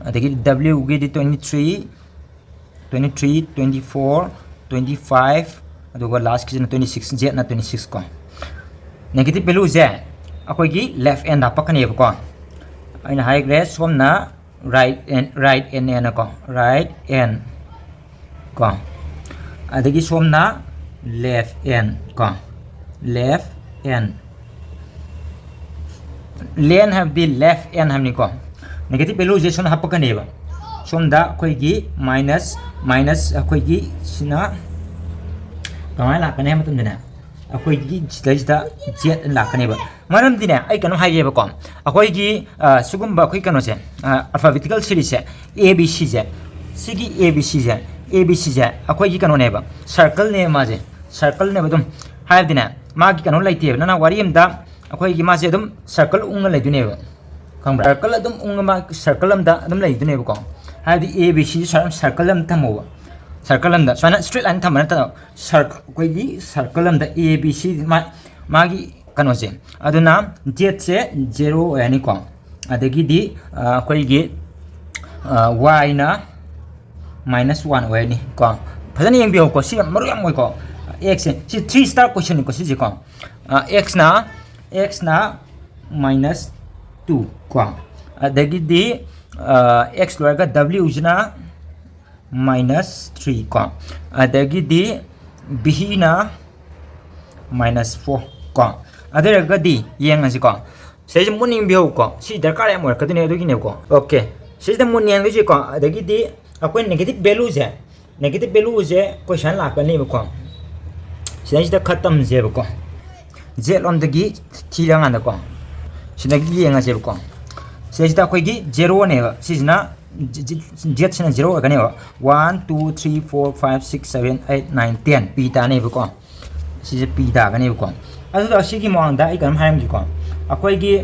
ꯑꯗꯒꯤ W ꯒꯤꯗꯤ twenty three, twenty three, twenty four, twenty five, ꯑꯗꯨꯒ last ꯀꯤꯁꯤꯅ twenty six, Z ꯅ twenty six ꯀꯣ꯫ Negative value ꯁꯦ ꯑꯩꯈꯣꯏꯒꯤ left hand ꯗ ꯍꯥꯞꯄꯛꯀꯅꯦꯕꯀꯣ꯫ ꯑꯩꯅ ꯍꯥꯏꯈ꯭ꯔꯦ, ꯁꯣꯝꯅ right hand, right hand ꯍꯥꯏꯅꯀꯣ, right hand ꯀꯣ, ꯑꯗꯒꯤ ꯁꯣꯝꯅ left hand ꯀꯣ, left hand꯫ Left hand ꯍꯥꯏꯕꯗꯤ left hand ꯍꯥꯏꯕꯅꯤꯀꯣ꯫ Negative value ꯁꯦ ꯁꯣꯝꯗ ꯍꯥꯞꯄꯛꯀꯅꯦꯕ꯫ ꯁꯣꯝꯗ ꯑꯩꯈꯣꯏꯒꯤ minus, minus ꯑꯩꯈꯣꯏꯒꯤ ꯁꯤꯅ ꯀꯃꯥꯏꯅ ꯂꯥꯛꯀꯅꯤ ꯍꯥꯏꯕ ꯃꯇꯝꯗꯅꯦ, ꯑꯩꯈꯣꯏꯒꯤ ꯁꯤꯗꯩꯁꯤꯗ Z ꯑꯅ ꯂꯥꯛꯀꯅꯦꯕ꯫ ꯃꯔꯝꯗꯤꯅꯦ, ꯑꯩ ꯀꯩꯅꯣꯝ ꯍꯥꯏꯒꯦꯕꯀꯣ, ꯑꯩꯈꯣꯏꯒꯤ, ꯑ, ꯁꯤꯒꯨꯝꯕ ꯑꯩꯈꯣꯏ ꯀꯩꯅꯣꯁꯦ, ꯑ, alphabetical series say, A B C ꯁꯦ, ꯁꯤꯒꯤ A B C say, A B C ꯁꯦ ꯑꯩꯈꯣꯏꯒꯤ ꯀꯩꯅꯣꯅꯦꯕ, circle ꯅꯦꯕ ꯃꯥꯁꯦ, circle ꯅꯦꯕ꯫ ꯑꯗꯨꯝ ꯍꯥꯏꯕꯗꯤꯅꯦ, ꯃꯥꯒꯤ ꯀꯩꯅꯣ ꯂꯩꯇꯦꯕ꯫ ꯅꯪꯅ ꯋꯥꯔꯤ ꯑꯝꯗ ꯑꯩꯈꯣꯏꯒꯤ ꯃꯥꯁꯦ ꯑꯗꯨꯝ circle ꯎꯪꯉ ꯂꯩꯗꯣꯏꯅꯦꯕ, ꯈꯪꯕ꯭ꯔꯥ? Circle ꯑꯗꯨꯝ ꯎꯪꯉ ꯃꯥ circle ꯑꯝꯗ ꯑꯗꯨꯝ ꯂꯩꯗꯣꯏꯅꯦꯕꯀꯣ꯫ ꯍꯥꯏꯕꯗꯤ A B C circle ꯑꯃ ꯊꯝꯃꯣꯕ, circle ꯑꯃꯗ ꯁꯨꯃꯥꯏꯅ straight line ꯊꯝꯕ ꯅꯠꯇꯕ, circle, ꯑꯩꯈꯣꯏꯒꯤ circle ꯑꯃꯗ A B C ꯃꯥ-, ꯃꯥꯒꯤ ꯀꯩꯅꯣꯁꯦ꯫ ꯑꯗꯨꯅ Z ꯁꯦ zero ꯑꯣꯏꯔꯅꯤꯀꯣ꯫ ꯑꯗꯒꯤꯗꯤ, ꯑ, ꯑꯩꯈꯣꯏꯒꯤ, ꯑ, Y ꯅ minus one ꯑꯣꯏꯔꯅꯤ ꯀꯣ꯫ ꯐꯖꯅ ꯌꯦꯡꯕꯤꯌꯨꯀꯣ, ꯁꯤ ꯌꯥꯝ ꯃꯔꯨ ꯌꯥꯝ ꯑꯣꯏꯀꯣ꯫ X ꯁꯦ, ꯁꯤ three star question ꯅꯤꯀꯣ ꯁꯤꯁꯦꯀꯣ꯫ ꯑ, X ꯅ, X ꯅ minus two ꯀꯣ꯫ ꯑꯗꯒꯤꯗꯤ, ꯑ, X ꯂꯣꯏꯔꯒ W ꯁꯤꯅ minus three ꯀꯣ꯫ ꯑꯗꯒꯤꯗꯤ B ꯅ minus four ꯀꯣ꯫ ꯑꯗꯨ ꯑꯣꯏꯔꯒꯗꯤ ꯌꯦꯡꯉꯁꯤꯀꯣ꯫ ꯁꯤꯗꯩꯁꯤ ꯃꯨꯟꯅ ꯌꯦꯡꯕꯤꯍꯧꯀꯣ꯫ ꯁꯤ ꯗꯔꯀꯥꯔ ꯌꯥꯝ ꯑꯣꯏꯔꯛꯀꯗꯣꯏꯅꯦ, ꯑꯗꯨꯒꯤꯅꯦꯕꯀꯣ꯫ Okay꯫ ꯁꯤꯁꯤꯗ ꯃꯨꯟꯅ ꯌꯦꯡꯗꯣꯏꯁꯤꯀꯣ꯫ ꯑꯗꯒꯤꯗꯤ ꯑꯩꯈꯣꯏ negative value ꯁꯦ, negative value ꯁꯦ ꯑꯩꯈꯣꯏ ꯁꯨꯃꯥꯏꯅ ꯂꯥꯛꯀꯅꯦꯕꯀꯣ꯫ ꯁꯤꯗꯩꯁꯤꯗ ꯈꯔ ꯇꯝꯁꯦꯕꯀꯣ, ꯖꯦꯠ ꯂꯣꯝꯗꯒꯤ ꯊꯤꯔꯀꯥꯟꯗꯀꯣ, ꯁꯤꯗꯒꯤ ꯌꯦꯡꯉꯁꯦꯕꯀꯣ꯫ ꯁꯤꯗꯩꯁꯤꯗ ꯑꯩꯈꯣꯏꯒꯤ ꯖꯦꯔꯣꯅꯦꯕ, ꯁꯤꯁꯤꯅ ꯖꯦꯠꯁꯤꯅ zero ꯑꯣꯏꯔꯛꯀꯅꯦꯕ꯫ One, two, three, four, five, six, seven, eight, nine, ten ꯄꯤ ꯇꯥꯅꯦꯕꯀꯣ꯫ ꯁꯤꯁꯦ ꯄꯤ ꯇꯥꯒꯅꯦꯕꯀꯣ꯫ ꯑꯗꯨꯒ ꯑꯁꯤꯒꯤ ꯃꯃꯥꯡꯗ ꯑꯩ ꯀꯩꯅꯣꯝ ꯍꯥꯏꯔꯝꯒꯦꯀꯣ꯫ ꯑꯩꯈꯣꯏꯒꯤ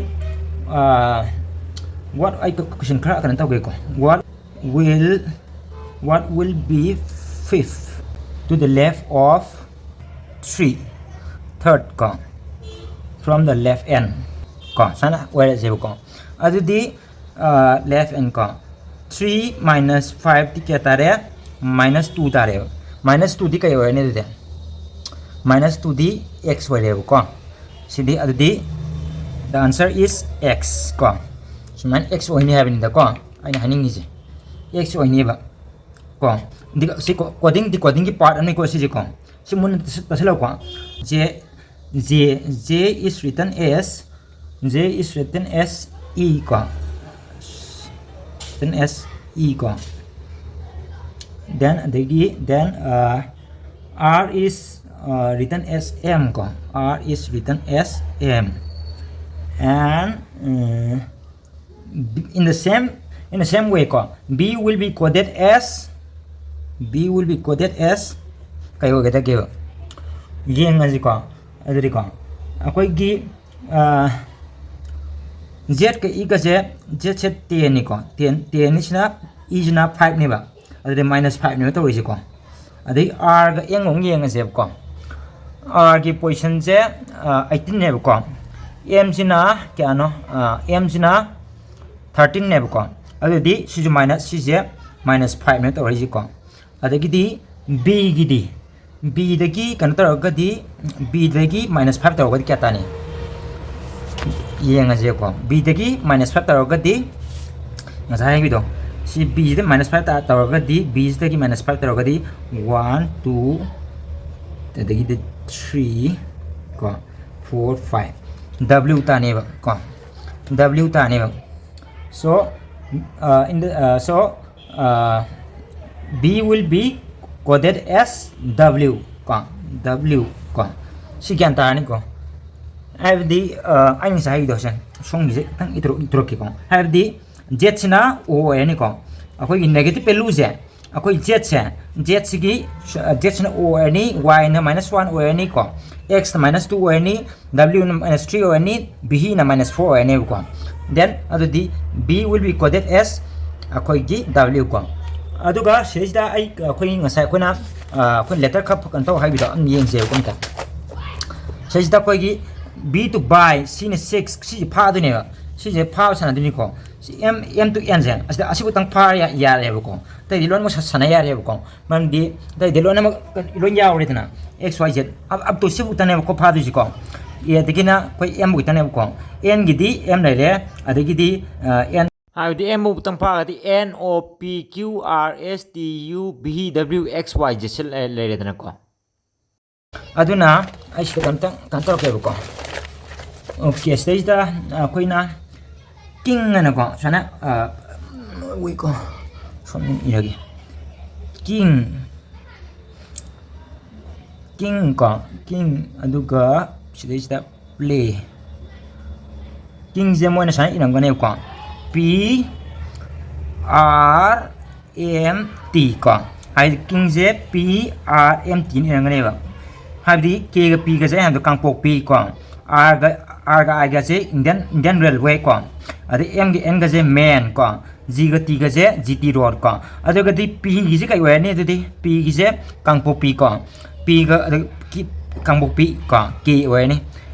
ꯋꯥꯠ ꯑꯩ ꯀꯣꯏꯁꯟ ꯈꯔ ꯀꯩꯅꯣ ꯇꯧꯒꯦꯀꯣ꯫ What will what will be fifth to the left of three, third ꯀꯣ, from the left end ꯀꯣ, ꯁꯨꯃꯥꯏꯅ ꯑꯣꯏꯔꯁꯦꯕꯀꯣ꯫ ꯑꯗꯨꯗꯤ ꯂꯦꯐ ꯑꯦꯟ ꯀꯣ, ꯊ꯭ꯔꯤ ꯃꯥꯏꯅꯁ ꯐꯥꯏꯚꯇꯤ ꯀꯌꯥ ꯇꯥꯔꯦ? ꯃꯥꯏꯅꯁ ꯇꯨ ꯇꯥꯔꯦꯕ꯫ ꯃꯥꯏꯅꯁ ꯇꯨꯗꯤ ꯀꯩ ꯑꯣꯏꯔꯅꯤ ꯑꯗꯨꯗꯤ? ꯃꯥꯏꯅꯁ ꯇꯨꯗꯤ ꯑꯦꯛꯁ ꯑꯣꯏꯔꯦꯕꯀꯣ꯫ ꯁꯤꯗꯤ ꯑꯗꯨꯗꯤ the answer is x ꯀꯣ꯫ ꯁꯨꯃꯥꯏꯅ ꯑꯦꯛꯁ ꯑꯣꯏꯅꯤ ꯍꯥꯏꯕꯅꯤꯗꯀꯣ ꯑꯩꯅ ꯍꯥꯏꯅꯤꯡꯉꯤꯁꯦ, ꯑꯦꯛꯁ ꯑꯣꯏꯅꯤꯕ ꯀꯣ꯫ ꯁꯤ ꯀꯣꯗꯤꯡ ꯗꯤꯀꯣꯗꯤꯡꯒꯤ ꯄꯥꯔꯠ ꯑꯃꯅꯤꯀꯣ ꯁꯤꯁꯦꯀꯣ꯫ ꯁꯤ ꯃꯨꯟꯅ ꯇꯥꯁꯤꯜꯂꯧꯀꯣ꯫ J J J is written as J is written as E ꯀꯣ, written as E ꯀꯣ꯫ Then ꯑꯗꯒꯤ then R is written as M ꯀꯣ, R is written as M, and in the same in the same way ꯀꯣ, B will be coded as B will be coded as ꯀꯩ ꯑꯣꯏꯒꯗꯒꯦꯕ? ꯌꯦꯡꯉꯁꯤꯀꯣ꯫ ꯑꯗꯨꯗꯤꯀꯣ ꯑꯩꯈꯣꯏꯒꯤ ꯖꯦꯠꯀ ꯏꯒꯁꯦ, ꯖꯦꯠꯁꯦ ꯇꯦꯟꯅꯤꯀꯣ, ten ꯇꯦꯟꯅꯤꯁꯤꯅ ꯏꯁꯤꯅ ꯐꯥꯏꯚꯅꯦꯕ꯫ ꯑꯗꯨꯗꯤ minus ꯐꯥꯏꯚꯅꯦꯕ ꯇꯧꯔꯤꯁꯦꯀꯣ꯫ ꯑꯗꯩ ꯑꯥꯔꯒ ꯑꯦꯝꯒ ꯑꯃꯨꯛ ꯌꯦꯡꯉꯁꯦꯕꯀꯣ꯫ ꯑꯥꯔꯒꯤ ꯄꯣꯖꯤꯁꯟꯁꯦ ꯑꯩꯠꯇꯤꯟꯅꯦꯕꯀꯣ꯫ ꯑꯦꯝꯁꯤꯅ ꯀꯌꯥꯅꯣ? ꯑꯦꯝꯁꯤꯅ ꯊꯥꯔꯇꯤꯟꯅꯦꯕꯀꯣ꯫ ꯑꯗꯨꯗꯤ ꯁꯤꯁꯨ ꯃꯥꯏꯅꯁ, ꯁꯤꯁꯦ ꯃꯥꯏꯅꯁ ꯐꯥꯏꯚꯅꯦ ꯇꯧꯔꯛꯏꯁꯤꯀꯣ꯫ ꯑꯗꯒꯤꯗꯤ ꯕꯤꯒꯤꯗꯤ, ꯕꯤꯗꯒꯤ ꯀꯩꯅꯣ ꯇꯧꯔꯒꯗꯤ, ꯕꯤꯗꯒꯤ ꯃꯥꯏꯅꯁ ꯐꯥꯏꯚ ꯇꯧꯔꯒꯗꯤ ꯀꯌꯥ ꯇꯥꯅꯤ? ꯌꯦꯡꯉꯁꯦꯀꯣ꯫ ꯕꯤꯗꯒꯤ ꯃꯥꯏꯅꯁ ꯐꯥꯏꯚ ꯇꯧꯔꯒꯗꯤ, ꯉꯁꯥꯏ ꯍꯥꯏꯈꯤꯕꯗꯣ, ꯁꯤ ꯕꯤꯁꯤꯗ ꯃꯥꯏꯅꯁ ꯐꯥꯏꯚ ꯇꯧꯔꯒꯗꯤ, ꯕꯤꯁꯤꯗꯒꯤ ꯃꯥꯏꯅꯁ ꯐꯥꯏꯚ ꯇꯧꯔꯒꯗꯤ ꯋꯥꯟ, ꯇꯨ, ꯑꯗꯒꯤꯗꯤ ꯊ꯭ꯔꯤ ꯀꯣ, ꯐꯣꯔ, ꯐꯥꯏꯚ, ꯗꯕ꯭ꯂꯤꯎ ꯇꯥꯅꯦꯕ ꯀꯣ, W ꯇꯥꯅꯦꯕ꯫ So in the so B will be coded as W ꯀꯣ꯫ W ꯀꯣ, ꯁꯤ ꯒ꯭ꯌꯥꯟ ꯇꯥꯔꯅꯤꯀꯣ꯫ ꯍꯥꯏꯕꯗꯤ ꯑꯩꯅ ꯉꯁꯥꯏ ꯍꯥꯏꯈꯤꯗꯣ ꯁꯦ, ꯁꯣꯝꯒꯤꯁꯦ ꯈꯤꯇꯪ ꯏꯊꯣꯔꯛ- ꯏꯊꯣꯔꯛꯀꯦꯀꯣ꯫ ꯍꯥꯏꯕꯗꯤ Z ꯁꯤꯅ O ꯑꯣꯏꯔꯅꯤꯀꯣ, ꯑꯩꯈꯣꯏꯒꯤ negative value ꯁꯦ, ꯑꯩꯈꯣꯏ Z ꯁꯦ, Z ꯁꯤꯒꯤ, Z ꯁꯤꯅ O ꯑꯣꯏꯔꯅꯤ, Y ꯅ minus one ꯑꯣꯏꯔꯅꯤꯀꯣ, X ꯅ minus two ꯑꯣꯏꯔꯅꯤ, W ꯅ minus three ꯑꯣꯏꯔꯅꯤ, B ꯅ minus four ꯑꯣꯏꯔꯅꯦꯕꯀꯣ꯫ Then ꯑꯗꯨꯗꯤ B will be coded as ꯑꯩꯈꯣꯏꯒꯤ W ꯀꯣ꯫ ꯑꯗꯨꯒ ꯁꯤꯗꯩꯁꯤꯗ ꯑꯩ, ꯑꯩꯈꯣꯏ ꯉꯁꯥꯏ ꯑꯩꯈꯣꯏꯅ, ꯑꯩꯈꯣꯏ letter ꯈꯔ ꯀꯩꯅꯣ ꯇꯧ ꯍꯥꯏꯕꯗꯣ ꯑꯗꯨꯝ ꯌꯦꯡꯁꯦꯕꯀꯣ ꯑꯝꯇ꯫ ꯁꯤꯗꯩꯁꯤꯗ ꯑꯩꯈꯣꯏꯒꯤ B to buy, ꯁꯤꯅ six, ꯁꯤꯁꯦ ꯐꯥꯗꯣꯏꯅꯦꯕ꯫ ꯁꯤꯁꯦ ꯐꯥꯕ ꯁꯥꯟꯅꯗꯣꯏꯅꯤꯀꯣ꯫ ꯁꯤ M, M to N ꯁꯦ, ꯑꯁꯤꯗ ꯑꯁꯤꯕꯨꯛꯇꯪ ꯐꯥꯔ ꯌꯥ- ꯌꯥꯔꯦꯕꯀꯣ꯫ ꯑꯇꯩꯗꯤ ꯂꯣꯏꯅꯃꯛ ꯁꯥ- ꯁꯥꯟꯅ ꯌꯥꯔꯦꯕꯀꯣ꯫ ꯃꯔꯝꯗꯤ ꯑꯇꯩꯗꯤ ꯂꯣꯏꯅꯃꯛ ꯂꯣꯏ ꯌꯥꯎꯔꯦꯗꯅ꯫ X, Y, Z, up, up to ꯁꯤꯕꯨꯛꯇꯅꯦꯕꯀꯣ ꯐꯥꯗꯣꯏꯁꯤꯀꯣ꯫ A ꯗꯒꯤꯅ ꯑꯩꯈꯣꯏ M ꯕꯨꯛꯇꯅꯦꯕꯀꯣ꯫ N ꯒꯤꯗꯤ M ꯂꯩꯔꯦ, ꯑꯗꯒꯤꯗꯤ, ꯑ, N, ꯍꯥꯏꯕꯗꯤ M ꯕꯨꯛꯇꯪ ꯐꯥꯔꯒꯗꯤ N, O, P, Q, R, S, T, U, V, W, X, Y, Z ꯁꯤ ꯂꯩ- ꯂꯩꯔꯦꯗꯅꯀꯣ꯫ ꯑꯗꯨꯅ ꯑꯩ ꯁꯤꯗ ꯑꯝꯇꯪ ꯀꯩꯅꯣ ꯇꯧꯔꯛꯀꯦꯕꯀꯣ꯫ OK, ꯁꯤꯗꯩꯁꯤꯗ ꯑꯩꯈꯣꯏꯅ king ꯍꯥꯏꯅꯀꯣ, ꯁꯨꯃꯥꯏꯅ, ꯑ, ꯎꯏꯀꯣ, ꯁꯣꯝꯗ ꯏꯔꯒꯦ꯫ King, king ꯀꯣ, king, ꯑꯗꯨꯒ ꯁꯤꯗꯩꯁꯤꯗ play꯫ King ꯁꯦ ꯃꯣꯏꯅ ꯁꯨꯃꯥꯏꯅ ꯏꯔꯝꯒꯅꯦꯕꯀꯣ, P R M T ꯀꯣ, ꯍꯥꯏꯗꯤ king ꯁꯦ P R M T ꯅ ꯏꯔꯝꯒꯅꯦꯕ꯫ ꯍꯥꯏꯕꯗꯤ K ꯒ P ꯒꯁꯦ ꯑꯩ ꯍꯥꯏꯕꯗꯣ ꯀꯥꯡꯄꯣꯛꯄꯤ ꯀꯣ, R ꯒ, R ꯒ I ꯒꯁꯦ Indian, Indian Railway ꯀꯣ, ꯑꯗꯩ M ꯒ N ꯒꯁꯦ man ꯀꯣ, G ꯒ T ꯒꯁꯦ G T road ꯀꯣ꯫ ꯑꯗꯨꯒꯗꯤ P ꯒꯤꯁꯦ ꯀꯩ ꯑꯣꯏꯔꯅꯤ? ꯑꯗꯨꯗꯤ P ꯒꯤꯁꯦ ꯀꯥꯡꯄꯣꯛꯄꯤ ꯀꯣ, P ꯒ, ꯑꯗ ꯀꯤ-, ꯀꯥꯡꯄꯣꯛꯄꯤ ꯀꯣ, K ꯑꯣꯏꯔꯅꯤ꯫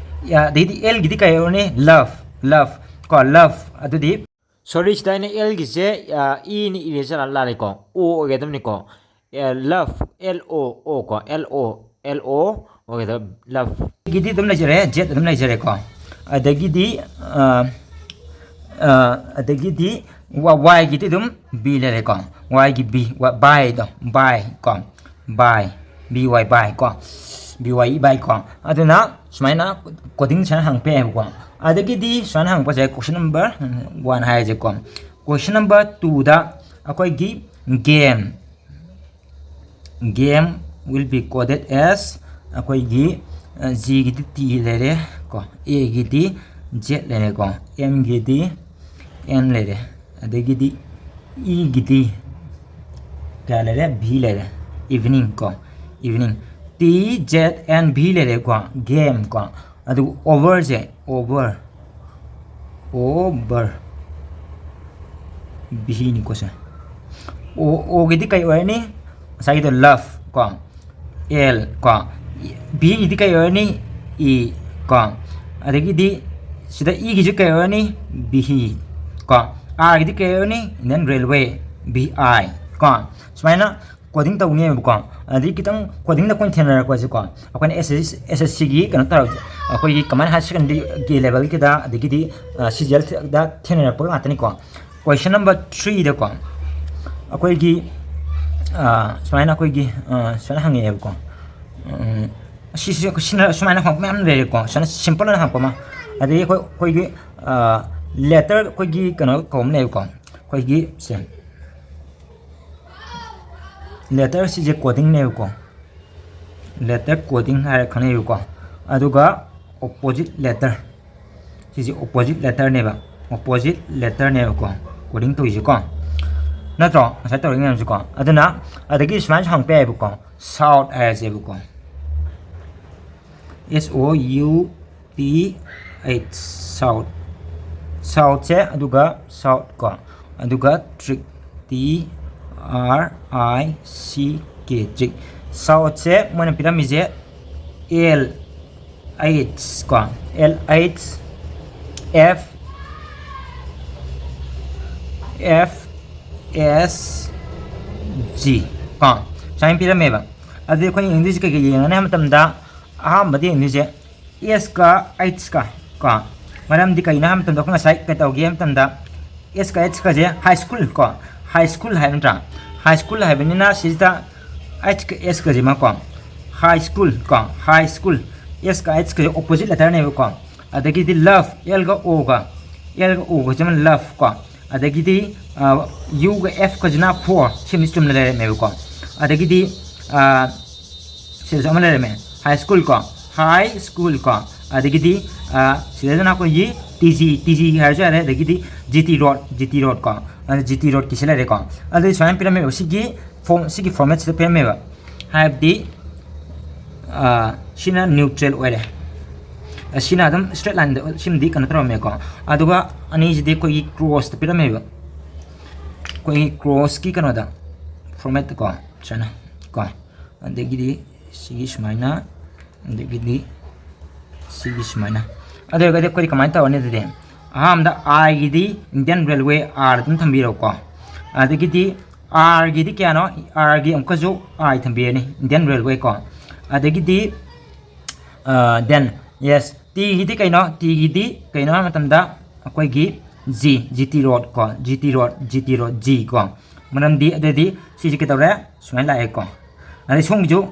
ꯑ, ꯑꯗꯩꯗꯤ L ꯒꯤꯗꯤ ꯀꯩ ꯑꯣꯏꯔꯅꯤ? Love, love ꯀꯣ, love꯫ ꯑꯗꯨꯗꯤ, sorry, ꯁꯤꯗ ꯑꯩꯅ L ꯒꯤꯁꯦ, ꯑ, E ꯅ ꯏꯔꯦ, ꯆꯠꯂ ꯂꯥꯜꯂꯦꯀꯣ, O ꯑꯣꯏꯒꯗꯕꯅꯤꯀꯣ꯫ ꯑ, love, L O, O ꯀꯣ, L O, L O ꯑꯣꯏꯒꯗꯕ, love꯫ ꯒꯤꯗꯤ ꯑꯗꯨꯝ ꯂꯩꯖꯔꯦ, Z ꯑꯗꯨꯝ ꯂꯩꯖꯔꯦꯀꯣ꯫ ꯑꯗꯒꯤꯗꯤ, ꯑ, ꯑ, ꯑꯗꯒꯤꯗꯤ ꯋꯥ-, Y ꯒꯤꯗꯤ ꯑꯗꯨꯝ B ꯂꯩꯔꯦꯀꯣ꯫ Y ꯒꯤ B, ꯋꯥ-, buy ꯗꯣ, buy ꯀꯣ, buy, B Y buy ꯀꯣ, B Y E buy ꯀꯣ꯫ ꯑꯗꯨꯅ ꯁꯨꯃꯥꯏꯅ coding ꯁꯨꯃꯥꯏꯅ ꯍꯪꯉꯛꯄ ꯌꯥꯏꯕꯀꯣ꯫ ꯑꯗꯒꯤꯗꯤ ꯁꯨꯃꯥꯏꯅ ꯍꯪꯉꯛꯄꯁꯦ, question number one ꯍꯥꯏꯔꯁꯦꯀꯣ꯫ Question number two ꯗ ꯑꯩꯈꯣꯏꯒꯤ game, game will be coded as ꯑꯩꯈꯣꯏꯒꯤ ꯖꯤꯒꯤꯗꯤ ꯇꯤ ꯂꯩꯔꯦ ꯀꯣ, ꯑꯦꯒꯤꯗꯤ ꯖꯦꯠ ꯂꯩꯔꯦꯀꯣ, ꯑꯦꯝꯒꯤꯗꯤ ꯑꯦꯟ ꯂꯩꯔꯦ, ꯑꯗꯒꯤꯗꯤ ꯏꯒꯤꯗꯤ ꯀꯌꯥ ꯂꯩꯔꯦ? ꯚꯤ ꯂꯩꯔꯦ, ꯏꯚꯤꯅꯤꯡ ꯀꯣ, evening. T Z N V ꯂꯩꯔꯦꯀꯣ, ꯒꯦꯝ ꯀꯣ꯫ ꯑꯗꯨꯒ ꯑꯣꯚꯔꯁꯦ, ꯑꯣꯚꯔ, ꯑꯣꯚꯔ, ꯚꯤꯅꯤꯀꯣ ꯁꯦ꯫ ꯑꯣ, ꯑꯣꯒꯤꯗꯤ ꯀꯩ ꯑꯣꯏꯔꯅꯤ? ꯉꯁꯥꯏꯒꯤꯗꯣ ꯂꯚ ꯀꯣ, ꯑꯦꯜ ꯀꯣ꯫ ꯚꯤꯒꯤꯗꯤ ꯀꯩ ꯑꯣꯏꯔꯅꯤ? ꯏ ꯀꯣ꯫ ꯑꯗꯒꯤꯗꯤ ꯁꯤꯗ ꯏꯒꯤꯁꯨ ꯀꯩ ꯑꯣꯏꯔꯅꯤ? ꯚꯤ ꯀꯣ꯫ ꯑꯥꯔꯒꯤꯗꯤ ꯀꯩ ꯑꯣꯏꯔꯅꯤ? ꯏꯟꯗꯤꯌꯟ ꯔꯦꯜꯋꯦ, ꯚꯤ ꯑꯥꯏ ꯀꯣ꯫ ꯁꯨꯃꯥꯏꯅ ꯀꯣꯗꯤꯡ ꯇꯧꯅꯦꯕꯀꯣ꯫ ꯑꯗꯒꯤ ꯈꯤꯇꯪ ꯀꯣꯗꯤꯡꯗ ꯑꯩꯈꯣꯏꯅ ꯊꯦꯡꯅꯔꯛꯄꯁꯦꯀꯣ, ꯑꯩꯈꯣꯏꯅ ꯑꯦꯁ ꯑꯦꯁ ꯁꯤꯒꯤ ꯀꯩꯅꯣ ꯇꯧꯔ, ꯑꯩꯈꯣꯏꯒꯤ ꯀꯃꯥꯏꯅ ꯍꯥꯌꯔ ꯁꯦꯀꯦꯟꯗꯔꯤꯒꯤ ꯂꯦꯚꯦꯜꯒꯤꯗ, ꯑꯗꯒꯤꯗꯤ ꯁꯤ ꯖꯤ ꯑꯦꯜꯗ ꯊꯦꯡꯅꯔꯛꯄ ꯉꯥꯛꯇꯅꯤꯀꯣ꯫ ꯀꯣꯏꯁꯟ ꯅꯝꯕꯔ ꯊ꯭ꯔꯤꯗꯀꯣ, ꯑꯩꯈꯣꯏꯒꯤ ꯁꯨꯃꯥꯏꯅ ꯑꯩꯈꯣꯏꯒꯤ ꯁꯨꯃꯥꯏꯅ ꯍꯪꯉꯛꯑꯦꯕꯀꯣ꯫ ꯁꯤꯁꯦ ꯁꯤꯅ ꯁꯨꯃꯥꯏꯅ ꯍꯪꯉꯛꯄ ꯃꯌꯥꯝ ꯂꯩꯔꯦꯀꯣ꯫ ꯁꯨꯃꯥꯏꯅ ꯁꯤꯝꯄꯜ ꯑꯣꯏꯅ ꯍꯪꯉꯛꯄ ꯑꯃ, ꯑꯗꯒꯤ ꯑꯩꯈꯣꯏ ꯑꯩꯈꯣꯏꯒꯤ ꯂꯦꯇꯔ, ꯑꯩꯈꯣꯏꯒꯤ ꯀꯩꯅꯣ ꯀꯧꯕ ꯑꯃ ꯂꯩꯌꯦꯕꯀꯣ꯫ ꯑꯩꯈꯣꯏꯒꯤ ꯁꯦ ꯂꯦꯇꯔ ꯁꯤꯁꯦ ꯀꯣꯗꯤꯡꯅꯦꯕꯀꯣ꯫ ꯂꯦꯇꯔ ꯀꯣꯗꯤꯡ ꯍꯥꯏꯔ ꯈꯪꯅꯩꯕꯀꯣ꯫ ꯑꯗꯨꯒ ꯑꯣꯄꯣꯖꯤꯠ ꯂꯦꯇꯔ, ꯁꯤꯁꯦ ꯑꯣꯄꯣꯖꯤꯠ ꯂꯦꯇꯔꯅꯦꯕ꯫ ꯑꯣꯄꯣꯖꯤꯠ ꯂꯦꯇꯔꯅꯦꯕꯀꯣ ꯀꯣꯗꯤꯡ ꯇꯧꯔꯤꯁꯦꯀꯣ, ꯅꯠꯇ꯭ꯔꯣ? ꯉꯁꯥꯏ ꯇꯧꯔꯤ ꯃꯌꯥꯝꯁꯦꯀꯣ꯫ ꯑꯗꯨꯅ ꯑꯗꯒꯤ ꯁꯨꯃꯥꯏꯅꯁꯨ ꯍꯪꯉꯛꯄ ꯌꯥꯏꯕꯀꯣ, ꯁꯥꯎꯠ ꯍꯥꯏꯔꯁꯦꯕꯀꯣ꯫ ꯑꯦꯁ ꯑꯣ ꯌꯨ ꯇꯤ ꯑꯩꯆ, ꯁꯥꯎꯠ꯫ ꯁꯥꯎꯠꯁꯦ, ꯑꯗꯨꯒ ꯁꯥꯎꯠ ꯀꯣ, ꯑꯗꯨꯒ trick, T R I C K, trick. ꯁꯥꯎꯠꯁꯦ ꯃꯣꯏꯅ ꯄꯤꯔꯝꯃꯤꯁꯦ ꯑꯦꯜ ꯑꯩꯆ ꯀꯣ, ꯑꯦꯜ ꯑꯩꯆ ꯑꯦꯐ ꯑꯦꯐ ꯑꯦꯁ ꯖꯤ ꯀꯣ, ꯁꯨꯃꯥꯏꯅ ꯄꯤꯔꯝꯃꯦꯕ꯫ ꯑꯗꯨꯗꯤ ꯑꯩꯈꯣꯏꯅ ꯏꯪꯂꯤꯁ ꯀꯩꯀꯩ ꯌꯦꯡꯒꯅꯤ ꯍꯥꯏꯕ ꯃꯇꯝꯗ, ꯑꯍꯥꯟꯕꯗ ꯌꯦꯡꯗꯣꯏꯁꯦ ꯑꯦꯁꯀ ꯑꯩꯆꯀ ꯀꯣ꯫ ꯃꯔꯝꯗꯤ ꯀꯩꯅꯣ ꯍꯥꯏꯕ ꯃꯇꯝꯗ, ꯑꯩꯈꯣꯏ ꯉꯁꯥꯏ ꯀꯩ ꯇꯧꯒꯦ ꯍꯥꯏꯕ ꯃꯇꯝꯗ, ꯑꯦꯁꯀ ꯑꯩꯆꯀꯁꯦ ꯍꯥꯏ ꯁ꯭ꯀꯨꯜ ꯀꯣ, ꯍꯥꯏ ꯁ꯭ꯀꯨꯜ ꯍꯥꯏꯕ ꯅꯠꯇ꯭ꯔꯥ? ꯍꯥꯏ ꯁ꯭ꯀꯨꯜ ꯍꯥꯏꯕꯅꯤꯅ ꯁꯤꯁꯤꯗ ꯑꯩꯆꯀ ꯑꯦꯁꯀꯁꯦ ꯃꯥ ꯀꯣ, ꯍꯥꯏ ꯁ꯭ꯀꯨꯜ ꯀꯣ, ꯍꯥꯏ ꯁ꯭ꯀꯨꯜ, ꯑꯦꯁꯀ ꯑꯩꯆꯀꯁꯦ ꯑꯣꯄꯣꯖꯤꯠ ꯂꯦꯇꯔꯅꯦꯕꯀꯣ꯫ ꯑꯗꯒꯤꯗꯤ ꯂꯚ, ꯑꯦꯜꯒ ꯑꯣꯒ, ꯑꯦꯜꯒ ꯑꯣꯒꯁꯤꯅ ꯂꯚ ꯀꯣ꯫ ꯑꯗꯒꯤꯗꯤ ꯌꯨꯒ ꯑꯦꯐꯀꯁꯤꯅ ꯐꯣꯔ, ꯁꯤꯃꯗꯤ ꯆꯨꯝꯅ ꯂꯩꯔꯝꯃꯦꯕꯀꯣ꯫ ꯑꯗꯒꯤꯗꯤ ꯁꯤꯗꯁꯨ ꯑꯃ ꯂꯩꯔꯝꯃꯦ, High school ꯀꯣ, high school ꯀꯣ, ꯑꯗꯒꯤꯗꯤ ꯁꯤꯗꯅ ꯑꯩꯈꯣꯏꯒꯤ T G, T G ꯍꯥꯏꯔꯁꯨ ꯌꯥꯔꯦ, ꯑꯗꯒꯤꯗꯤ G T road, G T road ꯀꯣ, ꯑꯗ G T roadꯀꯤꯁꯤ ꯂꯩꯔꯦꯀꯣ꯫ ꯑꯗꯨꯗꯤ ꯁꯨꯃꯥꯏꯅ ꯄꯤꯔꯝꯃꯦꯕ, ꯁꯤꯒꯤ form, ꯁꯤꯒꯤ formatꯁꯤꯗ ꯄꯤꯔꯝꯃꯦꯕ꯫ ꯍꯥꯏꯕꯗꯤ ꯁꯤꯅ neutral ꯑꯣꯏꯔꯦ, ꯁꯤꯅ ꯑꯗꯨꯝ straight lineꯗ ꯁꯤꯃꯗꯤ ꯀꯩꯅꯣ ꯇꯧꯔꯝꯃꯦꯀꯣ꯫ ꯑꯗꯨꯒ ꯑꯅꯤꯁꯤꯗꯤ ꯑꯩꯈꯣꯏꯒꯤ crossꯇ ꯄꯤꯔꯝꯃꯦꯕ, ꯑꯩꯈꯣꯏꯒꯤ crossꯀꯤ ꯀꯩꯅꯣꯗ formatꯇ ꯀꯣ, ꯁꯨꯃꯥꯏꯅ ꯀꯣ, ꯑꯗꯒꯤꯗꯤ ꯁꯤꯒꯤ ꯁꯨꯃꯥꯏꯅ, ꯑꯗꯒꯤꯗꯤ ꯁꯤꯒꯤ ꯁꯨꯃꯥꯏꯅ꯫ ꯑꯗꯨ ꯑꯣꯏꯔꯒꯗꯤ ꯑꯩꯈꯣꯏꯗꯤ ꯀꯃꯥꯏꯅ ꯇꯧꯔꯅꯤ ꯑꯗꯨꯗꯤ? ꯑꯍꯥꯟꯕꯗ Iꯒꯤꯗꯤ Indian Railway R ꯑꯗꯨꯝ ꯊꯝꯕꯤꯔꯣꯀꯣ꯫ ꯑꯗꯒꯤꯗꯤ Rꯒꯤꯗꯤ ꯀꯌꯥꯅꯣ? Rꯒꯤ ꯑꯃꯨꯛꯀꯁꯨ I ꯊꯝꯕꯤꯔꯅꯤ, Indian Railway ꯀꯣ꯫ ꯑꯗꯒꯤꯗꯤ then, yes, Tꯒꯤꯗꯤ ꯀꯩꯅꯣ? Tꯒꯤꯗꯤ ꯀꯩꯅꯣ ꯍꯥꯏꯕ ꯃꯇꯝꯗ ꯑꯩꯈꯣꯏꯒꯤ G, G T road ꯀꯣ, G T road, G T road, G ꯀꯣ꯫ ꯃꯔꯝꯗꯤ ꯑꯗꯨꯗꯤ ꯁꯤꯁꯦ ꯀꯩꯗꯧꯔꯦ? ꯁꯨꯃꯥꯏꯅ ꯂꯥꯛꯑꯦꯀꯣ꯫ ꯑꯗꯩ ꯁꯣꯝꯒꯤꯁꯨ,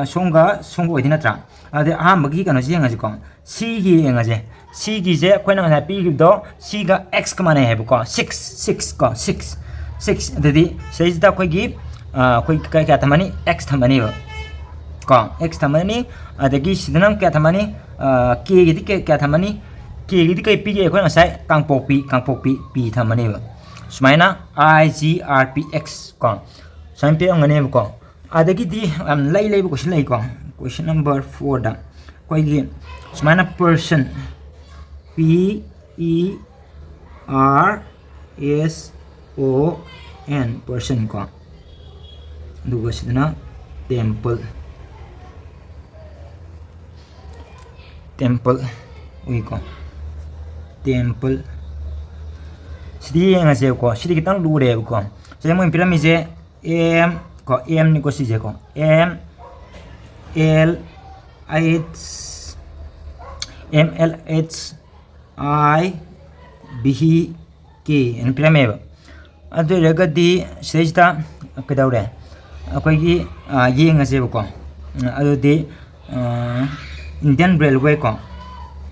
ꯁꯣꯝꯒ ꯁꯣꯝꯒ ꯑꯣꯏꯗꯣꯏ ꯅꯠꯇ꯭ꯔꯥ? ꯑꯗꯩ ꯑꯍꯥꯟꯕꯒꯤ ꯀꯩꯅꯣꯁꯦ ꯌꯦꯡꯉꯁꯤꯀꯣ꯫ Cꯒꯤ ꯌꯦꯡꯉꯁꯦ꯫ Cꯒꯤꯁꯦ ꯑꯩꯈꯣꯏꯅ ꯉꯁꯥꯏ ꯄꯤꯈꯤꯕꯗꯣ Cꯒ Xꯀ ꯃꯥꯟꯅꯩ ꯍꯥꯏꯕꯀꯣ꯫ Six, six ꯀꯣ, six, six꯫ ꯑꯗꯨꯗꯤ ꯁꯤꯗꯩꯁꯤꯗ ꯑꯩꯈꯣꯏꯒꯤ, ꯑꯩꯈꯣꯏ ꯀꯌꯥ, ꯀꯌꯥ ꯊꯝꯃꯅꯤ? X ꯊꯝꯃꯅꯤꯕ ꯀꯣ, X ꯊꯝꯃꯅꯤ꯫ ꯑꯗꯒꯤ ꯁꯤꯗꯅ ꯑꯃꯨꯛ ꯀꯌꯥ ꯊꯝꯃꯅꯤ? Kꯒꯤꯗꯤ ꯀꯌꯥ, ꯀꯌꯥ ꯊꯝꯃꯅꯤ? Kꯒꯤꯗꯤ ꯀꯩ ꯄꯤꯒꯦ? ꯑꯩꯈꯣꯏꯅ ꯉꯁꯥꯏ ꯀꯥꯡꯄꯣꯛꯄꯤ, ꯀꯥꯡꯄꯣꯛꯄꯤ P ꯊꯝꯃꯅꯦꯕ꯫ ꯁꯨꯃꯥꯏꯅ I G R P X ꯀꯣ, ꯁꯨꯃꯥꯏꯅ ꯄꯤꯔꯝꯒꯅꯦꯕꯀꯣ꯫ ꯑꯗꯒꯤꯗꯤ ꯌꯥꯝ ꯂꯩ ꯂꯩꯕ question ꯂꯩꯀꯣ꯫ Question number fourꯗ ꯑꯩꯈꯣꯏꯒꯤ ꯁꯨꯃꯥꯏꯅ person, P E R S O N, person ꯀꯣ, ꯑꯗꯨꯒ ꯁꯤꯗꯅ temple, temple, ꯎꯏꯀꯣ, temple꯫ ꯁꯤꯗꯤ ꯌꯦꯡꯉꯁꯦꯕꯀꯣ, ꯁꯤꯗꯤ ꯈꯤꯇꯪ ꯂꯨꯔꯦꯕꯀꯣ꯫ ꯁꯤꯗ ꯃꯣꯏꯅ ꯄꯤꯔꯝꯃꯤꯁꯦ M ꯀꯣ, M ꯅꯤꯀꯣ ꯁꯤꯁꯦꯀꯣ, M L H, M L H I B K ꯍꯥꯏꯅ ꯄꯤꯔꯝꯃꯦꯕ꯫ ꯑꯗꯨ ꯑꯣꯏꯔꯒꯗꯤ ꯁꯤꯗꯩꯁꯤꯗ ꯀꯩꯗꯧꯔꯦ? ꯑꯩꯈꯣꯏꯒꯤ ꯌꯦꯡꯉꯁꯦꯕꯀꯣ꯫ ꯑꯗꯨꯗꯤ Indian Railway ꯀꯣ,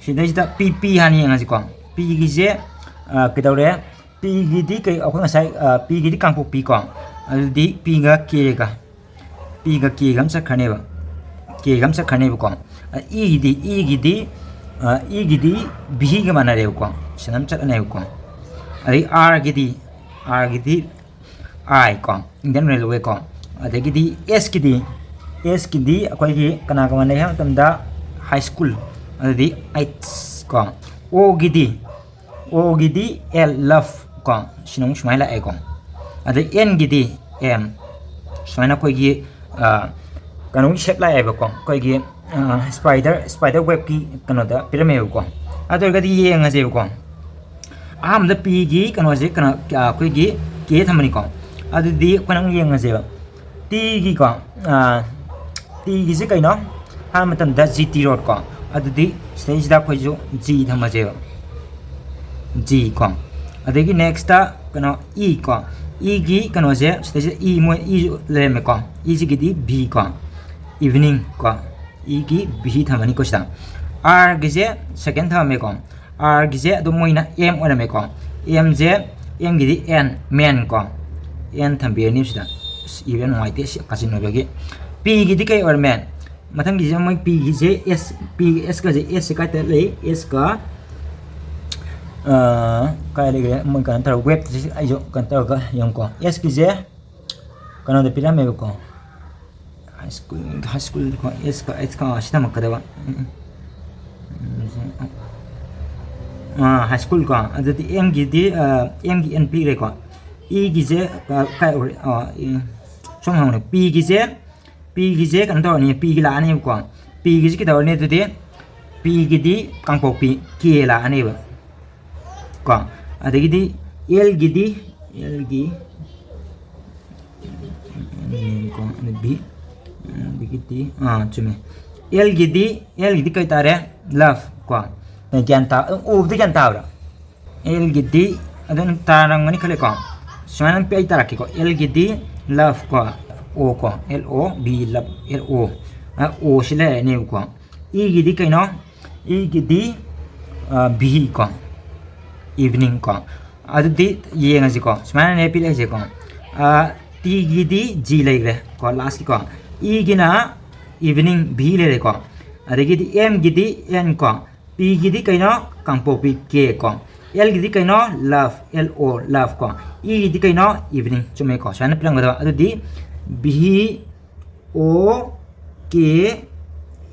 ꯁꯤꯗꯩꯁꯤꯗ P, P ꯍꯥꯟꯅ ꯌꯦꯡꯉꯁꯤꯀꯣ꯫ Pꯒꯤꯁꯦ ꯀꯩꯗꯧꯔꯦ? Pꯒꯤꯗꯤ ꯀꯩ, ꯑꯩꯈꯣꯏ ꯉꯁꯥꯏ Pꯒꯤꯗꯤ ꯀꯥꯡꯄꯣꯛꯄꯤ ꯀꯣ, ꯑꯗꯨꯗꯤ Pꯒ Kꯒ, Pꯒ Kꯒ ꯑꯃ ꯆꯠꯈ꯭ꯔꯅꯦꯕ꯫ ꯀꯦꯒ ꯑꯃ ꯆꯠꯈ꯭ꯔꯅꯦꯕꯀꯣ꯫ ꯑ, ꯏꯒꯤꯗꯤ, ꯏꯒꯤꯗꯤ, ꯑ, ꯏꯒꯤꯗꯤ ꯚꯤꯒ ꯃꯥꯟꯅꯔꯦꯕꯀꯣ, ꯁꯤꯅ ꯑꯃ ꯆꯠꯂꯅꯦꯕꯀꯣ꯫ ꯑꯗꯩ ꯑꯥꯔꯒꯤꯗꯤ, ꯑꯥꯔꯒꯤꯗꯤ, ꯑꯥꯏ ꯀꯣ, Indian Railway ꯀꯣ꯫ ꯑꯗꯒꯤꯗꯤ ꯑꯦꯁꯀꯤꯗꯤ, ꯑꯦꯁꯀꯤꯗꯤ ꯑꯩꯈꯣꯏꯒꯤ ꯀꯅꯥꯒ ꯃꯥꯟꯅꯩ ꯍꯥꯏꯕ ꯃꯇꯝꯗ, high school, ꯑꯗꯨꯗꯤ ꯑꯩꯠꯁ ꯀꯣ꯫ ꯑꯣꯒꯤꯗꯤ, ꯑꯣꯒꯤꯗꯤ ꯑꯦꯜ, love ꯀꯣ, ꯁꯤꯅ ꯑꯃꯨꯛ ꯁꯨꯃꯥꯏꯅ ꯂꯥꯛꯑꯦꯀꯣ꯫ ꯑꯗꯩ ꯑꯦꯟꯒꯤꯗꯤ ꯑꯦꯝ, ꯁꯨꯃꯥꯏꯅ ꯑꯩꯈꯣꯏꯒꯤ, ꯑ, ꯀꯩꯅꯣꯒꯤ shape ꯂꯥꯛꯑꯦꯕꯀꯣ, ꯑꯩꯈꯣꯏꯒꯤ, ꯑ, spider, spider webꯀꯤ ꯀꯩꯅꯣꯗ ꯄꯤꯔꯝꯃꯦꯕꯀꯣ꯫ ꯑꯗꯨ ꯑꯣꯏꯔꯒꯗꯤ ꯌꯦꯡꯉꯁꯦꯕꯀꯣ꯫ ꯑꯍꯥꯟꯕꯗ ꯄꯤꯒꯤ ꯀꯩꯅꯣꯁꯦ, ꯀꯩꯅꯣ, ꯑ, ꯑꯩꯈꯣꯏꯒꯤ ꯀꯦ ꯊꯝꯕꯅꯤꯀꯣ꯫ ꯑꯗꯨꯗꯤ ꯑꯩꯈꯣꯏꯅ ꯑꯃꯨꯛ ꯌꯦꯡꯉꯁꯦꯕ꯫ ꯇꯤꯒꯤꯀꯣ, ꯑ, ꯇꯤꯒꯤꯁꯦ ꯀꯩꯅꯣ ꯍꯥꯏꯕ ꯃꯇꯝꯗ ꯖꯤ ꯇꯤ road ꯀꯣ꯫ ꯑꯗꯨꯗꯤ ꯁꯤꯗꯩꯁꯤꯗ ꯑꯩꯈꯣꯏꯁꯨ ꯖꯤ ꯊꯝꯃꯁꯦꯕ, ꯖꯤ ꯀꯣ꯫ ꯑꯗꯒꯤ next ꯀꯩꯅꯣ ꯏ ꯀꯣ, ꯏꯒꯤ ꯀꯩꯅꯣꯁꯦ ꯁꯤꯗꯩꯁꯤꯗ ꯏ, ꯃꯣꯏ ꯏꯁꯨ ꯂꯩꯔꯝꯃꯦꯀꯣ꯫ ꯏꯁꯤꯒꯤꯗꯤ ꯚꯤ ꯀꯣ, evening ꯀꯣ, ꯏꯒꯤ ꯚꯤ ꯊꯝꯃꯅꯤꯀꯣ ꯁꯤꯗ꯫ ꯑꯥꯔꯒꯤꯁꯦ second ꯊꯝꯃꯝꯃꯦꯀꯣ꯫ ꯑꯥꯔꯒꯤꯁꯦ ꯑꯗꯨꯝ ꯃꯣꯏꯅ ꯑꯦꯝ ꯑꯣꯏꯔꯝꯃꯦꯀꯣ꯫ ꯑꯦꯝꯁꯦ, ꯑꯦꯝꯒꯤꯗꯤ ꯑꯦꯟ, man ꯀꯣ, ꯑꯦꯟ ꯊꯝꯕꯤꯔꯅꯤ ꯁꯤꯗ꯫ ꯑꯁ, ꯏꯕ ꯌꯥꯝ ꯅꯨꯡꯉꯥꯏꯇꯦ, ꯁꯤ ꯀꯥꯆꯤꯟ ꯑꯣꯏꯕꯒꯤ꯫ ꯄꯤꯒꯤꯗꯤ ꯀꯩ ꯑꯣꯏꯔꯝꯃꯦ? ꯃꯊꯪꯒꯤꯁꯦ ꯃꯣꯏ ꯄꯤꯒꯤꯁꯦ ꯑꯦꯁ, ꯄꯤ, ꯑꯦꯁꯀꯁꯦ, ꯑꯦꯁꯁꯦ ꯀꯥꯏꯗ ꯂꯩ? ꯑꯦꯁꯀ, ꯑ, ꯀꯥꯏ ꯂꯩꯈ꯭ꯔꯦ? ꯃꯣꯏ ꯀꯩꯅꯣ ꯇꯧꯔꯒ, webꯁꯦ ꯑꯩꯁꯨ ꯀꯩꯅꯣ ꯇꯧꯔꯒ ꯌꯦꯡꯉꯨꯀꯣ꯫ ꯑꯦꯁꯀꯤꯁꯦ ꯀꯩꯅꯣꯗ ꯄꯤꯔꯝꯃꯦꯕꯀꯣ, high school, high school ꯀꯣ, ꯑꯦꯁꯀ, ꯑꯦꯁꯀ ꯑꯁꯤ ꯊꯝꯃꯛꯀꯗꯕ꯫ ꯎꯝ, ꯎꯝ꯫ ꯑꯥ, high school ꯀꯣ, ꯑꯗꯨꯗꯤ ꯑꯦꯝꯒꯤꯗꯤ, ꯑ, ꯑꯦꯝꯒꯤ ꯑꯦꯟ ꯄꯤꯈ꯭ꯔꯦꯀꯣ꯫ ꯏꯒꯤꯁꯦ, ꯑ, ꯀꯥꯏ ꯑꯣꯏꯔꯦ? ꯑ, ꯏ-, ꯁꯨꯝ ꯍꯪꯉꯨꯅꯦ꯫ ꯄꯤꯒꯤꯁꯦ, ꯄꯤꯒꯤꯁꯦ ꯀꯩꯅꯣ ꯇꯧꯔꯅꯤ, ꯄꯤꯒꯤ ꯂꯥꯛꯑꯅꯦꯕꯀꯣ꯫ ꯄꯤꯒꯤꯁꯦ ꯀꯩꯗꯧꯔꯅꯤ ꯑꯗꯨꯗꯤ? ꯄꯤꯒꯤꯗꯤ ꯀꯥꯡꯄꯣꯛꯄꯤ, ꯀꯦ ꯂꯥꯛꯑꯅꯦꯕ ꯀꯣ꯫ ꯑꯗꯒꯤꯗꯤ ꯑꯦꯜꯒꯤꯗꯤ, ꯑꯦꯜꯒꯤ, ꯀꯣ, ꯑꯗꯒꯤ, ꯑꯗꯒꯤꯗꯤ, ꯑꯥ, ꯆꯨꯝꯃꯦ꯫ ꯑꯦꯜꯒꯤꯗꯤ, ꯑꯦꯜꯒꯤꯗꯤ ꯀꯩ ꯇꯥꯔꯦ? Love ꯀꯣ꯫ ꯒ꯭ꯌꯥꯟ ꯇꯥ-, ꯎꯕꯗꯤ ꯒ꯭ꯌꯥꯟ ꯇꯥꯕ꯭ꯔꯥ? ꯑꯦꯜꯒꯤꯗꯤ ꯑꯗꯨꯝ ꯇꯥꯔꯝꯒꯅꯤ ꯈꯜꯂꯦꯀꯣ꯫ ꯁꯨꯃꯥꯏꯅ ꯑꯩ ꯇꯥꯔꯛꯀꯦꯀꯣ꯫ ꯑꯦꯜꯒꯤꯗꯤ love ꯀꯣ, ꯑꯣ ꯀꯣ, L O V, love, L O꯫ ꯑ, ꯑꯣ ꯁꯤ ꯂꯩꯔꯅꯦꯕꯀꯣ꯫ ꯏꯒꯤꯗꯤ ꯀꯩꯅꯣ? ꯏꯒꯤꯗꯤ, ꯑ, ꯚꯤ ꯀꯣ, evening ꯀꯣ꯫ ꯑꯗꯨꯗꯤ ꯌꯦꯡꯉꯁꯤꯀꯣ꯫ ꯁꯨꯃꯥꯏꯅꯅꯦ ꯄꯤꯔꯛꯏꯁꯦꯀꯣ꯫ ꯑ, ꯇꯤꯒꯤꯗꯤ ꯖꯤ ꯂꯩꯈ꯭ꯔꯦ ꯀꯣ, lastꯀꯤꯀꯣ꯫ ꯏꯒꯤꯅ evening, V ꯂꯩꯔꯦꯀꯣ꯫ ꯑꯗꯒꯤꯗꯤ M ꯒꯤꯗꯤ N ꯀꯣ, P ꯒꯤꯗꯤ ꯀꯩꯅꯣ? ꯀꯥꯡꯄꯣꯛꯄꯤ, K ꯀꯣ꯫ L ꯒꯤꯗꯤ ꯀꯩꯅꯣ? Love, L O, love ꯀꯣ꯫ E ꯒꯤꯗꯤ ꯀꯩꯅꯣ? Evening꯫ ꯆꯨꯝꯃꯦꯀꯣ? ꯁꯨꯃꯥꯏꯅ ꯄꯤꯔꯝꯒꯗꯕ꯫ ꯑꯗꯨꯗꯤ V O K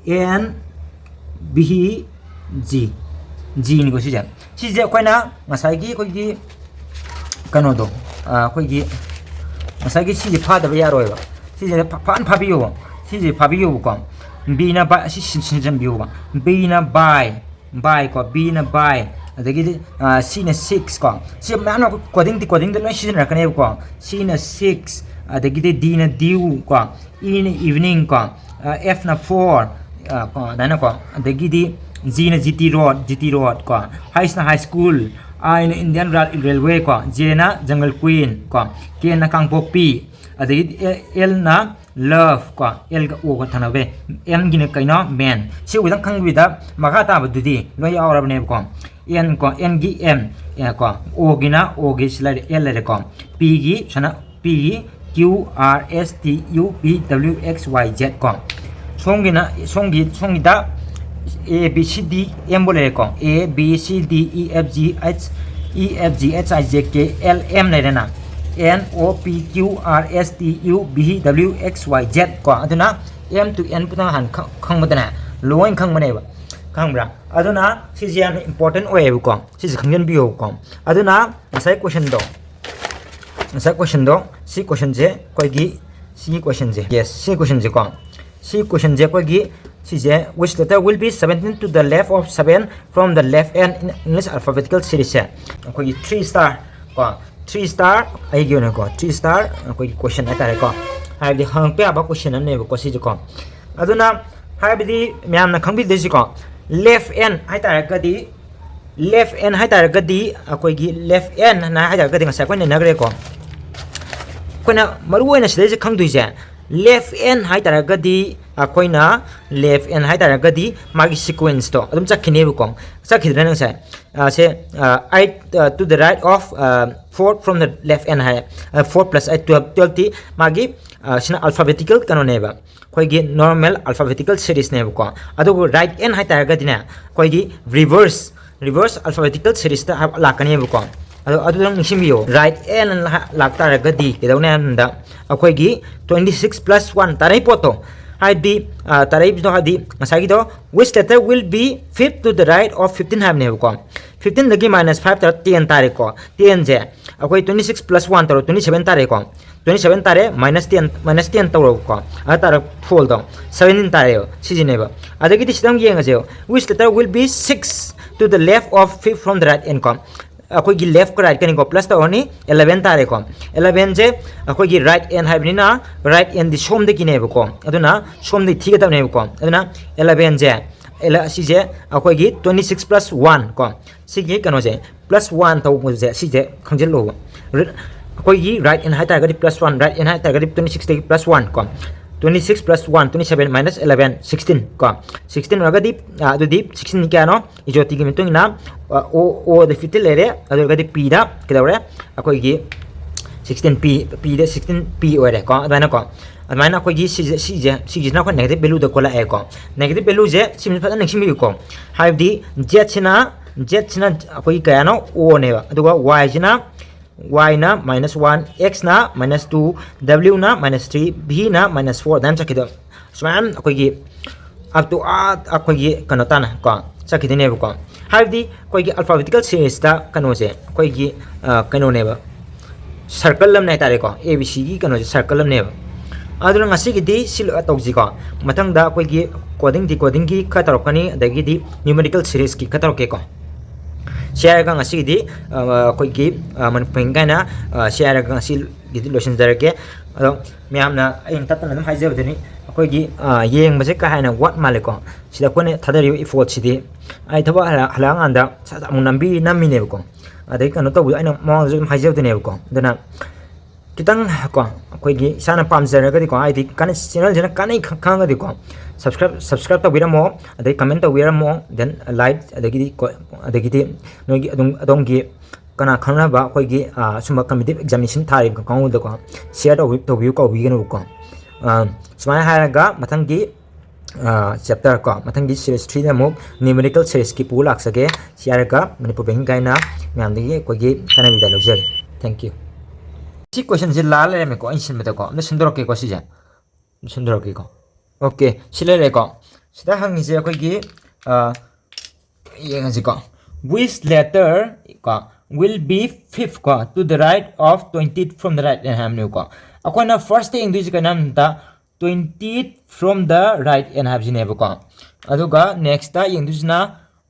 N V G, G ꯅꯤꯀꯣ ꯁꯤꯁꯦ꯫ ꯁꯤꯁꯦ ꯑꯩꯈꯣꯏꯅ ꯉꯁꯥꯏꯒꯤ ꯑꯩꯈꯣꯏꯒꯤ ꯀꯩꯅꯣꯗꯣ, ꯑ, ꯑꯩꯈꯣꯏꯒꯤ ꯉꯁꯥꯏꯒꯤ ꯁꯤꯁꯦ ꯐꯥꯗꯕ ꯌꯥꯔꯣꯏꯕ꯫ ꯁꯤꯁꯦ ꯐ-, ꯐꯖꯅ ꯐꯥꯕꯤꯌꯣꯕ꯫ ꯁꯤꯁꯦ ꯐꯥꯕꯤꯌꯣꯕꯀꯣ꯫ B ꯅ by, ꯑꯁꯤ ꯁꯤ-, ꯁꯤꯟꯖꯟꯕꯤꯌꯣꯕ꯫ B ꯅ by, by ꯀꯣ, B ꯅ by, ꯑꯗꯒꯤꯗꯤ, ꯑ, C ꯅ six ꯀꯣ꯫ ꯁꯤ ꯃꯌꯥꯝꯅ ꯑꯩꯈꯣꯏ coding decoding ꯗ ꯂꯣꯏ ꯁꯤꯖꯤꯟꯅꯔꯛꯀꯅꯦꯕꯀꯣ꯫ C ꯅ six, ꯑꯗꯒꯤꯗꯤ D ꯅ dew ꯀꯣ, E ꯅ evening ꯀꯣ, ꯑ, F ꯅ four, ꯑ, ꯀꯣ, ꯑꯗꯨꯃꯥꯏꯅꯀꯣ꯫ ꯑꯗꯒꯤꯗꯤ G ꯅ G T road, G T road ꯀꯣ, H ꯅ high school, I ꯅ Indian Ra-, Railway ꯀꯣ, J ꯅ jungle queen ꯀꯣ, K ꯅ ꯀꯥꯡꯄꯣꯛꯄꯤ, ꯑꯗꯒꯤꯗꯤ A-, L ꯅ love ꯀꯣ, L ꯒ O ꯒ ꯊꯪꯅꯕ, M ꯒꯤꯅ ꯀꯩꯅꯣ? Man꯫ ꯁꯤ ꯈꯤꯇꯪ ꯈꯪꯕꯤꯗ ꯃꯈꯥ ꯇꯥꯕꯗꯨꯗꯤ ꯂꯣꯏ ꯌꯥꯎꯔꯕꯅꯦꯕꯀꯣ꯫ N ꯀꯣ, N ꯒꯤ M, ꯑꯦ, ꯀꯣ, O ꯒꯤꯅ, O ꯒꯤ ꯁꯤ ꯂꯩꯔꯦ, L ꯂꯩꯔꯦꯀꯣ꯫ P ꯒꯤ ꯁꯅ-, P ꯒꯤ Q R S T U V W X Y Z ꯀꯣ꯫ ꯁꯣꯝꯒꯤꯅ, ꯁꯣꯝꯒꯤ, ꯁꯣꯝꯒꯤꯗ A B C D M ꯕꯨ ꯂꯩꯔꯦꯀꯣ꯫ A B C D E F G H, E F G H I J K L M ꯂꯩꯔꯦꯅ꯫ N O P Q R S T U V W X Y Z ꯀꯣ꯫ ꯑꯗꯨꯅ M to N ꯄꯨꯝꯅꯃꯛ ꯍꯥꯟꯅ ꯈꯪ-, ꯈꯪꯕꯗꯅꯦ, ꯂꯣꯏꯅ ꯈꯪꯕꯅꯦꯕ꯫ ꯈꯪꯕ꯭ꯔꯥ? ꯑꯗꯨꯅ ꯁꯤꯁꯦ ꯌꯥꯝꯅ important ꯑꯣꯏꯌꯦꯕꯀꯣ꯫ ꯁꯤꯁꯦ ꯈꯪꯖꯟꯕꯤꯌꯣꯕꯀꯣ꯫ ꯑꯗꯨꯅ ꯉꯁꯥꯏ question ꯗꯣ, ꯉꯁꯥꯏ question ꯗꯣ, ꯁꯤ question ꯁꯦ ꯑꯩꯈꯣꯏꯒꯤ, ꯁꯤꯒꯤ question ꯁꯦ, yes, ꯁꯤ question ꯁꯦꯀꯣ, ꯁꯤ question ꯁꯦ ꯑꯩꯈꯣꯏꯒꯤ, ꯁꯤꯁꯦ, "Which letter will be seventeen to the left of seven from the left end in English alphabetical series?" ꯁꯦ ꯑꯩꯈꯣꯏꯒꯤ three star ꯀꯣ, three star, ꯑꯩꯒꯤ ꯑꯣꯏꯅꯀꯣ, three star ꯑꯩꯈꯣꯏꯒꯤ question ꯍꯥꯏꯇꯥꯔꯦꯀꯣ, ꯍꯥꯏꯕꯗꯤ ꯍꯪꯉꯛꯄ ꯌꯥꯕ question ꯑꯃꯅꯦꯕꯀꯣ ꯁꯤꯁꯦꯀꯣ꯫ ꯑꯗꯨꯅ ꯍꯥꯏꯕꯗꯤ ꯃꯌꯥꯝꯅ ꯈꯪꯕꯤꯗꯣꯏꯁꯤꯀꯣ, left end ꯍꯥꯏꯇꯥꯔꯒꯗꯤ, left end ꯍꯥꯏꯇꯥꯔꯒꯗꯤ, ꯑꯩꯈꯣꯏꯒꯤ left end ꯍꯥꯏꯅ ꯍꯥꯏꯇꯥꯔꯒꯗꯤ ꯉꯁꯥꯏ ꯑꯩꯈꯣꯏꯅ ꯅꯩꯅꯈ꯭ꯔꯦꯀꯣ꯫ ꯑꯩꯈꯣꯏꯅ ꯃꯔꯨ ꯑꯣꯏꯅ ꯁꯤꯗꯩꯁꯤꯗ ꯈꯪꯗꯣꯏꯁꯦ, left end ꯍꯥꯏꯇꯥꯔꯒꯗꯤ, ꯑꯩꯈꯣꯏꯅ left end ꯍꯥꯏꯇꯥꯔꯒꯗꯤ ꯃꯥꯒꯤ sequence ꯇꯣ ꯑꯗꯨꯝ ꯆꯠꯈꯤꯅꯦꯕꯀꯣ꯫ ꯆꯠꯈꯤꯗ꯭ꯔꯥ ꯉꯁꯥꯏ? ꯑ, ꯁꯦ, ꯑ, eight, ꯑ, to the right of, ꯑ, four from the left end ꯍꯥꯏ꯫ ꯑ, four plus eight, twelve, twelve T ꯃꯥꯒꯤ, ꯑ, ꯁꯤꯅ alphabetical ꯀꯩꯅꯣꯅꯦꯕ꯫ ꯑꯩꯈꯣꯏꯒꯤ normal alphabetical seriesꯅꯦꯕꯀꯣ꯫ ꯑꯗꯨꯕꯨ right n ꯍꯥꯏꯇꯥꯔꯒꯗꯤꯅꯦ, ꯑꯩꯈꯣꯏꯒꯤ reverse reverse alphabetical seriesꯇ ꯂꯥꯛꯀꯅꯦꯕꯀꯣ꯫ ꯑꯗꯣ ꯑꯗꯨꯗꯪ ꯅꯤꯡꯁꯤꯡꯕꯤꯌꯣ, right n ꯂꯥꯛꯇꯥꯔꯒꯗꯤ ꯀꯩꯗꯧꯅꯤ ꯍꯥꯏꯕꯗ, ꯑꯩꯈꯣꯏꯒꯤ twenty six plus one ꯇꯥꯔꯛꯏ ꯄꯣꯠꯇꯣ, ꯍꯥꯏꯗꯤ ꯇꯥꯔꯛꯏꯕꯗꯣ, ꯍꯥꯏꯗꯤ ꯉꯁꯥꯏꯒꯤꯗꯣ, which letter will be fifth to the right of fifteen ꯍꯥꯏꯕꯅꯦꯕꯀꯣ꯫ Fifteenꯗꯒꯤ minus five ꯇꯥꯔ ten ꯇꯥꯔꯦꯀꯣ꯫ Tenꯁꯦ ꯑꯩꯈꯣꯏ twenty six plus one ꯇꯧꯔꯣ, twenty seven ꯇꯥꯔꯦꯀꯣ꯫ Twenty seven ꯇꯥꯔꯦ, minus ten, minus ten ꯇꯧꯔꯣꯀꯣ꯫ ꯑꯗꯨ ꯇꯥꯔ fourꯗꯣ, seventeen ꯇꯥꯔꯦꯕ, ꯁꯤꯁꯤꯅꯦꯕ꯫ ꯑꯗꯒꯤꯗꯤ ꯁꯤꯗ ꯑꯃꯨꯛ ꯌꯦꯡꯉꯁꯦꯕ, which letter will be six to the left of fifth from the right n ꯀꯣ꯫ ꯑꯩꯈꯣꯏꯒꯤ leftꯀ rightꯀꯅꯤꯀꯣ, plus ꯇꯧꯔꯅꯤ, eleven ꯇꯥꯔꯦꯀꯣ꯫ Elevenꯁꯦ ꯑꯩꯈꯣꯏꯒꯤ right n ꯍꯥꯏꯕꯅꯤꯅ, right nꯗꯤ ꯁꯣꯝꯗꯒꯤꯅꯦꯕꯀꯣ, ꯑꯗꯨꯅ ꯁꯣꯝꯗꯒꯤ ꯊꯤꯒꯗꯕꯅꯦꯕꯀꯣ꯫ ꯑꯗꯨꯅ elevenꯁꯦ, ꯑꯁꯤꯁꯦ ꯑꯩꯈꯣꯏꯒꯤ twenty six plus one ꯀꯣ, ꯁꯤꯒꯤ ꯀꯩꯅꯣꯁꯦ, plus one ꯇꯧꯕꯁꯦ, ꯁꯤꯁꯦ ꯈꯪꯖꯤꯜꯂꯣꯕ꯫ ꯑꯩꯈꯣꯏꯒꯤ right n ꯍꯥꯏꯇꯥꯔꯒꯗꯤ plus one, right n ꯍꯥꯏꯇꯥꯔꯒꯗꯤ twenty sixꯇꯒꯤ plus one ꯀꯣ, twenty six plus one, twenty seven minus eleven, sixteen ꯀꯣ꯫ Sixteen ꯑꯣꯏꯔꯒꯗꯤ, ꯑꯗꯨꯗꯤ sixteen ꯀꯌꯥꯅꯣ? ꯏꯖꯣꯇꯤꯒꯤ ꯃꯇꯨꯡ ꯏꯟꯅ, O, Oꯗ fifteen ꯂꯩꯔꯦ, ꯑꯗꯨ ꯑꯣꯏꯔꯒꯗꯤ Pꯗ ꯀꯩꯗꯧꯔꯦ? ꯑꯩꯈꯣꯏꯒꯤ sixteen P, Pꯗ sixteen P ꯑꯣꯏꯔꯦꯀꯣ꯫ ꯑꯗꯨꯃꯥꯏꯅꯀꯣ, ꯑꯗꯨꯃꯥꯏꯅ ꯑꯩꯈꯣꯏꯒꯤ ꯁꯤꯁꯦ, ꯁꯤꯁꯦ, ꯁꯤꯒꯤꯁꯤꯅ ꯑꯩꯈꯣꯏ negative valueꯗ ꯀꯣꯜꯂꯛꯑꯦꯀꯣ꯫ Negative valueꯁꯦ ꯁꯤꯁꯦ ꯐꯖꯅ ꯅꯤꯡꯁꯤꯡꯕꯤꯌꯨꯀꯣ꯫ ꯍꯥꯏꯕꯗꯤ Zꯁꯤꯅ, Zꯁꯤꯅ ꯑꯩꯈꯣꯏꯒꯤ ꯀꯌꯥꯅꯣ? Oꯅꯦꯕ꯫ ꯑꯗꯨꯒ Yꯁꯤꯅ, Yꯅ minus one, Xꯅ minus two, Wꯅ minus three, Vꯅ minus four, ꯑꯗꯨꯃꯥꯏꯅ ꯆꯠꯈꯤꯗꯣꯏꯕ꯫ ꯁꯨꯃꯥꯏꯅ ꯑꯩꯈꯣꯏꯒꯤ up to ꯑꯥ ꯑꯩꯈꯣꯏꯒꯤ ꯀꯩꯅꯣ ꯇꯥꯅ ꯀꯣ ꯆꯠꯈꯤꯗꯣꯏꯅꯦꯕꯀꯣ꯫ ꯍꯥꯏꯕꯗꯤ ꯑꯩꯈꯣꯏꯒꯤ alphabetical seriesꯇ ꯀꯩꯅꯣꯁꯦ ꯑꯩꯈꯣꯏꯒꯤ, ꯑ, ꯀꯩꯅꯣꯅꯦꯕ, circle ꯑꯃꯅꯦ ꯍꯥꯏꯇꯥꯔꯦꯀꯣ꯫ A B Cꯒꯤ ꯀꯩꯅꯣꯁꯦ circle ꯑꯃꯅꯦꯕ꯫ ꯑꯗꯨꯅ ꯉꯁꯤꯒꯤꯗꯤ ꯁꯤ ꯂꯣꯏ ꯇꯧꯁꯤꯀꯣ꯫ ꯃꯊꯪꯗ ꯑꯩꯈꯣꯏꯒꯤ coding decodingꯒꯤ ꯈꯔ ꯇꯧꯔꯛꯀꯅꯤ, ꯑꯗꯒꯤꯗꯤ numerical seriesꯀꯤ ꯈꯔ ꯇꯧꯔꯛꯀꯦꯀꯣ꯫ ꯁꯤ ꯍꯥꯏꯔꯒ ꯉꯁꯤꯒꯤꯗꯤ, ꯑ, ꯑꯩꯈꯣꯏꯒꯤ, ꯑ, ꯃꯅꯤꯄꯨꯔꯤ ꯀꯥꯏꯅ, ꯑ, ꯁꯤ ꯍꯥꯏꯔꯒ ꯉꯁꯤꯒꯤꯗꯤ ꯂꯣꯏꯁꯤꯟꯖꯔꯒꯦ꯫ ꯑꯗꯣ ꯃꯌꯥꯝꯅ ꯑꯩꯅ ꯇꯠꯇꯅ ꯑꯗꯨꯝ ꯍꯥꯏꯖꯕꯗꯨꯅꯤ, ꯑꯩꯈꯣꯏꯒꯤ, ꯑ, ꯌꯦꯡꯕꯁꯦ ꯀꯥ ꯍꯦꯟꯅ ꯋꯥꯠ ꯃꯥꯜꯂꯦꯀꯣ꯫ ꯁꯤꯗ ꯑꯩꯈꯣꯏꯅ ꯊꯥꯗꯔꯤꯕ effortꯁꯤꯗꯤ, ꯑꯩ ꯊꯕꯛ ꯍꯜꯂꯛ-, ꯍꯜꯂꯛꯑꯀꯥꯟꯗ ꯁꯠ ꯁꯠ ꯑꯃꯨꯛ ꯅꯝꯕꯤ ꯅꯝꯃꯤꯅꯦꯕꯀꯣ꯫ ꯑꯗꯩ ꯀꯩꯅꯣ ꯇꯧꯕꯗꯣ ꯑꯩꯅ ꯃꯃꯥꯡꯗꯁꯨ ꯑꯗꯨꯝ ꯍꯥꯏꯖꯕꯗꯨꯅꯦꯕꯀꯣ꯫ ꯑꯗꯨꯅ ꯈꯤꯇꯪ ꯀꯣ, ꯑꯩꯈꯣꯏꯒꯤ ꯏꯁꯥꯅ ꯄꯥꯝꯖꯔꯒꯗꯤꯀꯣ, ꯍꯥꯏꯗꯤ ꯀꯥꯟꯅ-, channelꯁꯤꯅ ꯀꯥꯟꯅꯩ ꯈꯪ-, ꯈꯪꯉꯒꯗꯤꯀꯣ, subscribe, subscribe ꯇꯧꯕꯤꯔꯝꯃꯣ, ꯑꯗꯩ comment ꯇꯧꯕꯤꯔꯝꯃꯣ, then like, ꯑꯗꯒꯤꯗꯤ ꯀꯣ-, ꯑꯗꯒꯤꯗꯤ ꯅꯣꯏꯒꯤ ꯑꯗꯨꯝ ꯑꯗꯣꯝꯒꯤ ꯀꯅꯥ ꯈꯪꯅꯕ ꯑꯩꯈꯣꯏꯒꯤ, ꯑ, ꯁꯨꯝꯕ competitive examination ꯊꯥꯔꯤꯕ ꯀꯥꯡꯕꯨꯗꯀꯣ share ꯇꯧꯕꯤ-, ꯇꯧꯕꯤꯌꯨ, ꯀꯥꯎꯕꯤꯒꯅꯨꯀꯣ꯫ ꯑ, ꯁꯨꯃꯥꯏꯅ ꯍꯥꯏꯔꯒ ꯃꯊꯪꯒꯤ ꯆꯦꯞꯇꯔ ꯀꯣ, ꯃꯊꯪꯒꯤ ꯁꯤꯔꯤꯁ ꯊ꯭ꯔꯤꯗ ꯑꯃꯨꯛ ꯅ꯭ꯌꯨꯃꯦꯔꯤꯀꯦꯜ ꯁꯤꯔꯤꯁꯀꯤ ꯄꯨ ꯂꯥꯛꯆꯒꯦ꯫ ꯁꯤ ꯍꯥꯏꯔꯒ ꯃꯅꯤꯄꯨꯔ ꯕꯦꯡꯀꯤꯡ ꯀꯥꯏꯅ ꯃꯌꯥꯝꯗꯒꯤ ꯑꯩꯈꯣꯏꯒꯤ ꯀꯥꯟꯅꯕꯤꯗ ꯂꯧꯖꯔꯦ꯫ Thank you꯫ ꯁꯤ ꯀꯣꯏꯁꯟꯁꯦ ꯂꯥꯜ ꯂꯩꯔꯝꯃꯦꯀꯣ, ꯑꯩꯅ ꯁꯤꯟꯕꯗꯀꯣ꯫ ꯑꯝꯇ ꯁꯤꯟꯗꯣꯔꯛꯀꯦꯀꯣ ꯁꯤꯁꯦ꯫ ꯁꯤꯟꯗꯣꯔꯛꯀꯦꯀꯣ꯫ ꯑꯣꯀꯦ, ꯁꯤ ꯂꯩꯔꯦꯀꯣ꯫ ꯁꯤꯗ ꯍꯪꯉꯤꯁꯦ ꯑꯩꯈꯣꯏꯒꯤ, ꯑ, ꯌꯦꯡꯉꯁꯤꯀꯣ꯫ Which letter ꯀꯣ will be fifth ꯀꯣ to the right of twenty from the right ꯍꯥꯏꯕꯅꯦꯕꯀꯣ꯫ ꯑꯩꯈꯣꯏꯅ ꯐꯥꯔꯁꯇ ꯌꯦꯡꯗꯣꯏꯁꯦ ꯀꯩꯅꯣ ꯍꯥꯏꯕꯗ twenty from the right ꯍꯥꯏꯕꯁꯤꯅꯦꯕꯀꯣ꯫ ꯑꯗꯨꯒ ꯅꯦꯛꯁꯇ ꯌꯦꯡꯗꯣꯏꯁꯤꯅ,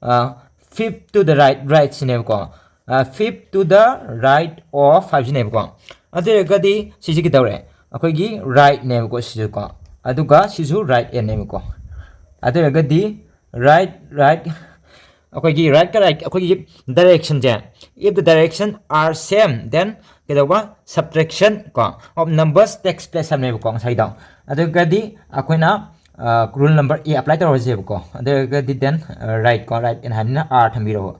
ꯑ, fifth to the right, right ꯁꯤꯅꯦꯕꯀꯣ꯫ ꯑ, fifth to the right of ꯍꯥꯏꯕꯁꯤꯅꯦꯕꯀꯣ꯫ ꯑꯗꯨ ꯑꯣꯏꯔꯒꯗꯤ ꯁꯤꯁꯤ ꯀꯩꯗꯧꯔꯦ? ꯑꯩꯈꯣꯏꯒꯤ ꯔꯥꯏꯠꯅꯦꯕꯀꯣ ꯁꯤꯁꯨꯀꯣ꯫ ꯑꯗꯨꯒ ꯁꯤꯁꯨ ꯔꯥꯏꯠ ꯑꯦꯟꯅꯦꯕꯀꯣ꯫ ꯑꯗꯨ ꯑꯣꯏꯔꯒꯗꯤ ꯔꯥꯏꯠ, ꯔꯥꯏꯠ, ꯑꯩꯈꯣꯏꯒꯤ ꯔꯥꯏꯠꯀ ꯔꯥꯏꯠ, ꯑꯩꯈꯣꯏꯒꯤ ꯗꯥꯏꯔꯦꯛꯁꯟꯁꯦ, if the direction are same, then ꯀꯩꯗꯧꯕ? Subtraction ꯀꯣ of numbers takes place ꯍꯥꯏꯕꯅꯦꯕꯀꯣ ꯉꯁꯥꯏꯗꯣ꯫ ꯑꯗꯨꯒꯗꯤ ꯑꯩꯈꯣꯏꯅ ꯔꯨꯜ ꯅꯝꯕꯔ ꯑꯦ ꯑꯦꯄ꯭ꯂꯥꯏ ꯇꯧꯔꯁꯦꯕꯀꯣ꯫ ꯑꯗꯨ ꯑꯣꯏꯔꯒꯗꯤ then right ꯀꯣ, right and ꯍꯥꯏꯕꯅꯤꯅ ꯑꯥꯔ ꯊꯝꯕꯤꯔꯣꯕ꯫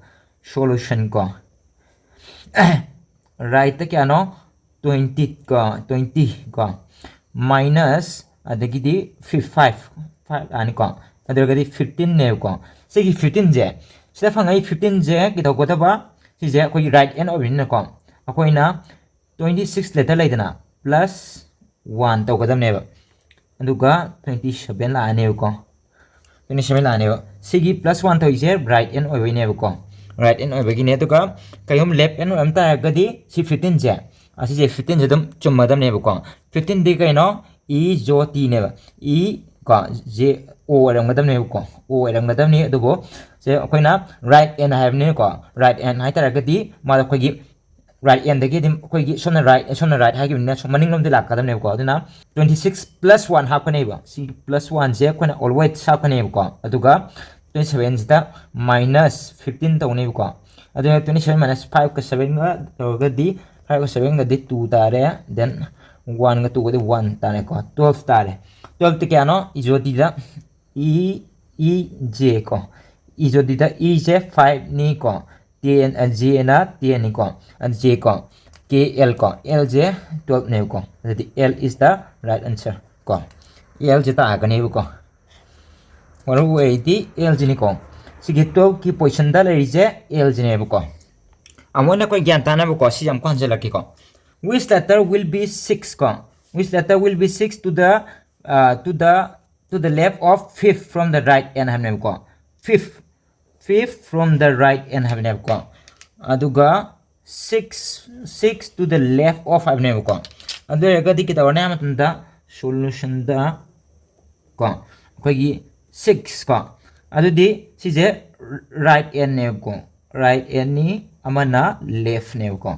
Solution ꯀꯣ꯫ ꯔꯥꯏꯠꯇ ꯀꯌꯥꯅꯣ? Twenty ꯀꯣ, twenty ꯀꯣ, ꯃꯥꯏꯅꯁ ꯑꯗꯒꯤꯗꯤ ꯐꯤ-, five, five ꯂꯥꯛꯑꯅꯤꯀꯣ꯫ ꯑꯗꯨ ꯑꯣꯏꯔꯒꯗꯤ ꯐꯤꯐꯇꯤꯟꯅꯦꯕꯀꯣ꯫ ꯁꯤꯒꯤ ꯐꯤꯐꯇꯤꯟꯁꯦ, ꯁꯤꯗ ꯐꯪꯉꯛꯏ ꯐꯤꯐꯇꯤꯟꯁꯦ ꯀꯩꯗꯧꯒꯗꯕ? ꯁꯤꯁꯦ ꯑꯩꯈꯣꯏꯒꯤ ꯔꯥꯏꯠ ꯑꯦꯟ ꯑꯣꯏꯕꯅꯤꯅꯀꯣ, ꯑꯩꯈꯣꯏꯅ twenty six letter ꯂꯩꯗꯅ, ꯄ꯭ꯂꯁ ꯋꯥꯟ ꯇꯧꯒꯗꯕꯅꯦꯕ꯫ ꯑꯗꯨꯒ twenty seven ꯂꯥꯛꯑꯅꯦꯕꯀꯣ꯫ Twenty seven ꯂꯥꯛꯑꯅꯦꯕ꯫ ꯁꯤꯒꯤ ꯄ꯭ꯂꯁ ꯋꯥꯟ ꯇꯧꯔꯤꯁꯦ ꯔꯥꯏꯠ ꯑꯦꯟ ꯑꯣꯏꯕꯩꯅꯦꯕꯀꯣ, ꯔꯥꯏꯠ ꯑꯦꯟ ꯑꯣꯏꯕꯒꯤꯅꯦ꯫ ꯑꯗꯨꯒ ꯀꯩꯒꯨꯝꯕ ꯂꯦꯐ ꯑꯦꯟ ꯑꯣꯏꯔꯝ ꯇꯥꯔꯒꯗꯤ ꯁꯤ ꯐꯤꯐꯇꯤꯟꯁꯦ, ꯑꯁꯤꯁꯦ ꯐꯤꯐꯇꯤꯟꯁꯦ ꯑꯗꯨꯝ ꯆꯨꯝꯃꯗꯕꯅꯦꯕꯀꯣ꯫ ꯐꯤꯐꯇꯤꯟꯗꯤ ꯀꯩꯅꯣ? ꯏ ꯖꯣ ꯇꯤꯅꯦꯕ꯫ ꯏ ꯀꯣ, ꯖꯦ ꯑꯣ ꯑꯣꯏꯔꯝꯒꯗꯕꯅꯦꯕꯀꯣ, ꯑꯣ ꯑꯣꯏꯔꯝꯒꯗꯕꯅꯤ꯫ ꯑꯗꯨꯕꯨ ꯁꯦ ꯑꯩꯈꯣꯏꯅ ꯔꯥꯏꯠ ꯑꯦꯟ ꯍꯥꯏꯕꯅꯤꯅꯀꯣ, ꯔꯥꯏꯠ ꯑꯦꯟ ꯍꯥꯏꯇꯥꯔꯒꯗꯤ ꯃꯥꯗꯣ ꯑꯩꯈꯣꯏꯒꯤ ꯔꯥꯏꯠ ꯑꯦꯟꯗꯒꯤ ꯑꯗꯨꯝ ꯑꯩꯈꯣꯏꯒꯤ ꯁꯣꯝꯅ ꯔꯥꯏꯠ, ꯁꯣꯝꯅ ꯔꯥꯏꯠ ꯍꯥꯏꯈꯤꯕꯅꯤꯅ ꯁꯣꯝ ꯃꯅꯤꯡꯂꯣꯝꯗ ꯂꯥꯛꯀꯗꯕꯅꯦꯕꯀꯣ꯫ ꯑꯗꯨꯅ twenty six plus one ꯍꯥꯞꯀꯅꯦꯕ꯫ ꯁꯤ ꯄ꯭ꯂꯁ ꯋꯥꯟꯁꯦ ꯑꯩꯈꯣꯏꯅ always ꯍꯥꯞꯀꯅꯦꯕꯀꯣ꯫ ꯑꯗꯨꯒ twenty sevenꯁꯤꯗ ꯃꯥꯏꯅꯁ ꯐꯤꯐꯇꯤꯟ ꯇꯧꯅꯦꯕꯀꯣ꯫ ꯑꯗꯨꯅ twenty seven minus fiveꯀ sevenꯒ ꯇꯧꯔꯒꯗꯤ, fiveꯀ sevenꯒꯗꯤ two ꯇꯥꯔꯦ, then oneꯒ twoꯒꯗꯤ one ꯇꯥꯔꯦꯀꯣ, twelve ꯇꯥꯔꯦ꯫ Twelveꯇꯤ ꯀꯌꯥꯅꯣ? ꯏ ꯖꯣ ꯇꯤꯗ ꯏ, ꯏ ꯖꯦ ꯀꯣ, ꯏ ꯖꯣ ꯇꯤꯗ ꯏꯁꯦ fiveꯅꯤꯀꯣ, ꯇꯦꯟ, ꯑ, ꯖꯦꯅ ꯇꯦꯟꯅꯤꯀꯣ, ꯑ, ꯖꯦ ꯀꯣ, ꯀꯦ ꯑꯦꯜ ꯀꯣ, ꯑꯦꯜꯁꯦ twelveꯅꯦꯕꯀꯣ꯫ ꯑꯗꯨꯗꯤ L is the right answer꯫ ꯀꯣ, ꯑꯦꯜꯁꯦ ꯇꯥꯔꯛꯀꯅꯦꯕꯀꯣ꯫ ꯃꯔꯨ ꯑꯣꯏꯔꯤꯗꯤ ꯑꯦꯜꯁꯤꯅꯤꯀꯣ꯫ ꯁꯤꯒꯤ twelveꯀꯤ positionꯗ ꯂꯩꯔꯤꯁꯦ ꯑꯦꯜꯁꯤꯅꯦꯕꯀꯣ꯫ ꯑꯃꯨꯛ ꯍꯟꯅ ꯑꯩꯈꯣꯏ ꯒ꯭ꯌꯥꯟ ꯇꯥꯅꯕꯀꯣ, ꯁꯤ ꯑꯃꯨꯛꯀ ꯍꯟꯖꯜꯂꯛꯀꯦꯀꯣ꯫ Which letter will be six ꯀꯣ? Which letter will be six to the, uh, to the, to the left of fifth from the right end ꯍꯥꯏꯕꯅꯦꯕꯀꯣ꯫ Fifth, fifth from the right end ꯍꯥꯏꯕꯅꯦꯕꯀꯣ꯫ ꯑꯗꯨꯒ six, six to the left of ꯍꯥꯏꯕꯅꯦꯕꯀꯣ꯫ ꯑꯗꯨ ꯑꯣꯏꯔꯒꯗꯤ ꯀꯩꯗꯧꯔꯅꯤ ꯍꯥꯏꯕ ꯃꯇꯝꯗ solutionꯗ ꯀꯣ, ꯑꯩꯈꯣꯏꯒꯤ six ꯀꯣ, ꯑꯗꯨꯗꯤ ꯁꯤꯁꯦ right endꯅꯦꯕꯀꯣ, right endꯅꯤ, ꯑꯃꯅ leftꯅꯦꯕꯀꯣ꯫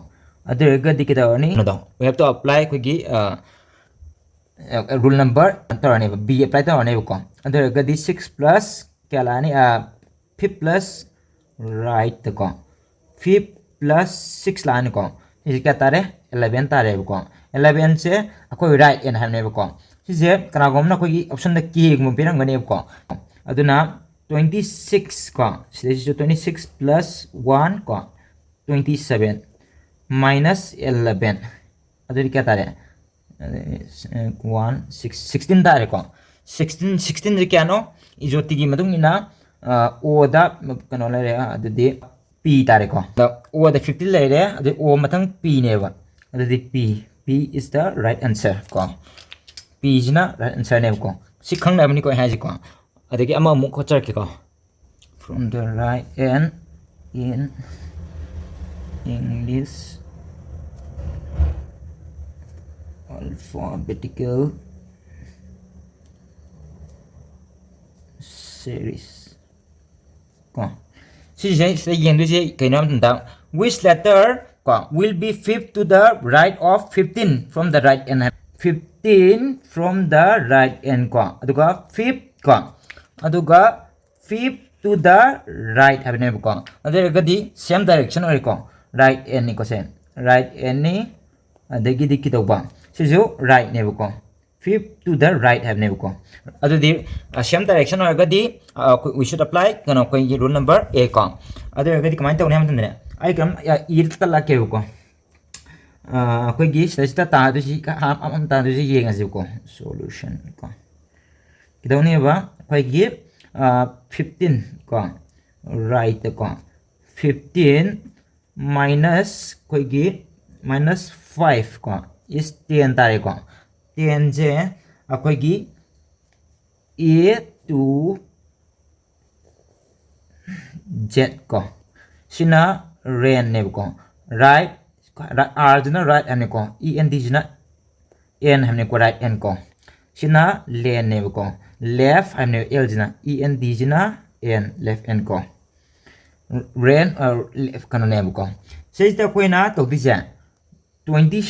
ꯑꯗꯨ ꯑꯣꯏꯔꯒꯗꯤ ꯀꯩꯗꯧꯔꯅꯤ? ꯀꯩꯅꯣꯗꯣ, we have to apply ꯑꯩꯈꯣꯏꯒꯤ, ꯑ, rule number ꯇꯧꯔꯅꯦꯕ, B apply ꯇꯧꯔꯅꯦꯕꯀꯣ꯫ ꯑꯗꯨ ꯑꯣꯏꯔꯒꯗꯤ six plus ꯀꯌꯥ ꯂꯥꯛꯑꯅꯤ? Fifth plus rightꯇꯀꯣ, fifth plus six ꯂꯥꯛꯑꯅꯤꯀꯣ꯫ ꯁꯤꯁꯦ ꯀꯌꯥ ꯇꯥꯔꯦ? Eleven ꯇꯥꯔꯦꯕꯀꯣ꯫ Elevenꯁꯦ ꯑꯩꯈꯣꯏ right end ꯍꯥꯏꯕꯅꯦꯕꯀꯣ꯫ ꯁꯤꯁꯦ ꯀꯅꯥꯒꯨꯝꯕꯅ ꯑꯩꯈꯣꯏꯒꯤ optionꯗ Kꯒꯨꯝꯕ ꯄꯤꯔꯝꯒꯅꯦꯕꯀꯣ꯫ ꯑꯗꯨꯅ twenty six ꯀꯣ, ꯁꯤꯗꯩꯁꯤꯁꯨ twenty six plus one ꯀꯣ, twenty seven minus eleven, ꯑꯗꯨꯗꯤ ꯀꯌꯥ ꯇꯥꯔꯦ? One, six, sixteen ꯇꯥꯔꯦꯀꯣ꯫ Sixteen, sixteenꯁꯦ ꯀꯌꯥꯅꯣ? ꯏꯖꯣꯇꯤꯒꯤ ꯃꯇꯨꯡ ꯏꯟꯅ, ꯑ, Oꯗ ꯀꯩꯅꯣ ꯂꯩꯔꯦ, ꯑꯗꯨꯗꯤ P ꯇꯥꯔꯦꯀꯣ꯫ ꯑꯗ Oꯗ fifteen ꯂꯩꯔꯦ, ꯑꯗꯨꯗꯤ O ꯃꯊꯪ Pꯅꯦꯕ꯫ ꯑꯗꯨꯗꯤ P, P is the right answer ꯀꯣ꯫ Pꯁꯤꯅ right answerꯅꯦꯕꯀꯣ꯫ ꯁꯤ ꯈꯪꯅꯕꯅꯤꯀꯣ ꯑꯩ ꯍꯥꯏꯁꯦꯀꯣ꯫ ꯑꯗꯒꯤ ꯑꯃꯃꯨꯛ ꯈꯣꯠꯆꯔꯛꯀꯦꯀꯣ꯫ From the right end in English alphabetical series ꯀꯣ꯫ ꯁꯤꯁꯦ ꯁꯤꯗ ꯌꯦꯡꯗꯣꯏꯁꯦ ꯀꯩꯅꯣ ꯍꯥꯏꯕ ꯃꯇꯝꯗ, which letter ꯀꯣ, will be fifth to the right of fifteen from the right end? Fifteen from the right end ꯀꯣ, ꯑꯗꯨꯒ fifth ꯀꯣ, ꯑꯗꯨꯒ fifth to the right ꯍꯥꯏꯕꯅꯦꯕꯀꯣ꯫ ꯑꯗꯨ ꯑꯣꯏꯔꯒꯗꯤ same direction ꯑꯣꯏꯔꯦꯀꯣ, right endꯅꯤꯀꯣ ꯁꯦ, right endꯅꯤ꯫ ꯑꯗꯒꯤꯗꯤ ꯀꯩꯗꯧꯕ? ꯁꯤꯁꯨ rightꯅꯦꯕꯀꯣ, fifth to the right ꯍꯥꯏꯕꯅꯦꯕꯀꯣ꯫ ꯑꯗꯨꯗꯤ, ꯑ, same direction ꯑꯣꯏꯔꯒꯗꯤ, ꯑ, ꯑꯩꯈꯣꯏ, we should apply ꯀꯩꯅꯣ, ꯑꯩꯈꯣꯏꯒꯤ rule number A ꯀꯣ꯫ ꯑꯗꯨ ꯑꯣꯏꯔꯒꯗꯤ ꯀꯃꯥꯏꯅ ꯇꯧꯅꯤ ꯍꯥꯏꯕ ꯃꯇꯝꯗꯅꯦ, ꯑꯩ ꯀꯩꯅꯣꯝ, ꯑ, ꯏꯔ ꯇꯠꯂꯛꯀꯦꯕꯀꯣ꯫ ꯑꯩꯈꯣꯏꯒꯤ ꯁꯤꯗꯩꯁꯤꯗ ꯇꯥꯗꯣꯏꯁꯤ, ꯑꯃ ꯇꯥꯗꯣꯏꯁꯤ ꯌꯦꯡꯉꯁꯤꯀꯣ꯫ Solution ꯀꯣ, ꯀꯩꯗꯧꯅꯦꯕ? ꯑꯩꯈꯣꯏꯒꯤ fifteen ꯀꯣ, right ꯀꯣ, fifteen minus ꯑꯩꯈꯣꯏꯒꯤ minus five ꯀꯣ is ten ꯇꯥꯔꯦꯀꯣ꯫ Ten ꯁꯦ ꯑꯩꯈꯣꯏꯒꯤ A to Z ꯀꯣ, ꯁꯤꯅ ꯔꯦꯟꯅꯦꯕꯀꯣ꯫ Right, R ꯁꯤꯅ right ꯍꯥꯏꯕꯅꯤꯀꯣ, E N D ꯁꯤꯅ N ꯍꯥꯏꯕꯅꯤꯀꯣ, right end ꯀꯣ꯫ ꯁꯤꯅ ꯂꯦꯟꯅꯦꯕꯀꯣ, left ꯍꯥꯏꯕꯅꯦꯕ, L ꯁꯤꯅ, E N D ꯁꯤꯅ N, left end ꯀꯣ꯫ ꯔꯦꯟ, ꯀꯩꯅꯣꯅꯦꯕꯀꯣ꯫ ꯁꯤꯁꯤꯗ ꯑꯩꯈꯣꯏꯅ ꯇꯧꯗꯣꯏꯁꯦ, twenty,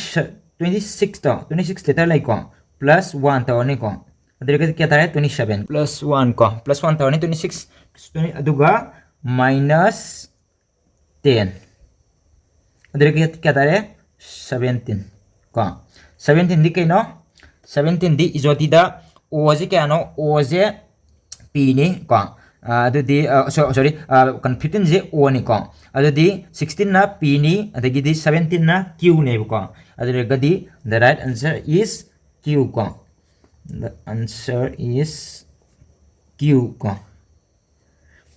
twenty sixꯇꯣ, twenty six letter ꯂꯩꯀꯣ, plus one ꯇꯧꯔꯅꯤꯀꯣ꯫ ꯑꯗꯨꯗꯒꯤ ꯀꯌꯥ ꯇꯥꯔꯦ? Twenty seven plus one ꯀꯣ, plus one ꯇꯧꯔꯅꯤ, twenty six, ꯑꯗꯨꯒ minus ten꯫ ꯑꯗꯨꯗꯒꯤ ꯀꯌꯥ ꯇꯥꯔꯦ? Seventeen ꯀꯣ꯫ Seventeenꯗꯤ ꯀꯩꯅꯣ? Seventeenꯗꯤ ꯏꯖꯣꯇꯤꯗ O ꯁꯦ ꯀꯌꯥꯅꯣ? O ꯁꯦ Pꯅꯤ ꯀꯣ꯫ ꯑꯗꯨꯗꯤ, sorry, ꯀꯩꯅꯣ, fifteenꯁꯦ Oꯅꯤꯀꯣ꯫ ꯑꯗꯨꯗꯤ sixteenꯅ Pꯅꯤ, ꯑꯗꯒꯤꯗꯤ seventeenꯅ Qꯅꯦꯕꯀꯣ꯫ ꯑꯗꯨ ꯑꯣꯏꯔꯒꯗꯤ the right answer is Q ꯀꯣ꯫ The answer is Q ꯀꯣ꯫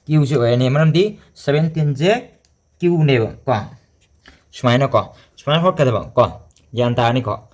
Qꯁꯦ ꯑꯣꯏꯔꯅꯤ, ꯃꯔꯝꯗꯤ seventeenꯁꯦ Qꯅꯦꯕ ꯀꯣ꯫ ꯁꯨꯃꯥꯏꯅ ꯀꯣ, ꯁꯨꯃꯥꯏꯅ ꯍꯣꯠꯀꯗꯕ ꯀꯣ, ꯒ꯭ꯌꯥꯟ ꯇꯥꯔꯅꯤꯀꯣ꯫